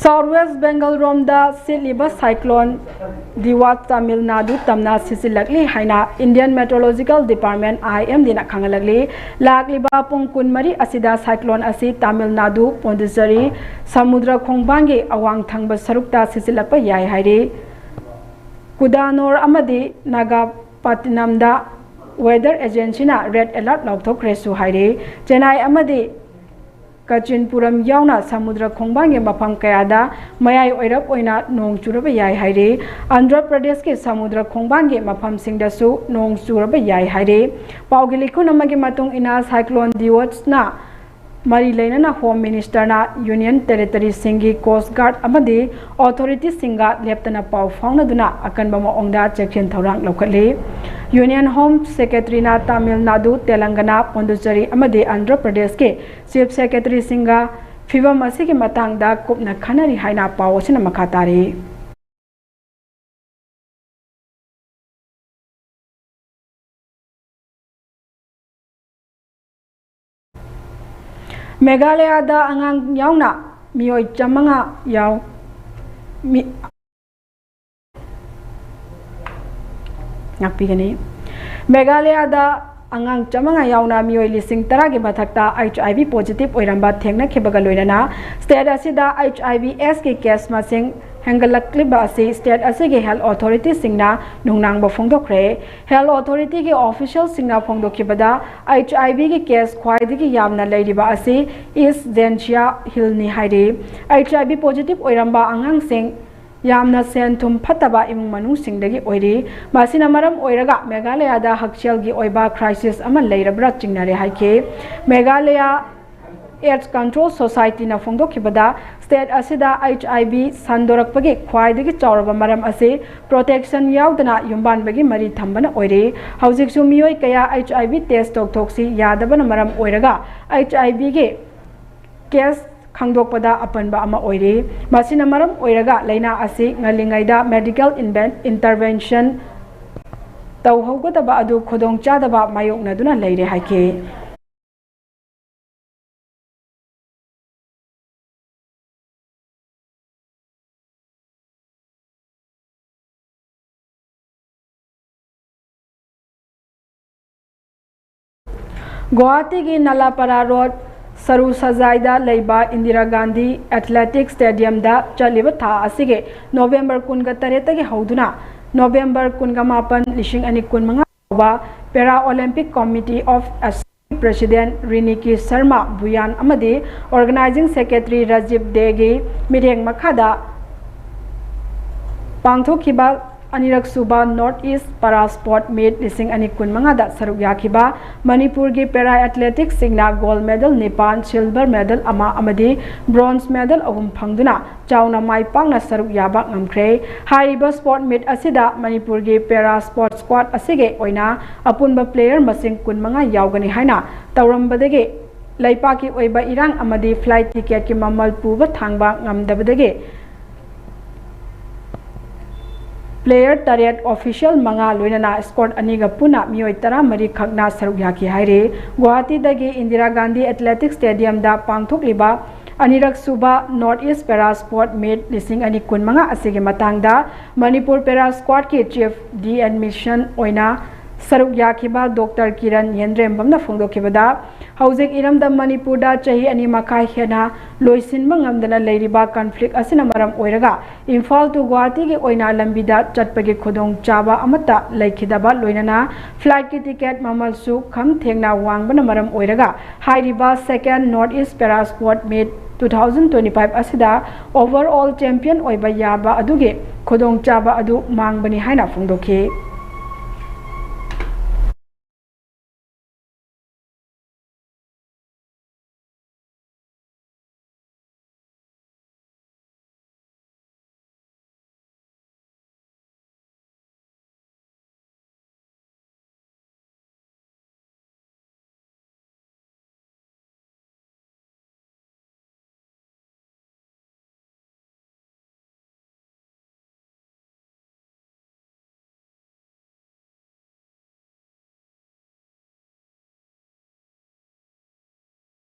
South West Bengal ꯔꯣꯝꯗ ꯁꯤꯠꯂꯤꯕ ꯁꯥꯏꯀ꯭ꯂꯣꯟ ꯗꯤꯋꯥꯠ ꯇꯥꯃꯤꯜ ꯅꯥꯗꯨ ꯇꯝꯅ ꯁꯤꯖꯤꯜꯂꯛꯂꯤ ꯍꯥꯏꯅ Indian Meteorological Department, IMD ꯅ ꯈꯪꯍꯜꯂꯛꯂꯤ꯫ ꯂꯥꯛꯂꯤꯕ ꯄꯨꯡ ꯀꯨꯟꯃꯔꯤ ꯑꯁꯤꯗ ꯁꯥꯏꯀ꯭ꯂꯣꯟ ꯑꯁꯤ ꯇꯥꯃꯤꯜ ꯅꯥꯗꯨ, ꯄꯣꯟꯗꯨꯆꯦꯔꯤ ꯁꯃꯨꯗ꯭ꯔ ꯈꯣꯡꯕꯥꯟꯒꯤ ꯑꯋꯥꯡ ꯊꯪꯕ ꯁꯔꯨꯛꯇ ꯁꯤꯖꯤꯜꯂꯛꯄ ꯌꯥꯏ ꯍꯥꯏꯔꯤ꯫ ꯀꯨꯗꯥꯅꯣꯔ ꯑꯃꯗꯤ ꯅꯥꯒꯥꯄꯥꯇꯤꯅꯝꯗ ꯋꯦꯗꯔ ꯑꯦꯖꯦꯟꯁꯤꯅ ꯔꯦꯗ ꯑꯦꯂꯔꯠ ꯂꯥꯎꯊꯣꯛꯈ꯭ꯔꯦꯁꯨ ꯍꯥꯏꯔꯤ꯫ ꯆꯦꯟꯅꯥꯏ ꯑꯃꯗꯤ ꯀꯆꯤꯟꯄꯨꯔꯝ ꯌꯥꯎꯅ ꯁꯃꯨꯗ꯭ꯔ ꯈꯣꯡꯕꯥꯟꯒꯤ ꯃꯐꯝ ꯀꯌꯥꯗ ꯃꯌꯥꯏ ꯑꯣꯏꯔꯞ ꯑꯣꯏꯅ ꯅꯣꯡ ꯆꯨꯔꯕ ꯌꯥꯏ ꯍꯥꯏꯔꯤ꯫ ꯑꯟꯙ꯭ꯔ ꯄ꯭ꯔꯗꯦꯁꯀꯤ ꯁꯃꯨꯗ꯭ꯔ ꯈꯣꯡꯕꯥꯟꯒꯤ ꯃꯐꯝꯁꯤꯡꯗꯁꯨ ꯅꯣꯡ ꯆꯨꯔꯕ ꯌꯥꯏ ꯍꯥꯏꯔꯤ꯫ ꯄꯥꯎꯒꯤ ꯂꯤꯈꯨꯟ ꯑꯃꯒꯤ ꯃꯇꯨꯡ ꯏꯟꯅ, ꯁꯥꯏꯀ꯭ꯂꯣꯟ ꯗꯤꯋꯣꯠꯁꯅ ꯃꯔꯤ ꯂꯩꯅꯅ ꯍꯣꯝ ꯃꯤꯅꯤꯁꯇꯔꯅ ꯌꯨꯅꯤꯌꯟ ꯇꯦꯔꯤꯇꯣꯔꯤꯁꯤꯡꯒꯤ ꯀꯣꯁ ꯒꯥꯔꯗ ꯑꯃꯗꯤ ꯑꯣꯊꯣꯔꯤꯇꯤꯁꯤꯡꯒ ꯂꯦꯞꯇꯅ ꯄꯥꯎ ꯐꯥꯎꯅꯗꯨꯅ ꯑꯀꯟꯕ ꯃꯑꯣꯡꯗ ꯆꯦꯛꯁꯤꯟ ꯊꯧꯔꯥꯡ ꯂꯧꯈꯠꯂꯤ꯫ ꯌꯨꯅꯤꯌꯟ ꯍꯣꯝ ꯁꯦꯀ꯭ꯔꯦꯇꯔꯤꯅ ꯇꯥꯃꯤꯜ ꯅꯥꯗꯨ, ꯇꯦꯂꯪꯒꯅꯥ, ꯄꯣꯟꯗꯨꯆꯦꯔꯤ ꯑꯃꯗꯤ ꯑꯟꯙ꯭ꯔ ꯄ꯭ꯔꯗꯦꯁꯀꯤ ꯆꯤꯐ ꯁꯦꯀ꯭ꯔꯦꯇꯔꯤꯁꯤꯡꯒ ꯐꯤꯚꯝ ꯑꯁꯤꯒꯤ ꯃꯇꯥꯡꯗ ꯀꯨꯞꯅ ꯈꯟꯅꯔꯤ ꯍꯥꯏꯅ ꯄꯥꯎ ꯑꯁꯤꯅ ꯃꯈꯥ ꯇꯥꯔꯤ꯫ ꯃꯦꯘꯥꯂꯌꯥꯗ ꯑꯉꯥꯡ ꯌꯥꯎꯅ ꯃꯤꯑꯣꯏ ꯆꯥꯃꯉꯥ ꯌꯥꯎ-, ꯃꯤ-, ꯉꯥꯛꯄꯤꯒꯅꯤ꯫ ꯃꯦꯘꯥꯂꯌꯥꯗ ꯑꯉꯥꯡ ꯆꯥꯃꯉꯥ ꯌꯥꯎꯅ ꯃꯤꯑꯣꯏ ꯂꯤꯁꯤꯡ ꯇꯔꯥꯒꯤ ꯃꯊꯛꯇ H I V positive ꯑꯣꯏꯔꯝꯕ ꯊꯦꯡꯅꯈꯤꯕꯒ ꯂꯣꯏꯅꯅ state ꯑꯁꯤꯗ H I V AIDS ꯀꯤ case ꯃꯁꯤꯡ ꯍꯦꯟꯒꯠꯂꯛꯂꯤꯕ ꯑꯁꯤ state ꯑꯁꯤꯒꯤ health authority ꯁꯤꯡꯅ ꯅꯨꯡꯅꯥꯡꯕ ꯐꯣꯡꯗꯣꯛꯈ꯭ꯔꯦ꯫ Health authority ꯒꯤ official ꯁꯤꯡꯅ ꯐꯣꯡꯗꯣꯛꯈꯤꯕꯗ, H I V ꯒꯤ case ꯈ꯭ꯋꯥꯏꯗꯒꯤ ꯌꯥꯝꯅ ꯂꯩꯔꯤꯕ ꯑꯁꯤ East Jaintia Hill ꯅꯤ ꯍꯥꯏꯔꯤ꯫ H I V positive ꯑꯣꯏꯔꯝꯕ ꯑꯉꯥꯡꯁꯤꯡ ꯌꯥꯝꯅ ꯁꯦꯟ ꯊꯨꯝ ꯐꯠꯇꯕ ꯏꯃꯨꯡ ꯃꯅꯨꯡꯁꯤꯡꯗꯒꯤ ꯑꯣꯏꯔꯤ꯫ ꯃꯁꯤꯅ ꯃꯔꯝ ꯑꯣꯏꯔꯒ ꯃꯦꯘꯥꯂꯌꯥꯗ ꯍꯛꯁꯦꯜꯒꯤ ꯑꯣꯏꯕ crisis ꯑꯃ ꯂꯩꯔꯕ꯭ꯔꯥ ꯆꯤꯡꯅꯔꯦ ꯍꯥꯏꯈꯤ꯫ ꯃꯦꯘꯥꯂꯌꯥ AIDS Control Society ꯅ ꯐꯣꯡꯗꯣꯛꯈꯤꯕꯗ, state ꯑꯁꯤꯗ H I V ꯁꯟꯗꯣꯔꯛꯄꯒꯤ ꯈ꯭ꯋꯥꯏꯗꯒꯤ ꯆꯥꯎꯔꯕ ꯃꯔꯝ ꯑꯁꯤ protection ꯌꯥꯎꯗꯅ ꯌꯨꯝꯕꯥꯟꯕꯒꯤ ꯃꯔꯤ ꯊꯝꯕꯅ ꯑꯣꯏꯔꯤ꯫ ꯍꯧꯖꯤꯛꯁꯨ ꯃꯤꯑꯣꯏ ꯀꯌꯥ H I V test ꯇꯧꯊꯣꯛꯁꯤ ꯌꯥꯗꯕꯅ ꯃꯔꯝ ꯑꯣꯏꯔꯒ H I V ꯒꯤ case ꯈꯪꯗꯣꯛꯄꯗ ꯑꯄꯟꯕ ꯑꯃ ꯑꯣꯏꯔꯤ꯫ ꯃꯁꯤꯅ ꯃꯔꯝ ꯑꯣꯏꯔꯒ ꯂꯥꯏꯅꯥ ꯑꯁꯤ ꯉꯜꯂꯤꯉꯩꯗ medical inven-, intervention ꯇꯧꯍꯧꯒꯗꯕ ꯑꯗꯨ ꯈꯨꯗꯣꯡꯆꯥꯗꯕ ꯃꯥꯌꯣꯛꯅꯗꯨꯅ ꯂꯩꯔꯦ ꯍꯥꯏꯈꯤ꯫ ꯒꯨꯋꯥꯍꯥꯇꯤꯒꯤ ꯅꯂꯥꯄꯥꯔꯥ ꯔꯣꯗ, ꯁꯔꯨ ꯁꯖꯥꯏꯗ ꯂꯩꯕ ꯏꯟꯗꯤꯔꯥ ꯒꯥꯟꯙꯤ ꯑꯦꯊꯂꯦꯇꯤꯛ ꯁ꯭ꯇꯦꯗꯤꯌꯝꯗ ꯆꯠꯂꯤꯕ ꯊꯥ ꯑꯁꯤꯒꯤ ꯅꯣꯕꯦꯝꯕꯔ ꯀꯨꯟꯒ ꯇꯔꯦꯠꯇꯒꯤ ꯍꯧꯗꯨꯅ ꯅꯣꯕꯦꯝꯕꯔ ꯀꯨꯟꯒ ꯃꯥꯄꯟ, ꯂꯤꯁꯤꯡ ꯑꯅꯤ ꯀꯨꯟꯃꯉꯥ ꯐꯥꯎꯕ Para Olympic Committee of Assam President ꯔꯤꯅꯤꯀꯤ Sharma ꯚꯨꯌꯥꯟ ꯑꯃꯗꯤ Organizing Secretary ꯔꯥꯖꯤꯕ ꯗꯦꯒꯤ ꯃꯤꯠꯌꯦꯡ ꯃꯈꯥꯗ ꯄꯥꯡꯊꯣꯛꯈꯤꯕ ꯑꯅꯤꯔꯛ ꯁꯨꯕ North East Para Sport Meet ꯂꯤꯁꯤꯡ ꯑꯅꯤ ꯀꯨꯟꯃꯉꯥꯗ ꯁꯔꯨꯛ ꯌꯥꯈꯤꯕ ꯃꯅꯤꯄꯨꯔꯒꯤ Para Athletics ꯁꯤꯡꯅ gold medal ꯅꯤꯄꯥꯟ, silver medal ꯑꯃ ꯑꯃꯗꯤ bronze medal ꯑꯍꯨꯝ ꯐꯪꯗꯨꯅ ꯆꯥꯎꯅ ꯃꯥꯏ ꯄꯥꯛꯅ ꯁꯔꯨꯛ ꯌꯥꯕ ꯉꯝꯈ꯭ꯔꯦ꯫ ꯍꯥꯏꯔꯤꯕ sport meet ꯑꯁꯤꯗ ꯃꯅꯤꯄꯨꯔꯒꯤ Para Sport Squad ꯑꯁꯤꯒꯤ ꯑꯣꯏꯅ ꯑꯄꯨꯟꯕ player ꯃꯁꯤꯡ ꯀꯨꯟꯃꯉꯥ ꯌꯥꯎꯒꯅꯤ ꯍꯥꯏꯅ ꯇꯧꯔꯝꯕꯗꯒꯤ ꯂꯩꯄꯥꯛꯀꯤ ꯑꯣꯏꯕ ꯏꯔꯥꯡ ꯑꯃꯗꯤ flight ticket ꯀꯤ ꯃꯃꯜ ꯄꯨꯕ ꯊꯥꯡꯕ ꯉꯝꯗꯕꯗꯒꯤ player ꯇꯔꯦꯠ, official ꯃꯉꯥ, ꯂꯣꯏꯅꯅ squad ꯑꯅꯤꯒ ꯄꯨꯟꯅ ꯃꯤꯑꯣꯏ ꯇꯔꯥꯃꯔꯤ ꯈꯛꯅ ꯁꯔꯨꯛ ꯌꯥꯈꯤ ꯍꯥꯏꯔꯤ꯫ ꯒꯨꯋꯥꯍꯥꯇꯤꯗꯒꯤ ꯏꯟꯗꯤꯔꯥ ꯒꯥꯟꯙꯤ ꯑꯦꯊꯂꯦꯇꯤꯛ ꯁ꯭ꯇꯦꯗꯤꯌꯝꯗ ꯄꯥꯡꯊꯣꯛꯂꯤꯕ ꯑꯅꯤꯔꯛ ꯁꯨꯕ North East Para Sport Meet ꯂꯤꯁꯤꯡ ꯑꯅꯤ ꯀꯨꯟꯃꯉꯥ ꯑꯁꯤꯒꯤ ꯃꯇꯥꯡꯗ Manipur Para Squadꯀꯤ Chief D Admission ꯑꯣꯏꯅ ꯁꯔꯨꯛ ꯌꯥꯈꯤꯕ ꯗꯣꯛꯇꯔ ꯀꯤꯔꯟ ꯌꯦꯟꯗ꯭ꯔꯦꯝꯕꯝꯅ ꯐꯣꯡꯗꯣꯛꯈꯤꯕꯗ, ꯍꯧꯖꯤꯛ ꯏꯔꯝꯗꯝ ꯃꯅꯤꯄꯨꯔꯗ ꯆꯍꯤ ꯑꯅꯤ ꯃꯈꯥꯏ ꯍꯦꯟꯅ ꯂꯣꯏꯁꯤꯟꯕ ꯉꯝꯗꯅ ꯂꯩꯔꯤꯕ conflict ꯑꯁꯤꯅ ꯃꯔꯝ ꯑꯣꯏꯔꯒ ꯏꯝꯐꯥꯜ to ꯒꯨꯋꯥꯍꯥꯇꯤꯒꯤ ꯑꯣꯏꯅ ꯂꯝꯕꯤꯗ ꯆꯠꯄꯒꯤ ꯈꯨꯗꯣꯡꯆꯥꯕ ꯑꯃꯠꯇ ꯂꯩꯈꯤꯗꯕ, ꯂꯣꯏꯅꯅ flightꯀꯤ ticket ꯃꯃꯜꯁꯨ ꯈꯝ ꯊꯦꯡꯅ ꯋꯥꯡꯕꯅ ꯃꯔꯝ ꯑꯣꯏꯔꯒ ꯍꯥꯏꯔꯤꯕ Second North East Para Sport Meet two thousand twenty-five ꯑꯁꯤꯗ overall champion ꯑꯣꯏꯕ ꯌꯥꯕ ꯑꯗꯨꯒꯤ ꯈꯨꯗꯣꯡꯆꯥꯕ ꯑꯗꯨ ꯃꯥꯡꯕꯅꯤ ꯍꯥꯏꯅ ꯐꯣꯡꯗꯣꯛꯈꯤ꯫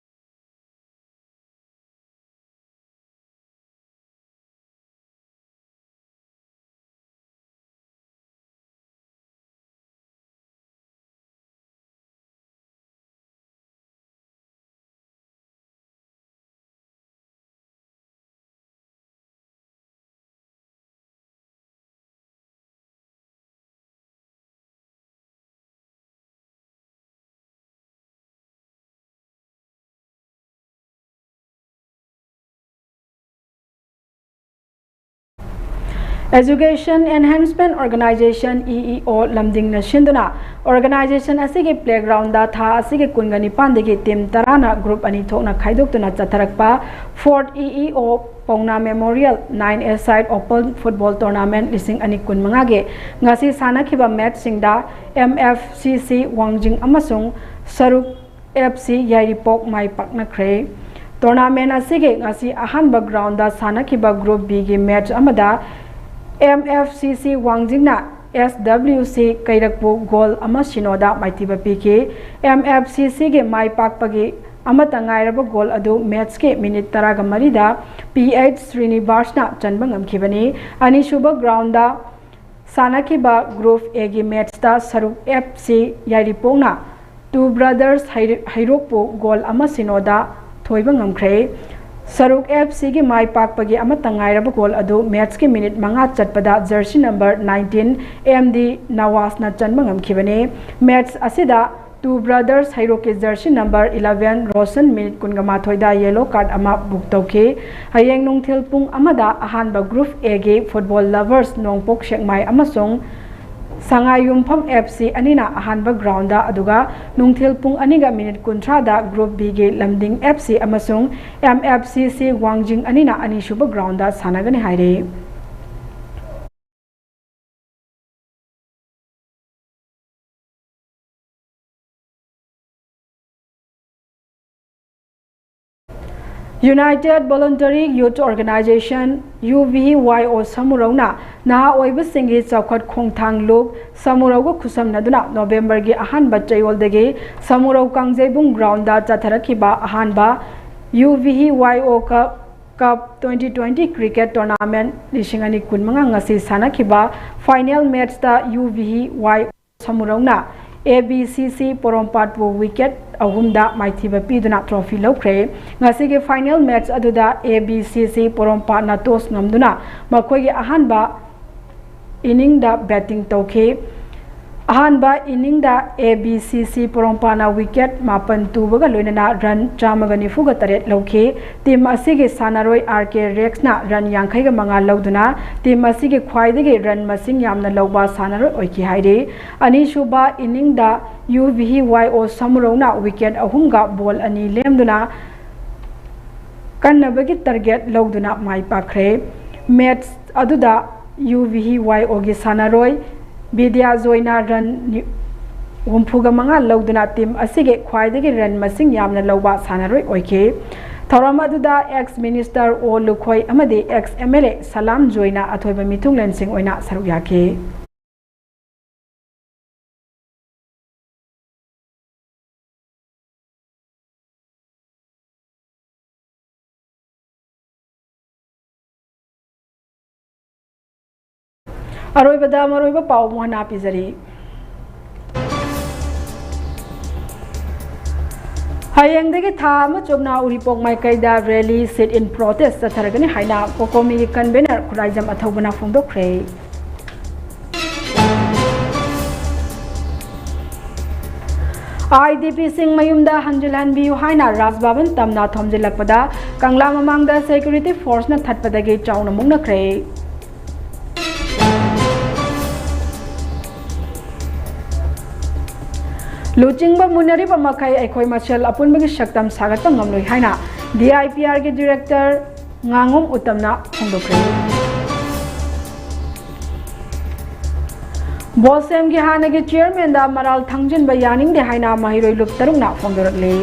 Education Enhancement Organization, EEO, ꯂꯝꯗꯤꯡꯅ ꯁꯤꯟꯗꯨꯅ organization ꯑꯁꯤꯒꯤ playgroundꯗ ꯊꯥ ꯑꯁꯤꯒꯤ ꯀꯨꯟꯒ ꯅꯤꯄꯥꯟꯗꯒꯤ team ꯇꯔꯥꯅ group ꯑꯅꯤ ꯊꯣꯛꯅ ꯈꯥꯏꯗꯣꯛꯇꯨꯅ ꯆꯠꯊꯔꯛꯄ Fourth EEO ꯄꯧꯅꯥ Memorial Nine-A-Side Open Football Tournament ꯂꯤꯁꯤꯡ ꯑꯅꯤ ꯀꯨꯟꯃꯉꯥꯒꯤ ꯉꯁꯤ ꯁꯥꯟꯅꯈꯤꯕ matchꯁꯤꯡꯗ MFCC ꯋꯥꯡꯖꯤꯡ ꯑꯃꯁꯨꯡ ꯁꯔꯨꯛ FC ꯌꯥꯏꯔꯤꯄꯣꯛ ꯃꯥꯏ ꯄꯥꯛꯅꯈ꯭ꯔꯦ꯫ Tournament ꯑꯁꯤꯒꯤ ꯉꯁꯤ ꯑꯍꯥꯟꯕ groundꯗ ꯁꯥꯟꯅꯈꯤꯕ Group Bꯒꯤ match ꯑꯃꯗ ꯑꯦꯝ ꯑꯦꯐ ꯁꯤ ꯁꯤ ꯋꯥꯡꯖꯤꯡꯅ ꯑꯦꯁ ꯗꯕ꯭ꯂꯤꯎ ꯁꯤ ꯀꯩꯔꯛꯄꯨ ꯒꯣꯜ ꯑꯃ ꯁꯤꯅꯣꯗ ꯃꯥꯏꯊꯤꯕ ꯄꯤꯈꯤ꯫ ꯑꯦꯝ ꯑꯦꯐ ꯁꯤ ꯁꯤꯒꯤ ꯃꯥꯏ ꯄꯥꯛꯄꯒꯤ ꯑꯃꯠꯇ ꯉꯥꯏꯔꯕ ꯒꯣꯜ ꯑꯗꯨ ꯃꯦꯠꯁꯀꯤ ꯃꯤꯅꯤꯠ ꯇꯔꯥꯒ ꯃꯔꯤꯗ ꯄꯤ ꯑꯩꯆ ꯁ꯭ꯔꯤꯅꯤꯕꯥꯁꯅ ꯆꯟꯕ ꯉꯝꯈꯤꯕꯅꯤ꯫ ꯑꯅꯤꯁꯨꯕ ꯒ꯭ꯔꯥꯎꯟꯗ ꯁꯥꯟꯅꯈꯤꯕ ꯒ꯭ꯔꯨꯞ ꯑꯦꯒꯤ ꯃꯦꯠꯁꯇ ꯁꯔꯨꯛ ꯑꯦꯐ ꯁꯤ ꯌꯥꯏꯔꯤꯄꯣꯛꯅ ꯇꯨ ꯕ꯭ꯔꯗꯔꯁ ꯍꯩꯔꯣꯛꯄꯨ ꯒꯣꯜ ꯑꯃ ꯁꯤꯅꯣꯗ ꯊꯣꯏꯕ ꯉꯝꯈ꯭ꯔꯦ꯫ ꯁꯔꯨꯛ ꯑꯦꯐ ꯁꯤꯒꯤ ꯃꯥꯏ ꯄꯥꯛꯄꯒꯤ ꯑꯃꯠꯇ ꯉꯥꯏꯔꯕ ꯒꯣꯜ ꯑꯗꯨ ꯃꯦꯠꯁꯀꯤ ꯃꯤꯅꯤꯠ ꯃꯉꯥ ꯆꯠꯄꯗ jersey number nineteen M D ꯅꯋꯥꯁꯅ ꯆꯟꯕ ꯉꯝꯈꯤꯕꯅꯤ꯫ ꯃꯦꯠꯁ ꯑꯁꯤꯗ ꯇꯨ ꯕ꯭ꯔꯗꯔꯁ ꯍꯩꯔꯣꯛꯀꯤ jersey number eleven Roshan minute ꯀꯨꯟꯒ ꯃꯥꯊꯣꯏꯗ ꯌꯦꯂꯣ ꯀꯥꯔꯗ ꯑꯃ ꯕꯨꯛ ꯇꯧꯈꯤ꯫ ꯍꯌꯦꯡ ꯅꯨꯡꯊꯤꯜ ꯄꯨꯡ ꯑꯃꯗ ꯑꯍꯥꯟꯕ ꯒ꯭ꯔꯨꯞ ꯑꯦꯒꯤ ꯐꯨꯠꯕꯣꯜ ꯂꯚꯔꯁ ꯅꯣꯡꯄꯣꯛ ꯁꯦꯛꯃꯥꯏ ꯑꯃꯁꯨꯡ ꯁꯉꯥꯏꯌꯨꯝꯐꯝ ꯑꯦꯐ ꯁꯤ ꯑꯅꯤꯅ ꯑꯍꯥꯟꯕ ꯒ꯭ꯔꯥꯎꯟꯗ, ꯑꯗꯨꯒ ꯅꯨꯡꯊꯤꯜ ꯄꯨꯡ ꯑꯅꯤꯒ ꯃꯤꯅꯤꯠ ꯀꯨꯟꯊ꯭ꯔꯥꯗ ꯒ꯭ꯔꯨꯞ ꯕꯤꯒꯤ ꯂꯝꯗꯤꯡ ꯑꯦꯐ ꯁꯤ ꯑꯃꯁꯨꯡ ꯑꯦꯝ ꯑꯦꯐ ꯁꯤ ꯁꯤ ꯋꯥꯡꯖꯤꯡ ꯑꯅꯤꯅ ꯑꯅꯤꯁꯨꯕ ꯒ꯭ꯔꯥꯎꯟꯗ ꯁꯥꯟꯅꯒꯅꯤ ꯍꯥꯏꯔꯤ꯫ United Voluntary Youth Organization, U V Y O, ꯁꯃꯨꯔꯧꯅ ꯅꯍꯥ ꯑꯣꯏꯕꯁꯤꯡꯒꯤ ꯆꯥꯎꯈꯠ ꯈꯣꯡꯊꯥꯡ ꯂꯨꯞ ꯁꯃꯨꯔꯧꯒ ꯈꯨꯠꯁꯝꯅꯗꯨꯅ ꯅꯣꯕꯦꯝꯕꯔꯒꯤ ꯑꯍꯥꯟꯕ ꯆꯌꯣꯜꯗꯒꯤ ꯁꯃꯨꯔꯧ ꯀꯥꯡꯖꯩꯕꯨꯡ ꯒ꯭ꯔꯥꯎꯟꯗ ꯆꯠꯊꯔꯛꯈꯤꯕ ꯑꯍꯥꯟꯕ ꯌꯨ ꯚꯤ ꯋꯥꯏ ꯑꯣ ꯀꯞ, ꯀꯞ ꯇ꯭ꯋꯦꯟꯇꯤ ꯇ꯭ꯋꯦꯟꯇꯤ ꯀ꯭ꯔꯤꯀꯦꯠ ꯇꯣꯔꯅꯥꯃꯦꯟꯠ ꯂꯤꯁꯤꯡ ꯑꯅꯤ ꯀꯨꯟꯃꯉꯥ ꯉꯁꯤ ꯁꯥꯟꯅꯈꯤꯕ ꯐꯥꯏꯅꯦꯜ ꯃꯦꯠꯁꯇ U V Y O ꯁꯃꯨꯔꯧꯅ A B C ꯁꯤ ꯄꯣꯔꯣꯝꯄꯥꯠꯄꯨ ꯋꯤꯀꯦꯠ ꯑꯍꯨꯝꯗ ꯃꯥꯏꯊꯤꯕ ꯄꯤꯗꯨꯅ ꯇ꯭ꯔꯣꯐꯤ ꯂꯧꯈ꯭ꯔꯦ꯫ ꯉꯁꯤꯒꯤ ꯐꯥꯏꯅꯦꯜ ꯃꯦꯠꯁ ꯑꯗꯨꯗ ꯑꯦ ꯕꯤ ꯁꯤ ꯁꯤ ꯄꯣꯔꯣꯝꯄꯥꯠꯅ ꯇꯣꯁ ꯉꯝꯗꯨꯅ ꯃꯈꯣꯏꯒꯤ ꯑꯍꯥꯟꯕ ꯏꯅꯤꯡꯗ ꯕꯦꯇꯤꯡ ꯇꯧꯈꯤ꯫ ꯑꯍꯥꯟꯕ ꯏꯅꯤꯡꯗ ꯑꯦ ꯕꯤ ꯁꯤ ꯁꯤ ꯄꯣꯔꯣꯝꯄꯥꯠꯅ ꯋꯤꯀꯦꯠ ꯃꯥꯄꯟ ꯇꯨꯕꯒ ꯂꯣꯏꯅꯅ ꯔꯟ ꯆꯥꯝꯃꯒ ꯅꯤꯐꯨꯒ ꯇꯔꯦꯠ ꯂꯧꯈꯤ꯫ ꯇꯤꯝ ꯑꯁꯤꯒꯤ ꯁꯥꯟꯅꯔꯣꯏ ꯑꯥꯔ ꯀꯦ ꯔꯦꯛꯁꯅ ꯔꯟ ꯌꯥꯡꯈꯩꯒ ꯃꯉꯥ ꯂꯧꯗꯨꯅ ꯇꯤꯝ ꯑꯁꯤꯒꯤ ꯈ꯭ꯋꯥꯏꯗꯒꯤ ꯔꯟ ꯃꯁꯤꯡ ꯌꯥꯝꯅ ꯂꯧꯕ ꯁꯥꯟꯅꯔꯣꯏ ꯑꯣꯏꯈꯤ ꯍꯥꯏꯔꯤ꯫ ꯑꯅꯤꯁꯨꯕ ꯏꯅꯤꯡꯗ U V Y O ꯁꯃꯨꯔꯧꯅ wicket ꯑꯍꯨꯝꯒ ꯕꯣꯜ ꯑꯅꯤ ꯂꯦꯝꯗꯨꯅ ꯀꯟꯅꯕꯒꯤ ꯇꯥꯔꯒꯦꯠ ꯂꯧꯗꯨꯅ ꯃꯥꯏ ꯄꯥꯛꯈ꯭ꯔꯦ꯫ ꯃꯦꯠꯁ ꯑꯗꯨꯗ ꯌꯨ ꯚꯤ ꯋꯥꯏ ꯑꯣꯒꯤ ꯁꯥꯟꯅꯔꯣꯏ ꯕꯤꯗ꯭ꯌꯥꯖꯣꯏꯅ ꯔꯟ ꯅꯤ-, ꯍꯨꯝꯐꯨꯒ ꯃꯉꯥ ꯂꯧꯗꯨꯅ ꯇꯤꯝ ꯑꯁꯤꯒꯤ ꯈ꯭ꯋꯥꯏꯗꯒꯤ ꯔꯟ ꯃꯁꯤꯡ ꯌꯥꯝꯅ ꯂꯧꯕ ꯁꯥꯟꯅꯔꯣꯏ ꯑꯣꯏꯈꯤ꯫ ꯊꯧꯔꯝ ꯑꯗꯨꯗ ex minister ꯑꯣ ꯂꯨꯈꯣꯏ ꯑꯃꯗꯤ ex M L A ꯁꯂꯥꯝ ꯖꯣꯏꯅ ꯑꯊꯣꯏꯕ ꯃꯤꯊꯨꯡꯂꯦꯟꯁꯤꯡ ꯑꯣꯏꯅ ꯁꯔꯨꯛ ꯌꯥꯈꯤ꯫ ꯑꯔꯣꯏꯕꯗ ꯃꯔꯨꯑꯣꯏꯕ ꯄꯥꯎ ꯑꯃꯨꯛ ꯍꯟꯅ ꯄꯤꯖꯔꯤ꯫ ꯍꯌꯦꯡꯗꯒꯤ ꯊꯥ ꯑꯃ ꯆꯨꯞꯅ ꯎꯔꯤꯄꯣꯛ ꯃꯥꯏꯀꯩꯗ rally sit in protest ꯆꯠꯊꯔꯒꯅꯤ ꯍꯥꯏꯅ COCOMIꯒꯤ convener ꯈꯨꯔꯥꯏꯖꯝ ꯑꯊꯧꯕꯅ ꯐꯣꯡꯗꯣꯛꯈ꯭ꯔꯦ꯫ IDPꯁꯤꯡ ꯃꯌꯨꯝꯗ ꯍꯟꯖꯤꯜꯍꯟꯕꯤꯌꯨ ꯍꯥꯏꯅ ꯔꯥꯖ ꯚꯕꯟ ꯇꯝꯅ ꯊꯣꯝꯖꯤꯜꯂꯛꯄꯗ ꯀꯪꯂꯥ ꯃꯃꯥꯡꯗ security forceꯅ ꯊꯠꯄꯗꯒꯤ ꯆꯥꯎꯅ ꯃꯨꯛꯅꯈ꯭ꯔꯦ꯫ ꯂꯨꯆꯤꯡꯕ ꯃꯨꯟꯅꯔꯤꯕ ꯃꯈꯩ ꯑꯩꯈꯣꯏ ꯃꯁꯦꯜ ꯑꯄꯨꯟꯕꯒꯤ ꯁꯛꯇꯝ ꯁꯥꯒꯠꯄ ꯉꯝꯂꯣꯏ ꯍꯥꯏꯅ DIPRꯒꯤ director ꯉꯥꯉꯣꯝ ꯎꯇꯝꯅ ꯐꯣꯡꯗꯣꯛꯈ꯭ꯔꯦ꯫ BOSEMꯒꯤ ꯍꯥꯟꯅꯒꯤ chairmanꯗ ꯃꯔꯥꯜ ꯊꯪꯖꯤꯟꯕ ꯌꯥꯅꯤꯡꯗꯦ ꯍꯥꯏꯅ ꯃꯍꯩꯔꯣꯏ ꯂꯨꯞ ꯇꯔꯨꯛꯅ ꯐꯣꯡꯗꯣꯔꯛꯂꯤ꯫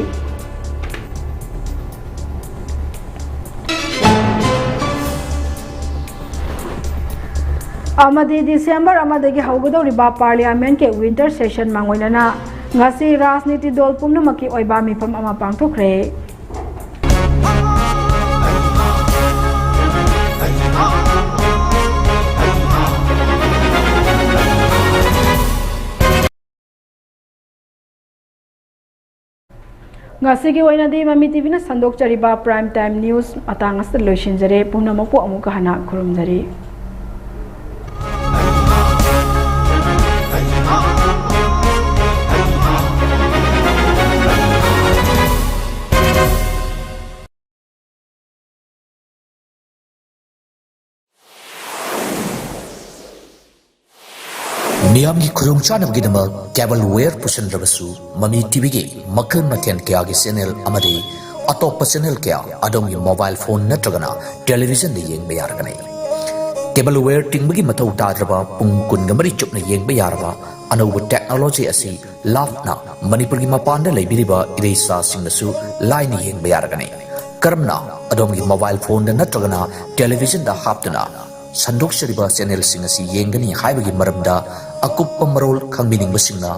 ꯑꯃꯗꯤ December ꯑꯃꯗꯒꯤ ꯍꯧꯒꯗꯧꯔꯤꯕ parliamentꯀꯤ winter session ꯃꯥꯡꯑꯣꯏꯅꯅ ꯉꯁꯤ ꯔꯥꯖꯅꯤꯇꯤ ꯗꯜ ꯄꯨꯝꯅꯃꯛꯀꯤ ꯑꯣꯏꯕ ꯃꯤꯐꯝ ꯑꯃ ꯄꯥꯡꯊꯣꯛꯈ꯭ꯔꯦ꯫ ꯉꯁꯤꯒꯤ ꯑꯣꯏꯅꯗꯤ ꯃꯃꯤ TVꯅ ꯁꯟꯗꯣꯛꯆꯔꯤꯕ prime time news ꯃꯇꯥꯡ ꯑꯁꯤꯗ ꯂꯣꯏꯁꯤꯟꯖꯔꯦ꯫ ꯄꯨꯝꯅꯃꯛꯄꯨ ꯑꯃꯨꯛꯀ ꯍꯟꯅ ꯈꯨꯔꯨꯝꯖꯔꯤ꯫ ꯃꯤꯌꯥꯝꯒꯤ ꯈꯨꯗꯣꯡꯆꯥꯅꯕꯒꯤꯗꯃꯛ tableware ꯄꯨꯁꯤꯟꯗ꯭ꯔꯕꯁꯨ, ꯃꯃꯤ TVꯒꯤ ꯃꯈꯜ ꯃꯊꯦꯜ ꯀꯌꯥꯒꯤ channel ꯑꯃꯗꯤ ꯑꯇꯣꯞꯄ channel ꯀꯌꯥ ꯑꯗꯣꯝꯒꯤ mobile phone ꯅꯠꯇ꯭ꯔꯒꯅ televisionꯗ ꯌꯦꯡꯕ ꯌꯥꯔꯒꯅꯤ꯫ Tableware ꯇꯤꯡꯕꯒꯤ ꯃꯊꯧ ꯇꯥꯗ꯭ꯔꯕ, ꯄꯨꯡ ꯀꯨꯟꯒ ꯃꯔꯤ ꯆꯨꯞꯅ ꯌꯦꯡꯕ ꯌꯥꯔꯕ ꯑꯅꯧꯕ technology ꯑꯁꯤ ꯂꯥꯞꯅ ꯃꯅꯤꯄꯨꯔꯒꯤ ꯃꯄꯥꯟꯗ ꯂꯩꯕꯤꯔꯤꯕ ꯏꯔꯩꯆꯥꯁꯤꯡꯅꯁꯨ ꯂꯥꯏꯅ ꯌꯦꯡꯕ ꯌꯥꯔꯒꯅꯤ꯫ ꯀꯔꯝꯅ ꯑꯗꯣꯝꯒꯤ ꯃꯣꯕꯥꯏꯜ ꯐꯣꯟꯗ ꯅꯠꯇ꯭ꯔꯒꯅ ꯇꯦꯂꯤꯚꯤꯖꯟꯗ ꯍꯥꯞꯇꯨꯅ ꯁꯟꯗꯣꯛꯆꯔꯤꯕ ꯆꯦꯅꯦꯜꯁꯤꯡ ꯑꯁꯤ ꯌꯦꯡꯒꯅꯤ ꯍꯥꯏꯕꯒꯤ ꯃꯔꯝꯗ ꯑꯀꯨꯞꯄ ꯃꯔꯣꯜ ꯈꯪꯕꯤꯅꯤꯡꯕꯁꯤꯡꯅ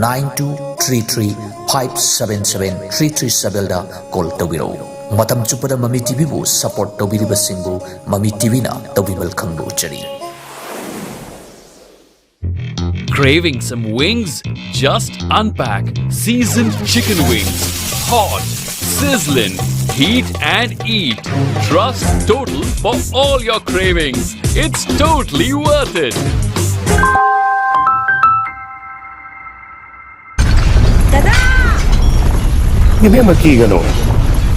nine two three three five seven seven three three sevenꯗ ꯀꯣꯜ ꯇꯧꯕꯤꯔꯛꯎ꯫ ꯃꯇꯝ ꯆꯨꯞꯄꯗ ꯃꯃꯤ ꯇꯤꯚꯤꯕꯨ ꯁꯄꯣꯔꯠ ꯇꯧꯕꯤꯔꯤꯕꯁꯤꯡꯕꯨ ꯃꯃꯤ ꯇꯤꯚꯤꯅ ꯇꯧꯕꯤꯃꯜ ꯈꯪꯕ ꯎꯠꯆꯔꯤ꯫ Craving some wings? Just unpack seasoned chicken wings. Hot, sizzling, heat and eat. Trust Total for all your cravings. It's totally worth it. ꯏꯕꯦꯝꯃ, ꯀꯤꯒꯅꯨ,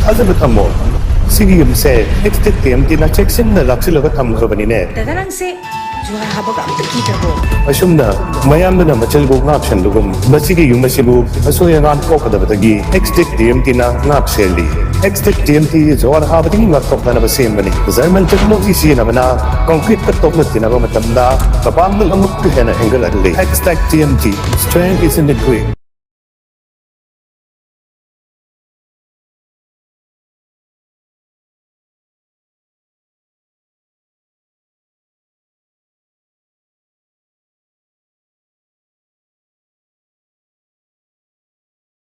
ꯊꯥꯖꯕ ꯊꯝꯃꯣ꯫ ꯁꯤꯒꯤ ꯌꯨꯝꯁꯦ ꯑꯦꯛꯁꯇꯦꯛ ꯇꯤ ꯑꯦꯝ ꯇꯤꯅ ꯆꯦꯛꯁꯤꯟꯅ ꯂꯥꯛꯁꯤꯜꯂꯒ ꯊꯝꯈ꯭ꯔꯕꯅꯤꯅꯦ꯫ ꯗꯗꯥ, ꯅꯪꯁꯦ ꯖꯨꯍꯥꯔ ꯍꯥꯕꯒ ꯑꯝꯇ ꯀꯤꯗ꯭ꯔꯕꯣ? ꯑꯁꯨꯝꯅ ꯃꯌꯥꯝꯗꯨꯅ ꯃꯆꯤꯜꯕꯨ ꯉꯥꯛ ꯁꯦꯟꯕꯒꯨꯝ, ꯃꯁꯤꯒꯤ ꯌꯨꯝ ꯑꯁꯤꯕꯨ ꯑꯁꯣꯏ ꯑꯉꯥꯝ ꯊꯣꯛꯀꯗꯕꯗꯒꯤ ꯑꯦꯛꯁꯇꯦꯛ ꯇꯤ ꯑꯦꯝ ꯇꯤꯅ ꯉꯥꯛ ꯁꯦꯜꯂꯤ꯫ ꯑꯦꯛꯁꯇꯦꯛ ꯇꯤ ꯑꯦꯝ ꯇꯤ ꯖꯨꯍꯥꯔ ꯍꯥꯕꯗꯒꯤ ꯉꯥꯛꯊꯣꯛꯅꯅꯕ ꯁꯦꯝꯕꯅꯤ꯫ ꯖꯔꯃꯟ ꯇꯦꯛꯅꯣꯂꯣꯖꯤ ꯁꯤꯖꯤꯟꯅꯕꯅ ꯀꯣꯟꯀ꯭ꯔꯤꯠꯇ ꯇꯣꯛꯅ ꯇꯤꯟꯅꯕ ꯃꯇꯝꯗ ꯃꯄꯥꯡꯒꯜ ꯑꯃꯨꯛꯀ ꯍꯦꯟꯅ ꯍꯦꯟꯒꯠꯍꯜꯂꯤ꯫ Xtech T M T, strength is in the grit꯫